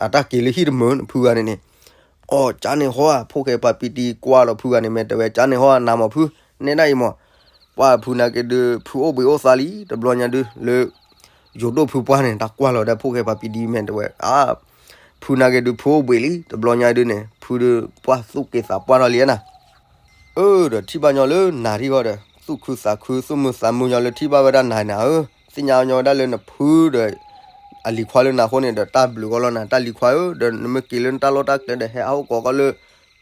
အတၢ်က့ၤလၢဟံၣ်တမုာ်နဖုဂၤန့ၣ်န့ၣ်, အိ ကန့ၣ်ဟီဧါ ဖိၣ်ဃဲဖါပံတံကွၢ်လီၤဖုဂၤန့ၣ် မ့ၢ်တဲဝဲ ကန့ၣ်ဟီဧါ နၤမးဖု, နဲဒၣ်အံၤမး ပှၤဖုနာ်က့ဒုး ဖုအိၣ်ဘှံးအိၣ်သါလံ တဘျီညါဒုး လၢ ယိၤဒိၣ်ဖုပှၢ်န့ၣ် တၢ်ကွၢ်လီၤဝဲဒၣ်ဖိၣ်ဃဲဖါပံတံမဲာ်န့ၣ် တဲဝဲ အါ ဖုနာ်က့ဒုး ဖုအိၣ်ဘှံးလံ တဘျီညါဒုးန့ၣ် ဖုဒုးပှၢ်သူၣ်က့သးပှၢ်ထီၣ်လံနၤ, အၢ ဒီးထံၣ်ဘၣ်ညီလၢနၤထံၣ်ဃီဒီး သူၣ်ခုသးခု သူၣ်မုာ်သးမုာ်ညီလၢထံၣ်ဘၣ်ဝဲဒၣ်နၤနၤဧၢ, သ့ၣ်ညါညီဝဲဒၣ်လၢနဖုဒီး အလံၤခွါလၢနၤအဃိန့ၣ်ဒီး တၢ်ဘျုးကီလီၤနၤ တၢ်လံၤခွါဧၢ, ဒီးနမ့ၢ်က့ၤလၢနတၢ်လီၢ်တၢ်ကျဲဒီး ဟဲအါအိၣ်ကိးကီလၢ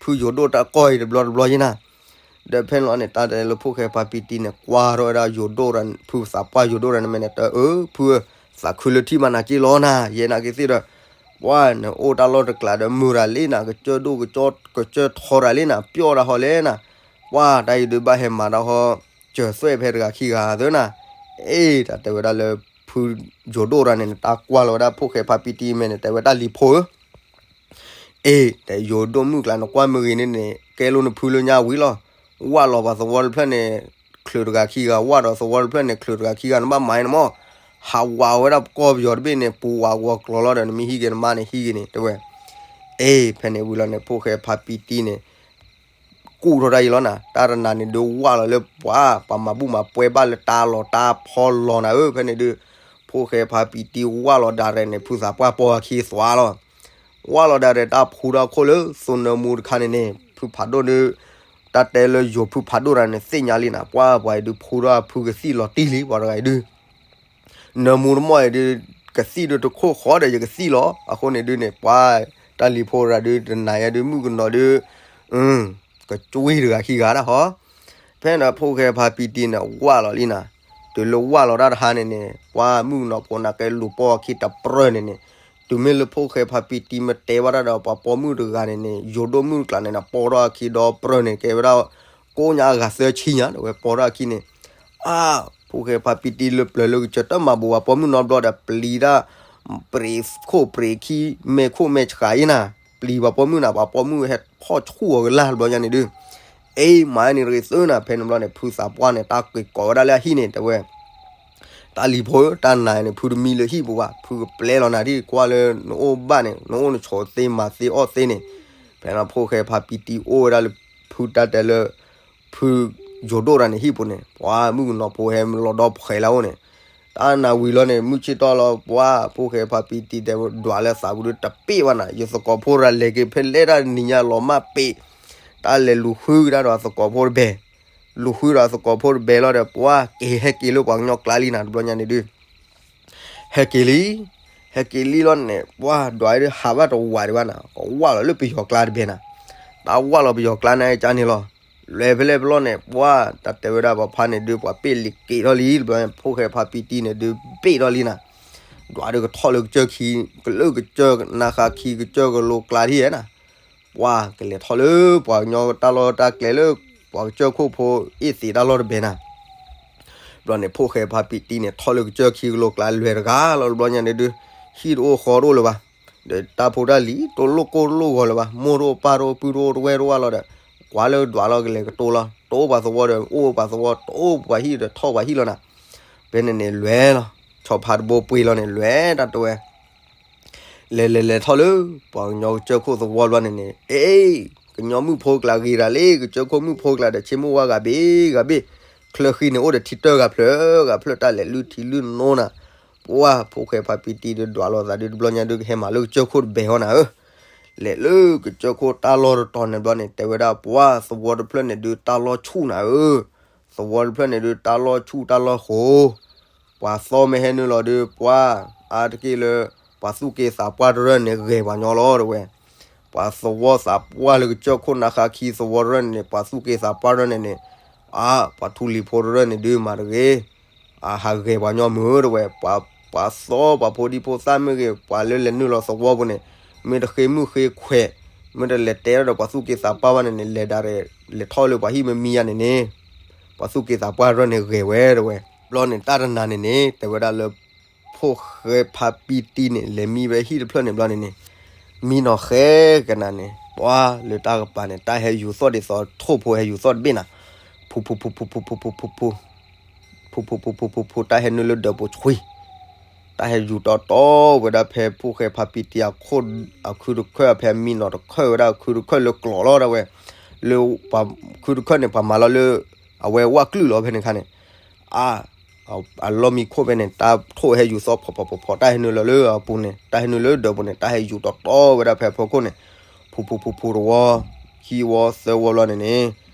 ဖုယိၤဒိၣ်တၢ်ကီၢ်အံၤတဘျီတဘျီယဲနၤ ဒီးဖဲန့ၣ်လီၤန့ၣ် တၢ်တဲလၢဖိၣ်ဃဲဖါပံတံန့ၣ် ကွၢ်ထီၣ်ဝဲဒၣ်ယိၤဒိၣ် ဖုသးပှၢ်ယိၤဒိၣ်တဂၤန့ၣ် မ့ၢ်န့ၣ် တၢ်အၢ ဖုဧၢ, သးခုလၢထံၣ်ဘၣ်နၤက့လီၤနၤ, ယဲနာ်က့သ့ၣ်ဒီး ပှၤနအိၣ်တၢ်လီၢ်တကျးဒီး မုာ်တၢ်လံနၤ, ကစၢၢ်ဒိၣ်ကစၢၢ်ထီတၢ်လံနၤ, ပျီၢ်တၢ်ဟီလဲၣ်နၤ, ပှၤတၢ်အံၤဒုးဘၣ်ဟဲမၤတၢ်ဟီ, စၢၤသွဲၣ်ဖဲတဂၤခံဂၤသၢနၤ, အ့ တၢ်တဲဝဲဒၣ်လၢ ဖုယိၤဒိၣ်တဂၤန့ၣ် တၢ်ကွၢ်လီၤဝဲဒၣ်ဖိၣ်ဃဲဖါပံတံမဲာ်န့ၣ် တဲဝဲတၢ်လံၤဖိဧၢ အ့ တဲယိၤဒိၣ်မုၣ်ကျါ နကွၢ်မ့ၢ်ဂ့ၤန့ၣ်န့ၣ် ကဲလိာ်နဖုလၢညါဝံၤလီၤ, ဝၢ်လီၤပှၤသဝီတဖျၢၣ်န့ၣ် ချုးတဂၤခံဂၤ, ဝၢ်ဒီးသဝီတဖျၢၣ်န့ၣ် ချုးတဂၤခံဂၤ နဘၣ်မၤအံၤန့ၣ်မး, ဟးဝးဝဲဒၣ်ပကီၢ်ပယီၤတဘ့ၣ်န့ၣ် ပူၤဝးဂီၤကျီၤလီၤဒီး နမ့ၢ်ဟံးက့ၤနမါန့ၣ် ဟံးက့ၤန့ၣ် တဲဝဲ, အ့ ဖဲန့ၣ်ဝံၤလီၤန့ၣ် ဖိၣ်ဃဲဖါပံတံန့ၣ် ကူၣ်ထီၣ်တၢ်အံၤလီၤနၤ, တၢ်တနၤန့ၣ်ဒုးဝၢ်လီၤလၢပှၤ ပှၤမၤဘူၣ်မၤပွဲဘၣ်လၢတၢ်လီၤတၢ်ဖီလီၤနၤဧၢ, ဖဲန့ၣ်ဒုး ဖိၣ်ဃဲဖါပံတံဝၢ်လီၤဒၣ်ရဲၣ်န့ၣ် ဖုသးပှၢ်ပိာ်အခံသွါလီၤ. ဝၢ်လီၤဒၣ်ရဲၣ်တၢ်ဖူထီၣ်ခိၣ်လၢသိနၢမူတခါန့ၣ်န့ၣ် ဖုဖးဒိၣ်ဒုး တၢ်တဲလၢယိၤဖုဖးဒိၣ်တၢ်န့ၣ် သ့ၣ်ညါလံနၤ ပှၢ်ပှၤအံၤဒုးဖူထီၣ်ဖုကသံၣ်လီၤတံၢ်လံ ပှၤတဂၤအံၤဒုး နၢမူတမီၢ်အံၤဒုး ကသံၣ်ဒုးတခိၣ်ဃီဒီးယကသံၣ်လီၤ. အဃိန့ၣ်ဒုးန့ၣ် ပှၤ တၢ်လံၤဖိရၤဒုး တနၤယဲဒုး မုၣ်ကနီၤဒုး ကကွံတဂၤခံဂၤဒၣ်ဟီ. ဖဲန့ၣ်ဖိၣ်ဃဲဖါပံတံန့ၣ် ဝၢ်လီၤလံနၤ, တုၤလၢဝၢ်လီၤတၢ်တဟါန့ၣ်န့ၣ် ပှၤမုၣ်ကနီၤဖိနၤကဲလူၤပိာ်အခံတပြၢၢ်န့ၣ်န့ၣ်, တုၤမ့ၢ်လၢဖိၣ်ဃဲဖါပံတံမ့ၢ်တဲဘၣ်တၢ်ဒီး ပှၤပိာ်မုၣ်တဂၤန့ၣ်န့ၣ် ယိၤဒိၣ်မုၣ်တကျးန့ၣ်န့ၣ် ပိာ်ထီၣ်အခံဒီပြၢၢ်န့ၣ် ကဲဝဲဒၣ် ကိးညါအဂၤသၢဆံညါ ဒီးဝဲပိာ်ထီၣ်အခံန့ၣ် အါ, ဖိၣ်ဃဲဖါပံတံလၢပျၢၤလၢကစၢၢ်တၢ်မၤဘူးပှၤပိာ်မုၣ်နီတဘျီဒီး ပျံၤတၢ် ပရံးခိၣ်ပရံးခံ မဲာ်ခိၣ်မဲာ်ဆှးအံၤနၤ, ပျံၤပှၤပိာ်မုၣ်နၤ ပှၤပိာ်မုၣ်ဟဲဖီၣ်ဆူၣ်အီၤကလၢ်တဘျီညါန့ၣ်ဒုး, အ့ မၤန့ၣ်တဂ့ၤသုနၤ. ဖဲန့ၣ်ဘျီန့ၣ် ဖုသးပှၢ်န့ၣ် တၢ်က့ၤကိးဝဲဒၣ်လၢအဟံၣ်န့ၣ် တဲဝဲ တၢ်လံၤဖိဧၢ တၢ်နာ်န့ၣ် ဖုတမံလၢဟံၣ်ပူၤဘၣ်, ဖုကပျဲလီၤနၤဒ်ကွၢ်လၢနအိၣ်ဘၣ်န့ၣ် နအိၣ်နဆိးသ့မၤသ့အီၣ်သ့န့ၣ်, ဖဲန့ၣ်ဖိၣ်ဃဲဖါပံတံအိၣ်ဝဲဒၣ်လၢ ဖုတၢ်တဲလၢ ဖုယိၤဒိၣ်တၢ်န့ၣ်ဟံၣ်ပူၤန့ၣ် ပှၤမုၣ်ကနီၤဖိဟဲလီၤဒီဖှဲးလၢအအိၣ်န့ၣ်, တၢ်နၢ်ဝံၤလီၤန့ၣ် မုၢ်ဆ့ၣ်ထီၣ်လီၤ ပှၤဖိၣ်ဃဲဖါပံတံတဲဝဲဒွးလၢသးပူၤဒုးတပ့ၢ်ဘၣ်နၤ, ယသကိးဖိရၤလဲၤက့ၤဖဲလဲၣ်တၢ်နံၤညါလီၤမၢ်ပ့ၢ်, တၢ်လဲၤလူၤဃုကဒါဒီးအသကိးဖိတဘဲ လူၤဃုဒီးအသကိးဖိတဘဲလီၤဒီး ပှၤက့ၤဟဲက့ၤလၢပှၤကညီကျါလံနၤ တဘျီညါန့ၣ်ဒုး ဟဲက့ၤလံ, ဟဲက့ၤလံလီၤန့ၣ် ပှၤဒွးဒုးဟးဘၣ်တဝးဒံးဘၣ်နၤ, ကဝၢ်လီၤလၢပယီၤကျါတဘဲနၤ, တၢ်ဝၢ်လီၤပယီၤကျါန့ၣ်ကန့ၣ်လီၤ, လဲၤဖဲလဲၣ်ဖဲလီၤန့ၣ် ပှၤတၢ်တဲဝဲဒၣ်ပှၤဖါန့ၣ်ဒုး ပှၤပ့ၢ်လံက့ၤထီၣ်လံ တဘျီ ဖိၣ်ဃဲဖါပံတံန့ၣ်ဒုး ဘ့ၣ်ထီၣ်လံနၤ, ဒွးဒုးကထီၣ်လၢကစၢၢ်ခံ ကလၢကစၢၢ်နါဃါခံကစၢၢ်ကလိကျါထံၣ်နၤ, ပှၤကလဲၤထီၣ်လၢပှၤကညီတၢ်လီၢ်တၢ်ကျဲလၢ ပှၤကစၢၢ်ခိၣ်ဖိအ့ၣ်သ့းတၢ်လီၢ်တဘဲနၤ ဘျီန့ၣ် ဖိၣ်ဃဲဖါပံတံန့ၣ် ထီၣ်လၢကစၢၢ်ခံကလိကျါလွဲၢ်တဂၤလီၤ တဘျီညါန့ၣ်ဒုး ဟံၣ်တအိၣ်ဃီတအိၣ်လၢၤဘၣ်, ဒီးတၢ်ဖိတၢ်လံၤ တလိၣ်ကိၢ်တလိၣ်ဂီၤလၢၤဘၣ်, မိၢ်တအိၣ်ပၢ်တအိၣ်ပုၢ်တအိၣ်တဝဲၢ်တအိၣ်လီၤဒီး ကွၢ်လၢဒွးလီၤကလဲၤကတိၤလီၤ, တအိၣ်ပှၤသဝီဒီး အိၣ်ပှၤသဝီ တအိၣ်ပှၤဟံၣ်ဒီးထီၣ်ပှၤဟံၣ်လီၤနၤ, ဖဲန့ၣ်န့ၣ်လွဲၢ်လီၤ, ဆီဖါတဘိပှ့ၤလီၤန့ၣ် လွဲၢ်တၢ်တဝဲ လဲၤလဲၤလဲၤထီၣ်လၢ ပှၤကညီကစၢၢ်ခိၣ်သဝီဘျီန့ၣ်န့ၣ် အ့ ကညီမုၣ်ဖိကျါဂ့ၤတၢ်လံ ကစၢၢ်ခိၣ်မုၣ်ဖိကျါဒီး ဆ့မိၣ်ဝါဂၤဘ့ၣ်ဂၤဘ့ၣ်, ချၢဃံန့ၣ်အိၣ်ဒီးထံတၢၢ်ဂၤဖျၢၣ်ဂၤဖျၢၣ် တၢ်လဲၤလုၢ်ထံလုၢ်နိနၤ, ပှၤဖိၣ်ဃဲဖါပံတံဒီးဒွးလိာ်သးဒုး တဘျီညါဒုးကဟဲမၤလၢကစၢၢ်ခိၣ်တဘဲဟီနၤဧၢ, လဲၤလၢကစၢၢ်ခိၣ်တၢ်လီၢ်တတီၤန့ၣ်ဘျီန့ၣ် တဲဝဲဒၣ်ပှၤသဝီတဖျၢၣ်န့ၣ်ဒုး တၢ်လီၢ်ဆူၣ်နၤဧၢ, သဝီတဖျၢၣ်န့ၣ်ဒုး တၢ်လီၢ်ဆူၣ်တၢ်လီၢ်ဃိ ပှၤသီမ့ၢ်ဟဲနုာ်လီၤဒုး ပှၤအါတက့ၢ်လၢ ပှၤသူၣ်က့သးပှၢ်တရၢၣ်န့ၣ် ဂဲၤပှၤညီလီၤတဝဲ, ပှၤသဝီသးပှၢ်လၢကစၢၢ်ခိၣ်နါဃါခံသဝီတရၢၣ်န့ၣ်န့ၣ် ပှၤသူၣ်က့သးပှၢ်တရၢၣ်န့ၣ်န့ၣ်, အါ ပှၤထူလံၤဖိတရၢၣ်န့ၣ်ဒုးမၤတဂ့ၤ, အဟးဂဲၤပှၤညီမုၢ်တဝဲ, ပှၤသီပှၤဖိဒံဖိသၣ်မ့ၢ်ဂ့ၤ ပှၤလၢလဲၤနုာ်လီၤသဝီပူၤန့ၣ်, မ့ၢ်တဃ့မုၣ်ဃ့ခွဲး, မ့ၢ်တလဲၤတဲထီၣ်ဒီးပှၤသူၣ်က့သးပှၢ်ဘၣ်န့ၣ်န့ၣ် လဲၤဒၣ်ရဲၣ် လဲၤထီၣ်လၢပှၤဟံၣ်မ့ၢ်မံယါန့ၣ်န့ၣ်, ပှၤသူၣ်က့သးပှၢ်တရၢၣ်န့ၣ်ဂဲၤဝဲတဝဲ, ဘျီန့ၣ်တၢ်တနၤန့ၣ်န့ၣ် တဲဝဲဒၣ်လၢ ဖိၣ်ဃဲဖါပံတံန့ၣ် လဲၤမံဝဲဟံၣ်တဖျၢၣ်န့ၣ်ဘျီန့ၣ်န့ၣ်, မံနီၤဃဲကနၤန့ၣ် ပှၤလၢတၢ်ကပၤန့ၣ် တၢ်ဟဲယူၤသီၣ်ဒ်သိးထိၣ်ဖိဟဲယူၤသီၣ်တဘ့ၣ်နၤ, ဖူဖူဖူဖူဖူဖူဖူဖူဖူ ဖူဖူဖူဖူဖူဖူ တၢ်ဟဲနုာ်လၢဒၢးပူၤဆှံ, တၢ်ဟဲယူၤတီတီဝဲဒၣ်ဖဲဖိၣ်ဃဲဖါပံတံအခိၣ် အခုတခၢၣ် ဖဲမံနီၤတခၢၣ်ဝဲဒၣ်အခုတခၢၣ်လၢကျိးလီၤဒၣ်ဝဲ, လၢပှၤ ခုတခၢၣ်န့ၣ် ပှၤမၤလီၤလၢ အဝဲဝၣ်ကလုၢ်လီၤဖဲန့ၣ်ခါန့ၣ်, အါ အလီၢ်မံခိၣ်ဖဲန့ၣ် တၢ်ထိၣ်ဟဲယူၤသီၣ်ဖီဖီဖီဖီ တၢ်ဟဲနုာ်လီၤလၢအပူၤန့ၣ် တၢ်ဟဲနုာ်လၢဒၢးပူၤန့ၣ် တၢ်ဟဲယူၤတီတီဝဲဒၣ်ဖဲအဖီခိၣ်န့ၣ်, ဖူဖူဖူဖူတဝီ, ခံဝီသၢဝီဘျီန့ၣ်န့ၣ်,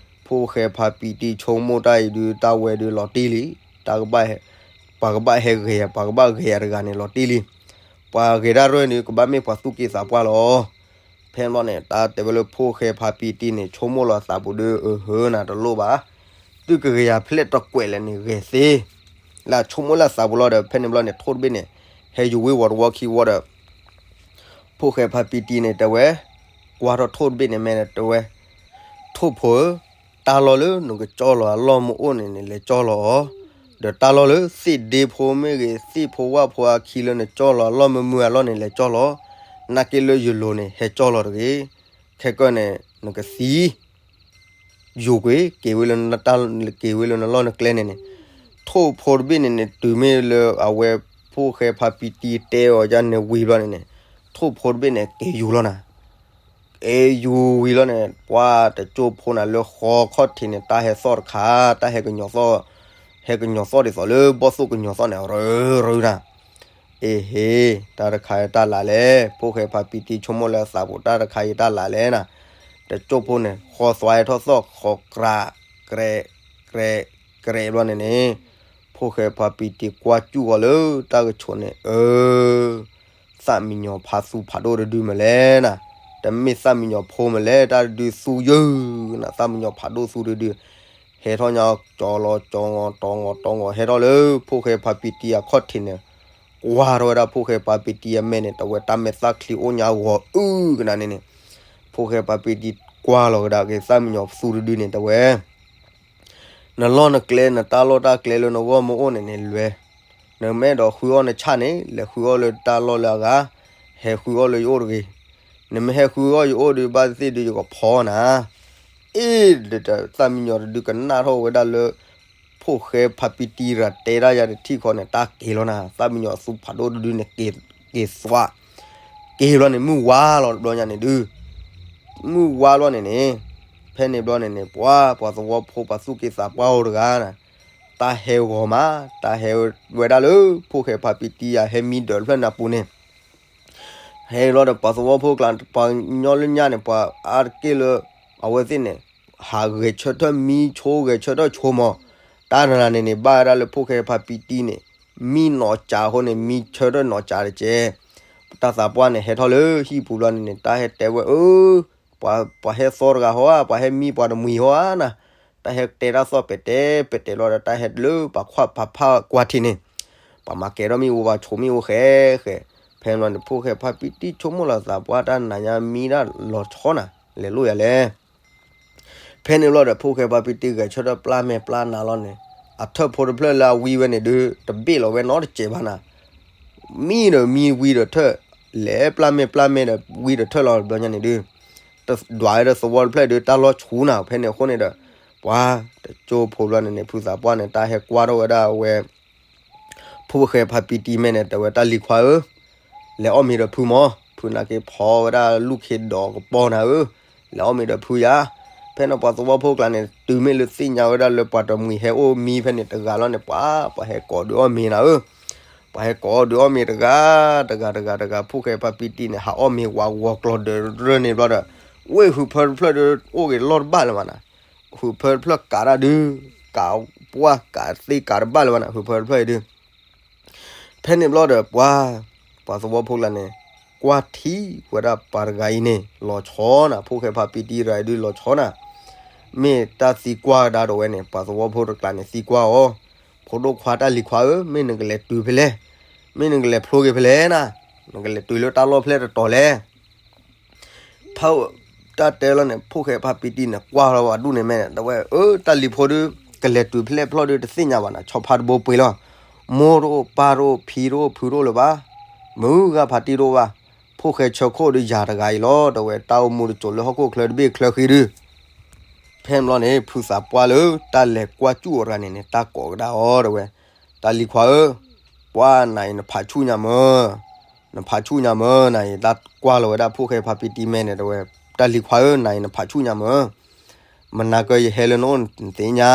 ဖိၣ်ဃဲဖါပံတံဆိကမိၣ်တၢ်အံၤဒုး တၢ်ဝဲဒုးလီၤတံၢ်လံ, တၢ်ကဘၣ်ဟဲ, ပှၤကဘၣ်ဟဲဂဲၤယၤ ပှၤကဘၣ်ဂဲၤယၤတဂၤန့ၣ်လီၤတံၢ်လံ, ပှၤဂဲၤတၢ်ရၢၢ်န့ၣ် ကဘၣ်မ့ၢ်ပှၤသူၣ်က့သးပှၢ်လီၤ. ဖဲန့ၣ်ဘျီန့ၣ် တၢ်တဲဝဲလၢဖိၣ်ဃဲဖါပံတံန့ၣ် ဆိကမိၣ်လီၤသးပူၤဒုး အဟၢနၤတလိၣ်ဘၣ်, သုကဂဲၤယၤဖဲလဲၣ်တကွဲးလဲၣ်န့ၣ် ဂဲၤသ့, လၢဆိကမိၣ်လၢသးပူၤလီၤဒီး ဖဲန့ၣ်ဘျီန့ၣ် ထိၣ်တဘ့ၣ်န့ၣ် ဟဲယူၤဝ့ၤဝီၤတဝီခံဝီဒီး ဖိၣ်ဃဲဖါပံတံန့ၣ် တဲဝဲ, ကွၢ်ထီၣ်ထိၣ်တဘ့ၣ်န့ၣ် မ့ၢ်တဲဝဲ, ထိၣ်ဖိဧၢ, တၢ်လီၢ်လၢနကကၠီလီၤအလီၢ်မ့ၢ်အိၣ်န့ၣ်န့ၣ် လဲၤကၠီလီၤအီၤ, ဒီးတၢ်လီၢ်လၢသ့ၣ်ဒ့ဖိမ့ၢ်ဂ့ၤ သ့ၣ်ဖိဝၣ်ဖိအခံလၢနကၠီလီၤအလီၢ်မ့ၢ်မုာ်အလီၢ်န့ၣ် လဲၤကၠီလီၤ, နာ်က့လၢယလိၤန့ၣ် ဟဲကၠီလီၤတဂ့ၤ, ခဲကၢၢ်န့ၣ် နကသံ ယူၤကွံာ် က့ၤဝဲလၢ က့ၤဝဲလၢနလီၢ်နကျဲန့ၣ်န့ၣ်, ထိၣ်ဖိတဘ့ၣ်န့ၣ်န့ၣ် တုၤမ့ၢ်လၢအဝဲဖိၣ်ဃဲဖါပံတံတဲအီၤယါန့ၣ်ဝံၤဘျီန့ၣ်န့ၣ်, ထိၣ်ဖိတဘ့ၣ်န့ၣ် က့ၤယူၤလီၤနၤ, က့ၤယူၤဝံၤလီၤန့ၣ် ပှၤတကၠိဖိနၤလၢဃီခီၣ်ထံးန့ၣ် တၢ်ဟဲသီၣ်တခါ, တၢ်ဟဲကညီၤသီၣ်, ဟဲကညီၤသီၣ်ဒ်သိးလၢဘီၣ်သိၣ်ကညီၤသီၣ်န့ၣ် ရၢရၢနၤ အ့ဟ့, တၢ်တခါအံၤတၢ်လၢ်လဲၣ်, ဖိၣ်ဃဲဖါပံတံဆိကမိၣ်လၢအသးပူၤ တၢ်တခါအံၤတၢ်လၢ်လဲၣ်နၤ, တကၠိၢ်ဖိန့ၣ် ဃီသွဲထီၣ်သီၣ် ဃီကြး, ကြဲး, ကြဲး, ကြဲးဘျီန့ၣ်န့ၣ်, ဖိၣ်ဃဲဖါပံတံကွၢ်စူၣ်ဃီၤလၢတၢ်ကဆိးန့ၣ် အၢ သၣ်မံညီၤဖးသူဖးဒိၣ်တဒုမ့ၢ်လဲၣ်နၤ, တမ့ၢ်သၣ်မံညီၤဖိမ့ၢ်လဲၣ် တၢ်တဒုသူယုၢ်နၤ, သၣ်မံညီၤဖးဒိၣ်သူတဒု, ဟဲထီၣ်ညါ ကၠီလီၤကၠီငီၤ တီငီၤတီငီၤ ဟဲထီၣ်လၢဖိၣ်ဃဲဖါပံတံအခီၣ်ထံးန့ၣ်, ကွၢ်ထီၣ်ဝဲဒၣ်ဖိၣ်ဃဲဖါပံတံအမဲာ်န့ၣ် တဝဲတၢ်မဲာ်သၣ်ချံအိၣ်ညါဂီၤအုၣ်ကနၤန့ၣ်န့ၣ်, ဖိၣ်ဃဲဖါပံတံကွၢ်လီၤကဒါက့ၤသၣ်မံညီၤသူတဒုန့ၣ် တဝဲ နလီၢ်နကျဲ နတၢ်လီၢ်တၢ်ကျဲလၢနဂီၢ်မ့ၢ်အိၣ်န့ၣ်န့ၣ်လွဲ, နမ့ၢ်အဲၣ်ဒိးဃုအီၣ်နဆၣ်န့ၣ် လဲၤဃုအီၣ်လၢတၢ်လီၢ်လၢအဂၤ, ဟဲဃုအီၣ်လၢယအိၣ်တဂ့ၤ, နမ့ၢ်ဟဲဃုအီၣ်ယအိၣ်ဒီး ဘၣ်သ့ၣ်ဒုးယကဖီနၤ, အ့ၣ်ဒီး သၣ်မံညီၤတဒုကနၣ်ထီၣ်ဝဲဒၣ်လၢ ဖိၣ်ဃဲဖါပံတံရၤတဲဒၣ်ယၤတထံၣ်ဃီန့ၣ် တၢ်က့ၤလီၤနၤ, သၣ်မံညီၤသူဖးဒိၣ်တဒုန့ၣ် က့ၤသွး, က့ၤဘျီန့ၣ် မုၢ်ဝါလီၤတဘျီညါန့ၣ်ဒုး, မုၢ်ဝါဘျီန့ၣ်န့ၣ်, ဖဲန့ၣ်ဘျီန့ၣ်န့ၣ် ပှၤ ပှၤသဝီဖိပှၤသူၣ်က့သးပှၢ်အိၣ်တဂၤန့ၣ်, တၢ်ဟဲဂီၤမး, တၢ်ဟဲဝဲဒၣ်လၢ ဖိၣ်ဃဲဖါပံတံယၤဟဲမံဒၢးတဖျၢၣ်န့ၣ်အပူၤန့ၣ် ဟဲလီၤဒီးပှၤသဝီဖိကျါ ပှၤကညီလၢညါန့ၣ် ပှၤအါတက့ၢ်လၢ အဝဲသ့ၣ်န့ၣ် ဟးဂဲၤဆၢထၢၣ်မံဆိ ဂဲၤဆၢထၢၣ်ဆိမး, တၢ်တနၤန့ၣ်န့ၣ် ဘၣ်ဝဲဒၣ်လၢဖိၣ်ဃဲဖါပံတံန့ၣ် မံနီၢ်ကၠးအဃိန့ၣ် မံဆၢထၢၣ်နီၢ်ကၠးတက့ၢ်, တၢ်သးပှၢ်န့ၣ် ဟဲထီၣ်လၢဟံၣ်ပူၤဘျီန့ၣ်န့ၣ် တၢ်ဟဲတဲဝဲအၢ ပှၤ ပှၤဟဲသီတဂၤဟီဧါ, ပှၤဟဲမံပှၤတမှံၤဟီဧါနၤ, တၢ်ဟဲတဲတၢ်သီၣ်ပဲာ်တဲပဲာ်တဲလီၤဒီး တၢ်ဟဲလၢပှၤခွါပှၤဖးကွၢ်ထံးန့ၣ်, ပှၤမၤကဲၤထီၣ်မ့ၣ်အူ ပှၤဆိးမ့ၣ်အူဃဲဃဲ, ဖဲန့ၣ်ဘျီန့ၣ် ဖိၣ်ဃဲဖါပံတံဆိကမိၣ်လီၤသးပှၢ် တၢ်နၤညါမံဒၣ်လီၤဆီနၤ, လဲၤလိၣ်ယၤလဲၣ် ဖဲန့ၣ်ဘျီဒီး ဖိၣ်ဃဲဖါပံတံဂဲၤဆၢထၢၣ်ပျၢ်မဲာ်ပျၢ်နါလီၤန့ၣ်, အထၢၣ်ဖိတဖျၢၣ်လၢအဝံဝဲန့ၣ်ဒုး တဘ့ၣ်လီၤဝဲနီတစဲးဘၣ်နၤ, မံဒီးမံဝံဒီးထၢၣ်, လဲၤပျၢ်မဲာ်ပျၢ်မဲာ်ဒီးဝံဒီးထၢၣ်လီၤတဘျီညါန့ၣ်ဒုး, တဒွးဝဲဒီးသဝီတဖျၢၣ်ဒုး တၢ်လီၢ်ဆူနၤ, ဖဲန့ၣ်အဃိန့ၣ်ဒီး ပှၤတကၠိဖိဘျီန့ၣ်န့ၣ် ဖုသးပှၢ်န့ၣ် တၢ်ဟဲကွၢ်ထီၣ်ဝဲဒၣ်အဝဲ ဖိၣ်ဃဲဖါပံတံမဲာ်န့ၣ် တဲဝဲတၢ်လံၤခွါဧၢ, လဲၤအီၣ်မ့ၤဒီးဖုမး, ဖုနာ်က့ၤဖီဝဲဒၣ်လူၢ်ခ့ဒီးကပီၤနၤဧၢ, လဲၤအီၣ်မ့ၤဒီးဖုယၤ, ဖဲန့ၣ်ပှၤသဝီဖိကျါန့ၣ် တုၤမ့ၢ်လၢသ့ၣ်ညါဝဲဒၣ်လၢပှၤတမှံၤဟဲအိၣ်မံဖဲန့ၣ်တဂၤလီၤန့ၣ် ပှၤ ပှၤဟဲကိးဒုးအီၣ်မ့ၤနၤဧၢ, ပှၤဟဲကိးဒုးအီၣ်မ့ၤတဂၤ, တဂၤတဂၤတဂၤ ဖိၣ်ဃဲဖါပံတံန့ၣ် ဟးအီၣ်မ့ၤဝးဂီၤကျီၤဒၢးရၢန့ၣ်ဘျီဒီး, ဝ့ၢ်ဟုးဖၢတဖျၢၣ်ဒုး အိၣ်ဂ့ၤလီၢ်တဘၣ်လၢၤဘၣ်နၤ, ဟုးဖၢတဖျၢၣ်ကးတၢ်ဒုး, ကးပှၢ်ကးသ့ကးတဘၣ်လၢၤဘၣ်နၤ ဟုးဖၢတဖျၢၣ်အံၤဒုး ဖဲန့ၣ်ဘျီဒီးပှၤ, ပှၤသဝီဖိကျါန့ၣ် ကွၢ်ထံဝဲဒၣ်ပှၤတဂၤအံၤန့ၣ် လီၤဆီနၤ, ဖိၣ်ဃဲဖါပံတံရၤအံၤဒုးလီၤဆီနၤ, မ့ၢ်တၢ်သံကွၢ်ကဒါဒီးဝဲန့ၣ် ပှၤသဝီဖိတကျါန့ၣ် သံကွၢ်အီၤ, ဖိဒိၣ်ခွါတၢ်လံၤခွါဧၢ, မ့ၢ်နကလဲၤတုၤဖဲလဲၣ်, မ့ၢ်နကလဲၤဖျိက့ၤဖဲလဲၣ်နၤ, နကလဲၤတုၤလၢတၢ်လီၢ်ဖဲလဲၣ်တတီၤလဲၣ် ဖး တၢ်တဲလီၤန့ၣ် ဖိၣ်ဃဲဖါပံတံန့ၣ် ကွၢ်လီၤဝဲဒူၣ်န့ၣ်မဲာ်န့ၣ် တဲဝဲ အၢ တၢ်လံၤဖိဒုး ကလဲၤတုၤဖဲလဲၣ်ဖျီၣ်ဒုး တသ့ၣ်ညါဘၣ်နၤ ဆီဖါတဘိပှ့ၤလီၤ, မိၢ်တအိၣ် ပၢ်တအိၣ် ဖံတအိၣ် ဖုတအိၣ်လၢၤဘၣ်, မုၢ်ဂၤဖါတံၢ်တအိၣ်ဘၣ်, ဖိၣ်ဃဲဆၢခိၣ်ဒုးယၤတဂၤအံၤလီၤ တဲဝဲ တၢ်အိၣ်မူတစိၤလၢဟီၣ်ခိၣ်ချၢတဘ့ၣ်ချၢဃံဒုး ဖဲန့ၣ်ဘျီန့ၣ် ဖုသးပှၢ်လၢတၢ်လဲၤကွၢ်စူၣ်အီၤတဂၤန့ၣ်န့ၣ် တၢ်ကိးကဒါအီၤ တဲဝဲ, တၢ်လံၤခွါဧၢ, ပှၤနၤအံၤနဖးဆူၣ်ညါမၢ်, နဖးဆူၣ်ညါမၢ် နၤအံၤ တၢ်ကွၢ်လီၤဝဲဒၣ်ဖိၣ်ဃဲဖါပံတံမဲာ်န့ၣ် တဲဝဲ, တၢ်လံၤခွါဧၢ နၤအံၤနဖးဆူၣ်ညါမၢ်, မနၤကၢယဟဲလၢနအိၣ်နသ့ၣ်ညါ,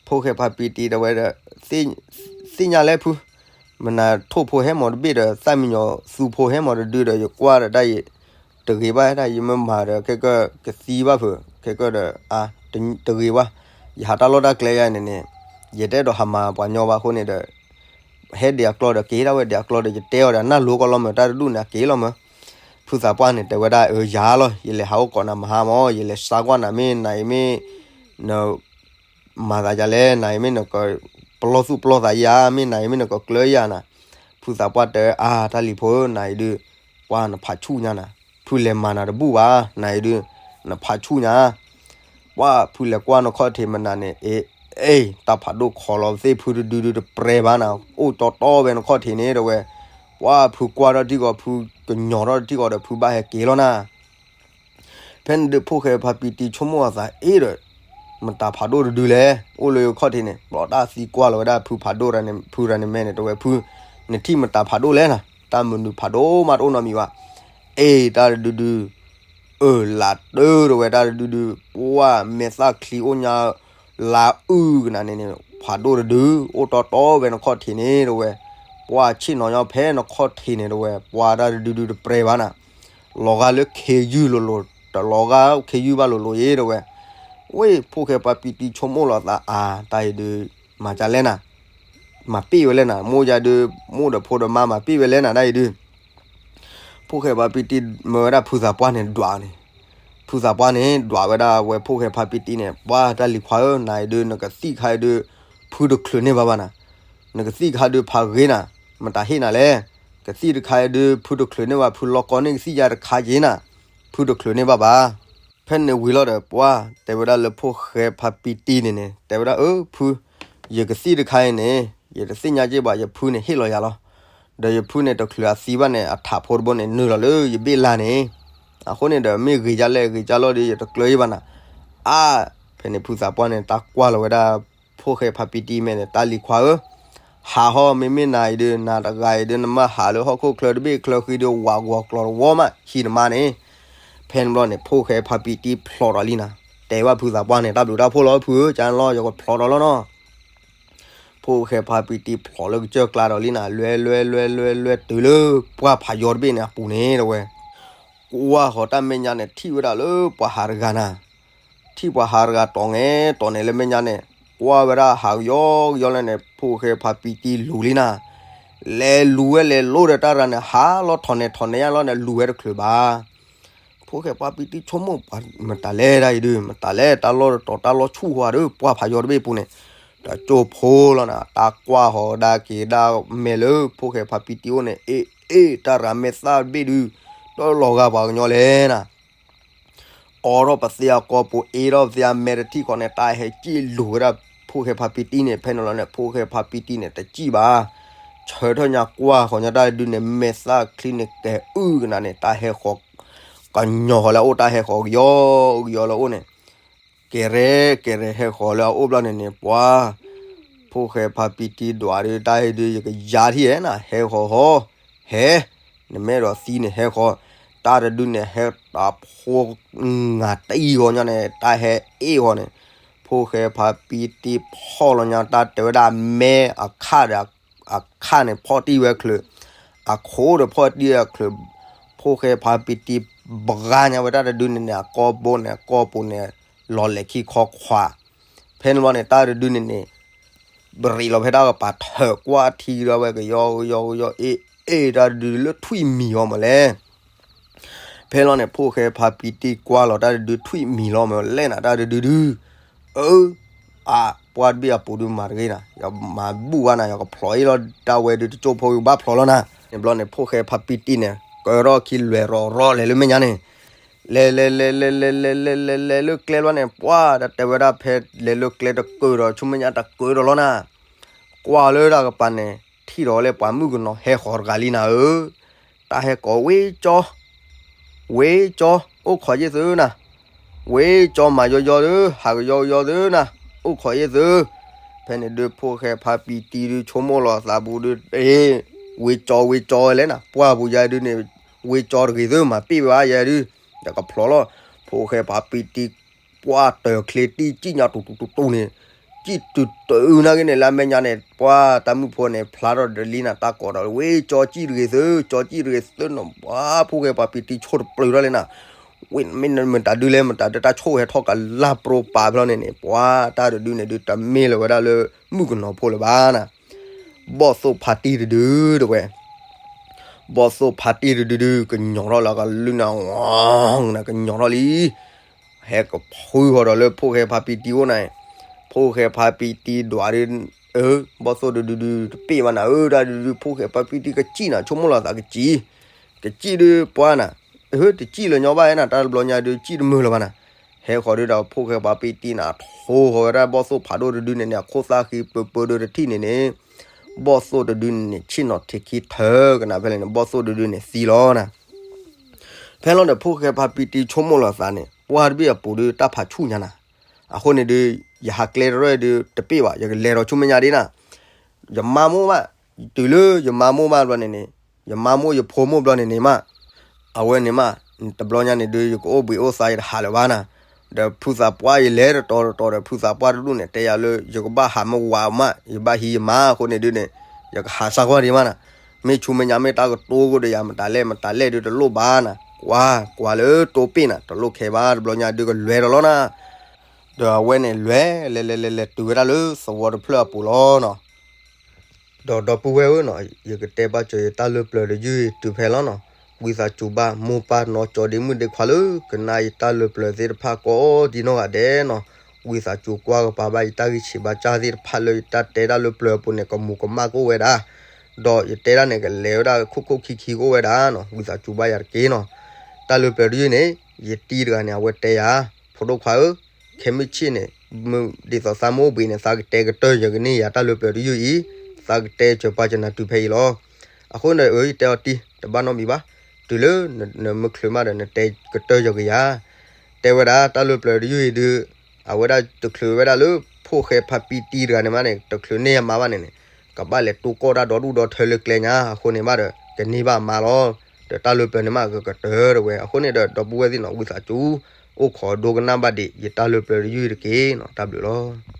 ဖိၣ်ဃဲဖါပံတံတဲဝဲဒီး, သ့ၣ်ညါလဲၣ်ဖု, မနၤထိၣ်ဖိဟဲမီၤတဘ့ၣ်ဒီး သၣ်မံညီၤသူဖိဟဲမီၤတဒုဒီး ယကွၢ်ဒီးတၢ်အံၤ တဂ့ၤဘၣ်ဒၣ် ယမ့ၢ်မၤဒီး ခဲကၢၢ်ကသံဘၣ်ဖုး ခဲကၢၢ်ဒီး အါ တဂ့ၤဘၣ်, ယဟးတၢ်လီၢ်တၢ်ကျဲယါန့ၣ်န့ၣ်, ယတအဲၣ်ဒိးဟးမၤပှၤညီဘၣ်အဃိန့ၣ်ဒီး, ဟဲဒံးအကျီဒီး က့ၤဒၣ်ဝဲဒံးအကျီဒီး ယတဲအီၤဒီး နၢ်လိၤကီးလီၤမၢ် တၢ်တဒူၣ်န့ၣ် အက့ၤလီၤမၢ်, ဖုသးပှၢ်န့ၣ် တဲဝဲဒၣ် အၢ ယၤလီၤ ယလဲၤဟးအိၣ်ကိးနၤမဟါမၢ် ယလဲၤစါကွၢ်နၤမ့ၢ်နၤအံၤမ့ၢ်, န မၤသးယၤလဲၣ် နၤအံၤမ့ၢ်နကပလီၢ်သူၣ်ပလီၢ်သးယၤ မ့ၢ်နၤအံၤမ့ၢ်နကကျၢၤယၤနၤ, ဖုသးပှၢ်တဲ အါ တၢ်လံၤဖိဧၢ နၤအံၤဒုး, ပှၤနဖးဆူၣ်ညါနၤ, ဖုလဲၤမၤနၤတဘူၣ်ဘၣ် နၤအံၤဒုး, နဖးဆူၣ်ညါ, ပှၤဖုလဲၤကွၢ်နခီၣ်ထံးမနၤန့ၣ် အ့ အ့ တၢ်ဖးဒိၣ်ခိးလီၤသ့ၣ်ဖုတဒုဒုးတပြဲၤဘၣ်နၤ, အိၣ်တီတီဝဲနခီၣ်ထံးန့ၣ် တဲဝဲ, ပှၤဖုကွၢ်ထီၣ်ထံကီး ဖုကညီၤထီၣ်ထံကီးဒီး ဖုဘၣ်ဟဲက့ၤလီၤနၤ ဖဲန့ၣ်ဒုး ဖိၣ်ဃဲဖါပံတံဆိကမိၣ်အသးအ့ၣ်ဒီး, မတၤဖးဒိၣ်တဒုလဲၣ် အိၣ်လၢခီၣ်ထံးန့ၣ် ဘျီတၢ်သံကွၢ်လီၤဝဲဒၣ်ဖုဖးဒိၣ်တဂၤန့ၣ် ဖုတဂၤန့ၣ်မဲာ်န့ၣ် တဲဝဲ ဖု, နထံၣ်မတၤဖးဒိၣ်လဲၣ်နၤ တၢ်မနုၤဖးဒိၣ်မးတအိၣ်နီတမံၤဘၣ်, အ့ၣ် တၢ်တဒုဒုး, အၢ လးတၢ်တဲဝဲ တၢ်တဒုဒုး ပှၤမဲာ်သၣ်ချံအိၣ်ညါ လါအုၣ်ကနၤန့ၣ်န့ၣ် ဖးဒိၣ်တဒုး အိၣ်တီတီဝဲနခီၣ်ထံးန့ၣ် တဲဝဲ, ပှၢ်ဆ့ၣ်နီၤညီဖဲနခီၣ်ထံးန့ၣ်တဝဲ ပှၢ်တၢ်တဒုဒုတပြဲဘၣ်နၤ, လီၤဂာ်လၢခ့ယုၢ်လိၤလိၤ, တလီၤဂာ်ခ့ယုၢ်ဘၣ်လိၤလိၤယဲတဝဲ, ဝ့ၢ် ဖိၣ်ဃဲဖါပံတံဆိကမိၣ်လီၤသးအါ, တၢ်အံၤဒုး မၤကလဲၣ်နၤ, မၤပ့ၢ်ဝဲလဲၣ်နၤ, မိၢ်ယၤဒုး မိၢ်ဒီးဖိဒီးမါမၤပ့ၢ်ဝဲလဲၣ်နၤ တၢ်အံၤဒုး ဖိၣ်ဃဲဖါပံတံမၢဝဲဒၣ်ဖုသးပှၢ်န့ၣ်ဒွးန့ၣ်, ဖုသးပှၢ်န့ၣ် ဒွးဝဲဒၣ်ဝဲဖိၣ်ဃဲဖါပံတံန့ၣ်, ပှၢ်တၢ်လံၤခွါဧၢ, နၤအံၤဒုး နကသံၣ်ခါအံၤဒုး ဖုတချုးန့ၢ်ဘၣ်ဘၣ်နၤ, နကသံၣ်ခါဒုးဖးဂ့ၤနၤ, မတၤဟ့ၣ်နၤလဲၣ်, ကသံၣ်တခါအံၤဒုး ဖုတချုးန့ၢ်ဘၣ်, ဖုလီၢ်ကီန့ၢ်ကသံၣ်ယါတခါက့ၤနၤ, ဖုတချုးန့ၢ်ဘၣ်ဘၣ်. ဖဲန့ၣ်ဝံၤလီၤဒီး ပှၢ်တဲဝဲဒၣ်လၢဖိၣ်ဃဲဖါပံတံန့ၣ်န့ၣ် တဲဝဲဒၣ်, အၢ ဖု, ယကသံၣ်တခါအံၤန့ၣ် ယတသ့ၣ်ညါက့ဘၣ်, ယဖုန့ၣ်ဟ့ၣ်လီၤယၤလီၤ. ဒီးယဖုန့ၣ်တချုးအသံဘၣ်န့ၣ် အထးဖိတဘိန့ၣ် နုာ်လီၤလၢယဘ့ၣ်လါန့ၣ်, အဃိန့ၣ်ဒီး မ့ၢ်ဂ့ၤကလဲၣ်ဂ့ၤကလီၢ်ဒီး ယတကျၢၤယဘၣ်နၤ. အါ, ဖဲန့ၣ်ဖုသးပှၢ်န့ၣ် တၢ်ကွၢ်လီၤဝဲဒၣ် ဖိၣ်ဃဲဖါပံတံမဲာ်န့ၣ်, တၢ်လံၤခွါဧၢ, ဟးဟီ မ့မ့ၢ်နၤအံၤဒုး နၤတဂၤအံၤဒုး နမ့ၢ်ဟးလၢဟီၣ်ခိၣ်ချၢတဘ့ၣ်ချၢဃံဒုး ဝးဂီၤကျီၤတဝီမး ဟံးနမါန့ၣ်. ဖဲန့ၣ်ဘျီန့ၣ် ဖိၣ်ဃဲဖါပံတံဖျိးဒီးလံနၤ, တဲဘၣ်ဖုသးပှၢ်န့ၣ်, တၢ်ဘျုးတၢ်ဖှိၣ်လီၤဖုဧၢ, ကန့ၣ်လီၤ ယကဖျိးဒီးလီၤနီၤ. ဖိၣ်ဃဲဖါပံတံဖျိးလၢကစၢၢ်ကျါဒီးလံနၤ, လွဲလွဲလွဲလွဲလွဲတုၤလၢပှၢ်ဖးယီၤတဘ့ၣ်န့ၣ်အပူၤန့ၣ်တဝဲ ကွၢ်ဃီၤတၢ်မဲာ်ညါန့ၣ် ထံၣ်ဝဲဒၣ်လၢပှၤဟးတဂၤနၤ, ထံၣ်ပှၤဟးတဂၤတီၢ်ငဲတီၢ်န့ၣ်လၢမဲာ်ညါန့ၣ်, ကွၢ်ဝဲဒၣ်ဟးကယီကယီလၢန့ၣ် ဖိၣ်ဃဲဖါပံတံလူၤလံနၤ, လဲၤလူၤဝဲလဲၤလိဒီးတၢ်ရၤန့ၣ် ဟးလီၤထီၣ်နဲၣ်ထီၣ်နဲၣ်ယါလီၤန့ၣ် လူၤဝဲတချုးဘၣ်. ဖိၣ်ဃဲဖါပံတံဆိကမိၣ်ပှၤ မတၤလဲၣ်တၢ်အံၤဒုး, မတၤလဲၣ် တၢ်လီၢ်တတီၤတၢ်လီၢ်ဆူၣ်ဝါဒီး ပှၢ်ဖးယီၤတဘ့ၣ်ပူၤန့ၣ်, တကၠိဖိလီၤနၤ, တၢ်ကွၢ်ဃီၤဒၣ်က့ၤဒၣ်မဲာ်လၢဖိၣ်ဃဲဖါပံတံအိၣ်န့ၣ်, အ့ အ့ တၢ်ရၤမဲာ်သၣ်တဘ့ၣ်ဒုး, တလီၤဂာ်ပှၤကညီလဲၣ်နၤ. အိးထီၣ်ပသ့အကီၢ်ပူၤ အ့ထီၣ်ပသ့အမဲာ်တထံၣ်ဃီန့ၣ် တၢ်ဟဲစံၣ်လူၤဝဲဒၣ် ဖိၣ်ဃဲဖါပံတံန့ၣ်, ဖဲန့ၣ်လီၤန့ၣ် ဖိၣ်ဃဲဖါပံတံန့ၣ် တစံၣ်ဘၣ်. ဆၢထၢၣ်ညါကွၢ်ဃီၤညါတၢ်ဒုးန့ၣ် မဲာ်သၣ်ချံန့ၣ်ကဲၤအုၣ်ကနၤန့ၣ်, တၢ်ဟဲဃီၤ ကညီၤဃီၤလၢအအိၣ်, တၢ်ဟဲဃီၤကယီကယီလၢအအိၣ်န့ၣ်, ကဲၤရဲၣ်ကဲၤရဲၣ် ဟဲဃီၤလၢအအိၣ်ဘျီန့ၣ်န့ၣ် ပှၤ ဖိၣ်ဃဲဖါပံတံဒွးဒုး တၢ်ဟဲဒုး ယကယၤထံၣ်ဧဲနၤ, ဟဲဃီၤဃီၤ, ဟဲ, နမ့ၢ်အဲၣ်ဒိးသံန့ၣ် ဟဲဃီၤ, တၢ်တဒုန့ၣ် ဟဲတၢ်ဖိ ငါတံၢ်ဃီၤညါန့ၣ် တၢ်ဟဲအ့ၣ်ဃီၤန့ၣ်, ဖိၣ်ဃဲဖါပံတံဖီၣ်လီၤညါ တၢ်တဲဝဲဒၣ်မဲအခၣ်ဒီး အခၣ်န့ၣ် ဖီၣ်တံၢ်ဝဲချုး, အခိၣ်ဒီးဖီၣ်တံၢ်ဝဲချုး, ဖိၣ်ဃဲဖါပံတံဘှါညါဝဲတၢ်တဒုန့ၣ်န့ၣ် အကီၢ်ဘိန့ၣ် အကီၢ်ပူၤန့ၣ် လီၤလဲၤခံခီခွး, ဖဲန့ၣ်ဘျီန့ၣ် တၢ်တဒုန့ၣ်န့ၣ် ဘရံးလီၤဖဲတၢ်ကပၤထၢၣ်ကွၢ်ထံဒီးဝဲကယီကယီကယီ အ့ၣ်အ့ၣ် တၢ်တဒုလၢထွံၣ်မံၤအီၤမးလဲၣ်. ဖဲလီၤန့ၣ် ဖိၣ်ဃဲဖါပံတံကွၢ်လီၤတၢ်တဒုထွံၣ်မံၤလီၤမးလဲၣ်နၤ တၢ်တဒုဒု, အၢ, အါ, ပှၢ်တဘ့ၣ်အပူၤဒုမၤတဂ့ၤနၤ, ယမၤဘူၣ်ဘၣ်နၤ ယကဖျိးအ့ၣ်လီၤ တၢ်ဝဲဒုတကၠိဖိယဘၣ်ဖျိးလီၤနၤ. န့ၣ်ဘျီန့ၣ် ဖိၣ်ဃဲဖါပံတံန့ၣ် ကၢထီၣ်ခံလွဲၢ်ရီၢ်ရီၢ်လဲၤလၢမဲာ်ညါန့ၣ် လဲၤလဲၤလဲၤလဲၤလဲၤလဲၤလဲၤလဲၤလၢကျဲဘျီန့ၣ် ပှၢ်တၢ်တဲဝဲဒၣ်ဖဲလဲၤလၢကျဲတကၢၢ်ဒီး ဆူမဲာ်ညါတကၢၢ်ဒီးလီၤနၤ. ကွၢ်လၢတၢ်ကပၤန့ၣ် ထံၣ်ထီၣ်ဝဲလၢပှၤမုၣ်ကနီၤဟဲဃီၤတဂၤလံနၤဧၢ, တၢ်ဟဲကိးဝ့ကၠီ, ဝ့ကၠီ, အိၣ်ခိးယ့ၢ်သုနၤ, ဝ့ကၠီမၤယီယီသု, ဟးကယီကယီသုနၤ, အိၣ်ခိးယ့ၢ်သု. ဖဲန့ၣ်ဒုး ဖိၣ်ဃဲဖါပံတံဒုး ဆိကမိၣ်လီၤသးဘူးဒုး အ့, ဝ့ကၠီဝ့ကၠီလဲၣ်နၤ, ပှၢ်ပူၤယၤဒုးန့ၣ် ဝ့ကၠီတဂ့ၤသု မၤပ့ၢ်ဝဲယၤဒုး, ဒီးကဖျိးလီၤ. ဖိၣ်ဃဲဖါပံတံ ပှၢ်တၢၢ်ချ့တံၢ်စံၣ်ညါတူတူတူတူန့ၣ်, စံၣ်တုၤတုၤနာ်က့န့ၣ် လၢအမဲာ်ညါန့ၣ် ပှၢ်တၢ်မုၣ်ဖိန့ၣ် ဖျါထီၣ်ဒီးလံနၤ တၢ်ကိးဒီး ဝ့ကၠီစံၣ်တဂ့ၤသု ကၠီစံၣ်တဂ့ၤသုနီၤ, ပှၢ်ဖိၣ်ဃဲဖါပံတံဆိၣ်တပျုာ်ထီၣ်လံနၤ. ဝ့ၢ်မ့ၢ်မတၤဒုလဲၣ် မတၤဒုတၢ်ဆိၣ်ဟဲထီၣ်ကလၢ်ပြိပာ်ဖျီန့ၣ်န့ၣ် ပှၢ်တၢ်တဒုန့ၣ်ဒုး တမ့ၢ်လၢၤဝဲဒၣ်လၢမုၣ်ကနီၤဖိလၢၤဘၣ်နၤ. ဘီၣ်သိၣ်ဖါတံၢ်တဒုဒုးတဝဲ ဘီၣ်သိၣ်ဖါတံၢ်တဒုဒုး ကညီၤထီၣ်လၢကလုၢ်နၤ, နၤကညီၤထီၣ်လံ, ဟဲကဖုဃီၤဒီးလၢဖိၣ်ဃဲဖါပံတံအိၣ်နၤ, ဖိၣ်ဃဲဖါပံတံဒွးဒုး, အၢ, ဘီၣ်သိၣ်တဒုဒုး တပ့ၢ်ဘၣ်နၤဧၢ, တၢ်ဒုဒုး ဖိၣ်ဃဲဖါပံတံကစံၣ်နၤ ဆိကမိၣ်လီၤသးကစံၣ်, ကစံၣ်ဒုးပှၢ်နၤ, အၢ, တစံၣ်လၢၤညီဘၣ်နၤ, တၢ်တဘျီညါဒုး စံၣ်တမုာ်လၢၤဘၣ်နၤ. ဟဲဃီၤဒုးဒီးဖိၣ်ဃဲဖါပံတံနၤ ထိဃီၤဝဲဒၣ်ဘီၣ်သိၣ်ဖးဒိၣ်တဒုန့ၣ်န့ၣ် အခိၣ်သၣ်ဃံပၢပၢဒုးတထံၣ်န့ၣ်န့ၣ်, ဘီၣ်သိၣ်တဒုန့ၣ်န့ၣ် ဆ့ၣ်နီၤထံးခံထၢကနၤဖဲလဲၣ်န့ၣ် ဘီၣ်သိၣ်တဒုန့ၣ်သံလီၤနၤ. ဖဲလီၤန့ၣ် ဖိၣ်ဃဲဖါပံတံဆိကမိၣ်လီၤသးန့ၣ် ပှၢ်တဘ့ၣ်အပူၤဒုးတၢ်ဖးဆူၣ်ညါနၤ, အဃိန့ၣ်ဒုး ယဟးကျဲတရၢၢ်ဒုးတပ့ၢ်ဘၣ် ယကလဲၤဒီးဆူမဲာ်ညါဒ်နၤ, ယမါမိၢ်ဘၣ်, တုၤလၢယမါမိၢ်ဘၣ်ဘျီန့ၣ်န့ၣ်, ယမါမိၢ်ယဖိမိၢ်ဘျီန့ၣ်န့ၣ်မး, အဝဲန့ၣ်မး, တဘျီညါန့ၣ်ဒုး ယကအိၣ်ဘှံးအိၣ်သါယတဟးလၢၤဘၣ်နၤ, ဒီးဖုသးပှၢ်ယလဲၤတတီၤတတီၤဒီး ဖုသးပှၢ်တဒူၣ်န့ၣ် တဲယၤလၢ ယကဘၣ်ဟးမ့ၢ်ဝၤမး ယဘၣ်ဟံးယမါအဃိန့ၣ်ဒုးန့ၣ်, ယကဟးစၢ်ကွၢ်ဒံးမးနၤ, မ့ၢ်ဆူမဲာ်ညါမ့ၢ်တၢ်ကတိၤကဒီးယၤ မတၤလဲၣ် မတၤလဲၣ်ဒုးတလိၣ်ဘၣ်နၤ, ကွၢ်ကွၢ်လၢတိပ့ၢ်နၤ တလိၣ်ခဲဘၣ် တဘျီညါဒုးကလွဲၤဒီးလီၤနၤ. ဒီးအဝဲန့ၣ်လွဲၤ လဲၤလဲၤလဲၤလဲၤတုၤဝဲဒၣ်လၢသဝီတဖျၢၣ်အပူၤလီၤနီၤ. ဒီးဒီပုၢ်ဝဲၢ်ဧၢနီၤ, ယကတဲဘၣ်စၢၤယတၢ်လၢပျၢၤတယုၢ်အံၤတုၤဖဲလီၤနီၤ. ဝံသးစူၤဘၣ် မိၢ်ပၢ်နီၢ်ကၠီဒ့မုၣ်ဒ့ခွါလၢကနၣ်ယတၢ်လၢပျၢၤသ့ၣ်တဖၣ်ကိးဒံနီၢ်ဂၤဒဲးနီၤ, ဝံသးစူၤကွၢ်ကပၤဘၣ်ယတၢ်ဂံၢ်ဆံးဘါစၢ်သ့ၣ်တဖၣ်လၢယတၢ်တဲတၢ်လၢပျၢၤအပူၤန့ၣ် ကမူၤကမၣ်ကအိၣ်ဝဲဒၣ်, ဒီးယတဲဒၣ်န့ၣ် ကလဲၤဝဲဒၣ်ခိၣ်ခိၣ်ခံခံကအိၣ်ဝဲဒၣ်နီၤ, ဝံသးစူၤဘၣ်ယၤတက့ၢ်နီၤ. တၢ်လၢပျၢၤတယုၢ်န့ၣ် ယတံၤတဂၤန့ၣ် အဝဲတဲယၤ, ဖိဒိၣ်ခွါဧၢ, ခဲမုၢ်ဆ့ၣ်န့ၣ် ဒ်သိးသးမ့ၢ်အိၣ်ဘှံးန့ၣ် သးကတဲကတၢၢ်ယၤကန့ၢ်ယၤတၢ်လၢပျၢၤတယုၢ်အံၤ, သးကတဲစၢၤပှၤကနၢၤတုၤဖဲအံၤလီၤ. အဃိန့ၣ် အၢ ယတဲအီၤတံၤ တဘၣ်နီတမံၤဘၣ်, တုၤလၢနမုၢ်ချုးမးဒီး နတဲကတၢၢ်ယၤကယၤ, တဲဝဲဒၣ်တၢ်လၢပျၢၤတယုၢ်အံၤဒုး အဝဲဒၣ်တချုးဝဲဒၣ်လၢဖိၣ်ဃဲဖါပံတံၤတဂၤန့ၣ်မးန့ၣ် တချုးန့ၢ်အမါဘၣ်န့ၣ်န့ၣ် ကဘၣ်လဲၤတိၢ်ကီၢ်တၢ်ဒီဒူၣ်ဒီထၢလၢကျဲညါ, အဃိန့ၣ်ဘၣ်ဒီး ကန့ၢ်ဘၣ်အမါလီၤ. ဒီးတၢ်လၢပျၢၤန့ၣ်မး ကကတၢၢ်တဝဲ, အဃိန့ၣ်ဒီး ဒီပုၢ်ဝဲၢ်သ့ၣ်နီၤ ဝံသးစူၤ အိၣ်ခိးဒိကနၣ်ဘၣ်ဒံး ယတၢ်လၢပျၢၤတယုၢ်တက့ၢ်နီၤ, တၢ်ဘျုးလီၤ.